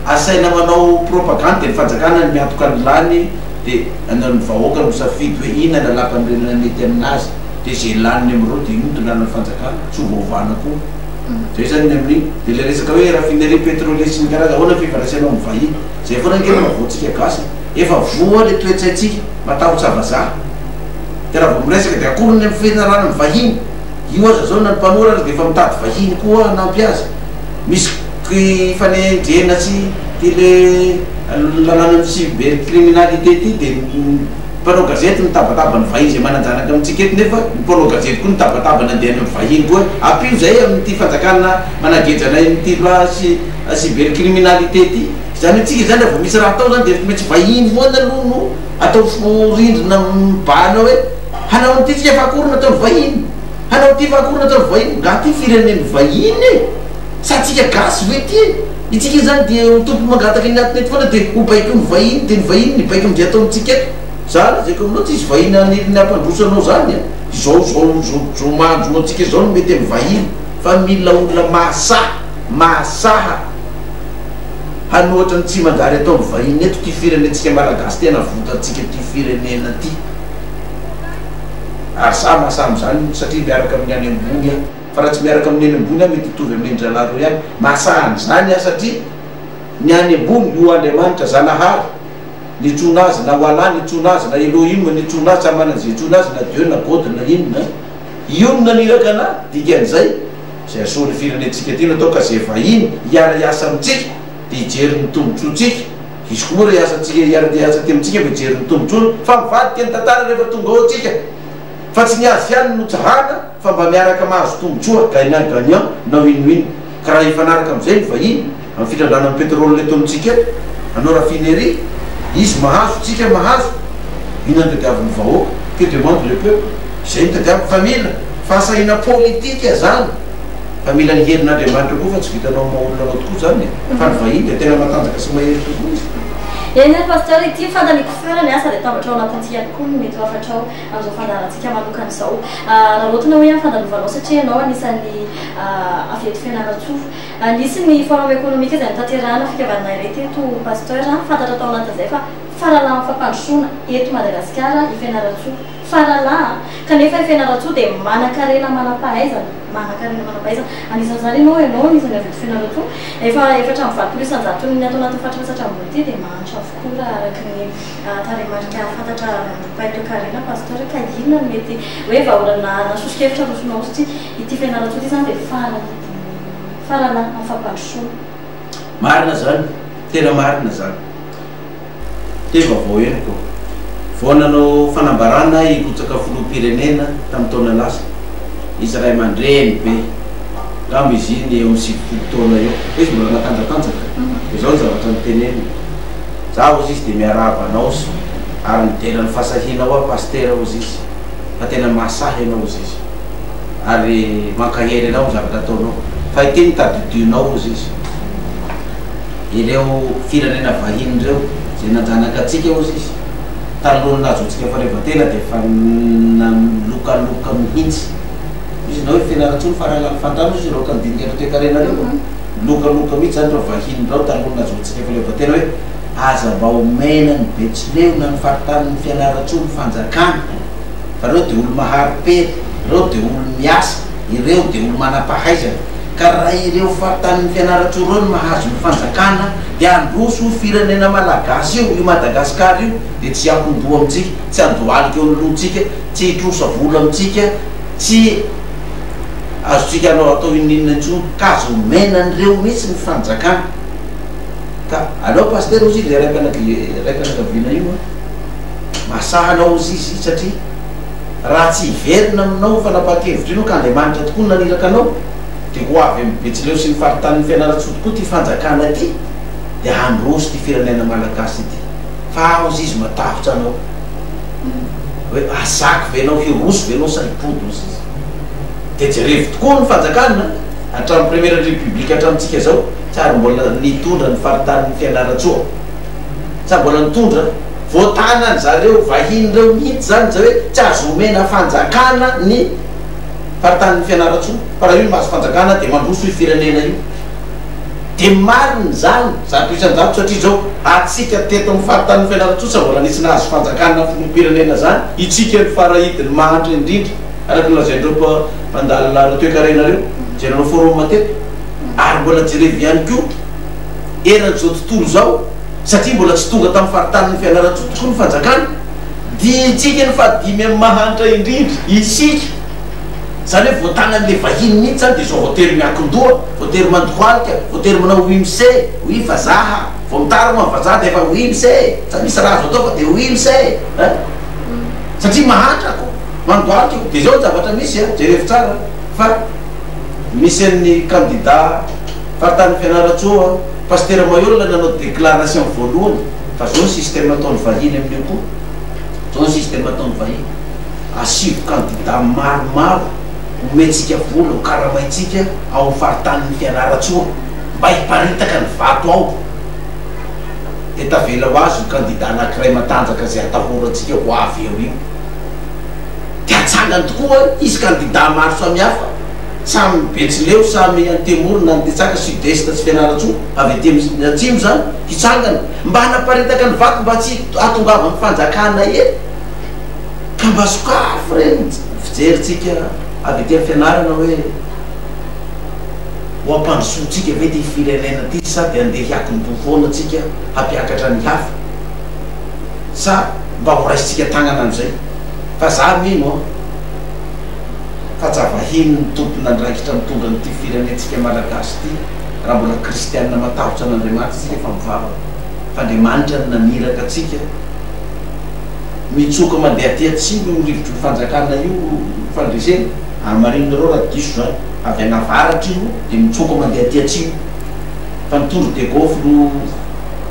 asaina manao propagande dia ny fanjakana no miantoka ny lany dia ny vahoaka no misafidy hoe inona ny lalam-panorenana mety aminazy dia izay laniny amin'ireo dia io no tondrana ny fanjakana, tsy ovaovana koa. Izay izany ny amin'iny. Dia ilay resaka hoe raffinerie pétrolier sy ny karazany, ahoana ny fifandraisanao amin'ny vahiny? Izay foana ange no mahavoa antsika gasy e. Efa voa ilay toe-tsaintsika, matahotra vazaha. Dia raha vao miresaka dia akory ny amin'ny fifanarahana amin'ny vahiny? Io aza izao na ny mpanoratra aza dia efa mitady vahiny koa hanampy azy. Misy fanendrena sy ity le lalànan'ny cybercriminalité ity dia ny mpanao gazety mitabataba ny vahiny izay manan-janaka amintsika eto nefa ny mpanao gazety koa nitabataba nandeha any amin'ny vahiny koa hoe ampio izay amin'ity fanjakana manageja anay amin'ity loi cybercriminalité ity. Izany hoe tsika izany raha vao misy raha atao izany dia tsy maintsy vahiny foana aloha no atao rindrina mibahana hoe hanao an'ity tsika fa akory no ataon'ny vahiny, hanao an'ity fa akory no ataon'ny vahiny, nga ty firenen'ny vahiny e? Sa tsika gasy ve ty e? Itsika izany dia ho tompony mangataka ny atiny eto foana dia ho baikoin'ny vahiny dia ny vahiny ny baiko amin'izay atao amintsika eto. Za lazaiko aminao tsisy vahiny haniry ny hampandroso anao zany a! Izao izao izao izao mahandro antsika izao no mety amin'ny vahiny fa mila olona mahasahy mahasaha hanohatra ny tsy manjary ataon'ny vahiny eto ty firenentsika malagasy ty hanavotantsika ty firenena ty ary za mahasahy amizany satria miaraka amin'ny any ambony aho fa raha tsy miaraka amin'ny any ambony aho mety hitovy amin'ny an-dralahy reo ihany mahasahy an'izany aho satria ny any ambony io Andriamanitra Zanahary nitsona azy na ho Allah nitsona azy na Elohim nitsona azy samy manana izay itsona azy na Dieu na God na inona io no naniraka anah dikan'izay Izay hasoa ny firenentsika ity no atao ka izay vahiny hiara hiasa amintsika dia hijery ny tombotsoantsika, izy koa moa raha hiasa antsika hiara hiasa aty amintsika fa hijery ny tombotsoany fa mivadika ny tantara rehefa tonga ao tsika fa tsy ny azy ihany no tsahana fa mba miaraka mahazo tombotsoa gagnant gagnant na win win ka raha hifanaraka amin'izay ny vahiny amin'ny fitrandrahana ny pétrole eto amintsika eto hanao raffinerie izy mahazo tsika mahazo inona no tadiavin'ny vahoaka que demande le peuple izay no tadiaviny fa mila fahasahiana politika zany fa mila ny herin'Andriamanitra koa fa tsy vitanao maha olona anao tokoa zany e fa ny vahiny dia tena matanjaka sy mahery tokoa izy. Eny ary Pasteur, ity ny fanontaniako farany a, sady atambatra ao anatin'ity ihany koa ny mety ho hafatrao amin'izao fandaharantsika manokana izao. Raraotina hoe amin'ny fandalovanao satria ianao anisan'ny avy eto Fianarantsoa. Nisy ny forum économique izay notanterahana fikambanana iray teto Pasteur, fantatra tao anatin'izay fa faralahan'ny fampandrosoana eto Madagasikara i Fianarantsoa. Faralaha, kanefa i Fianarantsoa dia manankarena manam-pahaizana, manankarena manam-pahaizana. Anisan'izany ianao, ianao anisan'ny avy eto Fianarantsoa. Efa 84%n'ny ato anatin'ny faritra Matsiatra Ambony ity dia mahantra avokoa raha araka ny tarehimarika fantatra avy amin'ny mpahay toekarena Pasteur. Ka inona no mety hoe vahaolana na soso-kevitra arosonao satria ity Fianarantsoa ity izany dia farany. Farana amin'ny fampandrosoana. Marina zany, tena marina zany. Teo vaovao henoko. Vao nanao fanambarana hirotsaka filoham-pirenena tamin'ny taona lasa, nisy ray aman-dreny be, angamba izy iny eo amin'ny 90 taona eo, fa izy mbola natanjatanjaka, dia izao ny zavatra noteneniny, za hozy izy dia miarahaba anao sy ary midera ny fahasahianao aho Pasitera hozy izy, fa tena mahasahy ianao hozy izy. ary mankahery anao amin'ny zavatra ataonao fa ity no tadidionao hozy izy ireo firenena vahiny ireo izay nanjanaka antsika hozy izy talohan'ny nahazoantsika fahaleovantena dia efa nalokaloka mihitsy izy nao hoe Fianarantsoa ny faralahy fantrano hozy izy ireo kandinika ireo toekarena ireo lokaloka mihitsy zany ireo vahiny ireo talohan'ny nahazoantsika fahaleovantena hoe aza mba omena ny Betsileo na ny faritanin'ny Fianarantsoa ny fanjakana Fa reo de olo mahari-pery, reo de olo miasa, ireo de olo manam-pahaizana. Ka raha ireo faritanin'i Fianarantsoa reo no mahazo ny fanjakana de handroso io firenena malagasy io, io Madagascar io, de tsy hiankin-doha amintsika, tsy handohalika eo anoloantsika, tsy hitrosa vola amintsika, tsy azontsika anao atao inoninona intsony. Ka aza omena an'ireo mihitsy ny fanjakana. Ka aleo Pasitera hozy izy, ilay raim-pianakaviana io an. Mahasahy anao ozy izy satria raha tsy hiverina aminao io fanapahan-kevitra io ianao ka Andriamanitra tokoa no naniraka anao dia ho avy amin'ny Betsileo sy ny faritanin'i Fianarantsoa tokoa ity fanjakana ity dia handroso ity firenena malagasy ity fa ozy izy matahotra anao hoe hazaky ve ianao hiroso ve ianao sa hipody ozy izy dia jerevo tokoa ny fanjakana hatramin'ny première république hatramintsika izao tsy ary mbola nitondra ny faritanin'i Fianarantsoa Sa mbola nitondra? Voatanan zareo vahiny reo mihitsy zany zay hoe tsy azo omena fanjakana ny Faritanin'i Fianarantsoa, fa raha io no mahazo fanjakana dia mandroso io firenena io. Dia marina izany 100% satria izao atsika teto amin'ny faritanin'i Fianarantsoa tsy mbola nisy nahazo fanjakana filoham-pirenena izany, itsika no farahidiny mahantra indrindra araka ny lazain'ireo mpandalina ara-toekarena ireo izay nanao forum teto ary mbola jerevo ihany koa eran'izao tontolo izao satria mbola tsy tonga tamin'ny faritanin'i Fianarantsoa tokoa ny fanjakana dia itsika no fahadimy amin'ny mahantra indrindra, isika. Zany hoe voatanan'le vahiny mihitsy zany de zao voatery miakin-doha, voatery mandohalika, voatery manao oui mse, oui vazaha, vao mitara moa ny vazaha de efa oui mse, tsy misy raha azo atao fa de oui mse eh! Satria mahantra ko, mandohalika ko, de zao ny zavatra misy a, jerevo tsara fa misy an'ny candidat faritanin'i Fianarantsoa, Pasitera Maihol nanao déclaration voalohany fa zao ny système ataon'ny vahiny amin'io koa, zao ny système ataon'ny vahiny. Asivo kandida maromaro omentsika vola ho karamaintsika ao amin'ny faritanin'i Fianarantsoa mba hiparitaka ny vato ao dia tavela ho azy io kandida anankiray matanjaka izay atahorantsika ho avy eo io. Dia atsangany tokoa hisy kandida maro samihafa samy Betsileo samy Antemoro na Antetsaka Sud Est sy Fianarantsoa avy aty amin'ny atsimo izany hitsangana mba hanaparitaka ny vato mba tsy hahatongavan'ny fanjakana eto. Ka mba sokafy re ny fijerintsika avy aty amin'ny fianarana hoe ho ampandrosoantsika ve ity firenena ity sa dia andeha hiakin-doha foana tsika hampiakatra ny hafa sa mba ho raisintsika tagnana amin'izay fa za mino an fa tsa vahiny ny tompon'andraikitra mitondra an'ity firenentsika malagasy ity raha mbola kristianina matahotra an'Andriamanitra tsika fa mivavaka fa Andriamanitra no naniraka antsika Mitsoka mandeha aty atsimo io rivotry ny fanjakana io fandresena, ary marino nareo raha diso zany, avy any avaratra io dia mitsoka mandeha aty atsimo, fa nitondra Diego filoha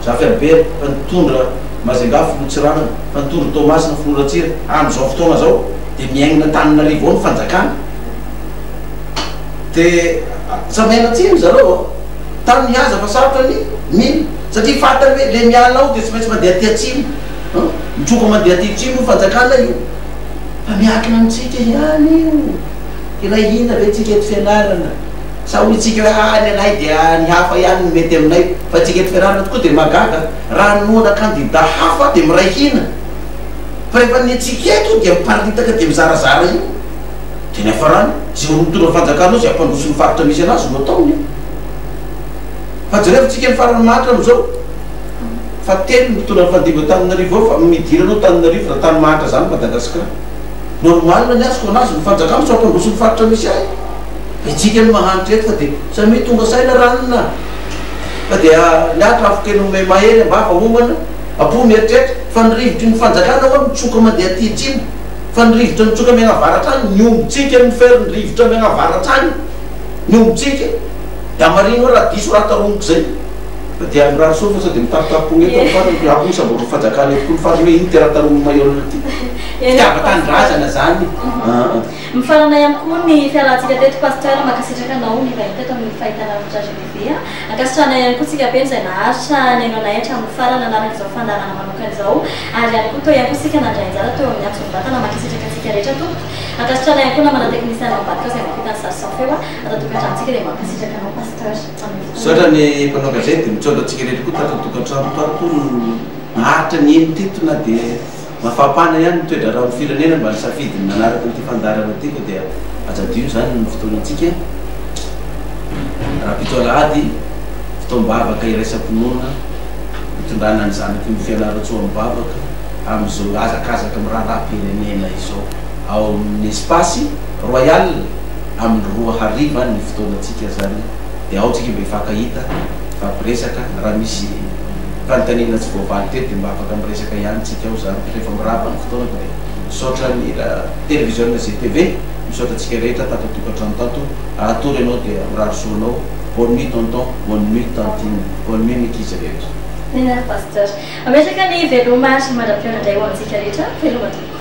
Zafy Albert, fa nitondra Majunga filoha Tsiranana, fa nitondra Toamasina filoha Ratsira, amin'izao fotoana zao dia miaingina Antananarivo ao ny fanjakana, dia samy miaina atsimo zareo a, tany mihaza fa sarotra ny mino, satria fantany hoe le miala ao dia tsy maintsy mandeha aty atsimo. An! Mitroka mandeha aty atsimo io fanjakana io fa miankina amintsika ihany io. Hiray hina ve tsika eto fianarana? Sa hoy tsika hoe ah ny anay dia ny hafa ihany no mety aminay fa tsika eto fianarana tokoa dia mahagaga raha noana kandida hafa dia miray hina fa rehefa ny antsika eto dia miparitaka dia mizarazara io dia ny hafarany izay olo mitondra fanjakana eo izay hampandroso ny faritra misy anazy no ataony. Fa jerevo tsika ny farany mahantra amin'izao. Fa telo ny mpitondra nifandimby Antananarivo eo fa midira anao Tananarivo raha tany mahantra zany Madagascar. Normal ny azoko anazy ny fanjakana tsy mampandroso ny faritra misy ahy. Fa itsika no mahantra eto fa dia samia tonga saina ranona. Fa dia ny ahy trafo-kena ome mahery ambava homana, apo mieritreritra fa ny rivotry ny fanjakana hoa mitsoka mandeha aty atsimo fa ny rivotra mitsoka miagnavaratra any ny ombintsika no fer ny rivotra miagnavaratra any ny ombintsika. Dia hamarino hoe raha diso raha taromiko zay. Fa dia mirary soa fa sao dia mitapitapogna eto ny farany ko ako samborin'ny fanjakana eto koa ny farany hoe ino ty raha taromin'i Maihol ty. Fitiavan-tanindrazana zany aa. Mifarana ihany koa ny fiarahantsika teto Pasteur, mankasitraka anao nivahiny teto amin'ny fahitalavitra GTV a. Ankasitrahana ihany koa tsika mpino izay naharitra nihaino anay hatramin'ny farany nanaraka izao fandaharana manokana izao ary ihany koa teo ihany koa isika nandray anjara teo amin'ny antso mivantana. Mankasitraka antsika rehetra tompoko. Ankasitrahana ihany koa namana teknisiana ao ambadika ao izay mampita ny sary sy ny feo ato an-tokantranontsika dia mankasitraka anao Pasteur. Misaotra ny mpanao gazety, misaotra antsika rehetra koa tato an-tokantrano tato naharitra nihaino teto na dia mafampana ihany ny toe-draharahan'ny firenena mba nisafidy ny nanaraka an'ity fandaharana ity koa dia aza adino izany ny fotoanantsika rahampitso alahady fotoam-bavaka iraisam-pinoana hitondrana ny zanaky ny Fianarantsoa am-bavaka amin'izao hazakazaka miraharaha-pirenena izao ao amin'ny espace royal amin'ny 2 hariva ny fotoanantsika izany. Dia ao tsika mba hifankahita, hifampiresaka, raha misy fanontaniana tsy voavaly teto dia mba afaka miresaka ihany tsika ao zany rehefa mirava ny fotoana fa dia misaotra ny television GTV, misaotra antsika rehetra tato an-tokantrano tato, raha hatory ianao dia mirary soa anao, bonne nuit tonton, bonne nuit tantine, bonne nuit ny ankizy rehetra. Nena Pasteur. Mametraka ny veloma ary mandra-pihaona indray ho antsika rehetra. Veloma tompoko.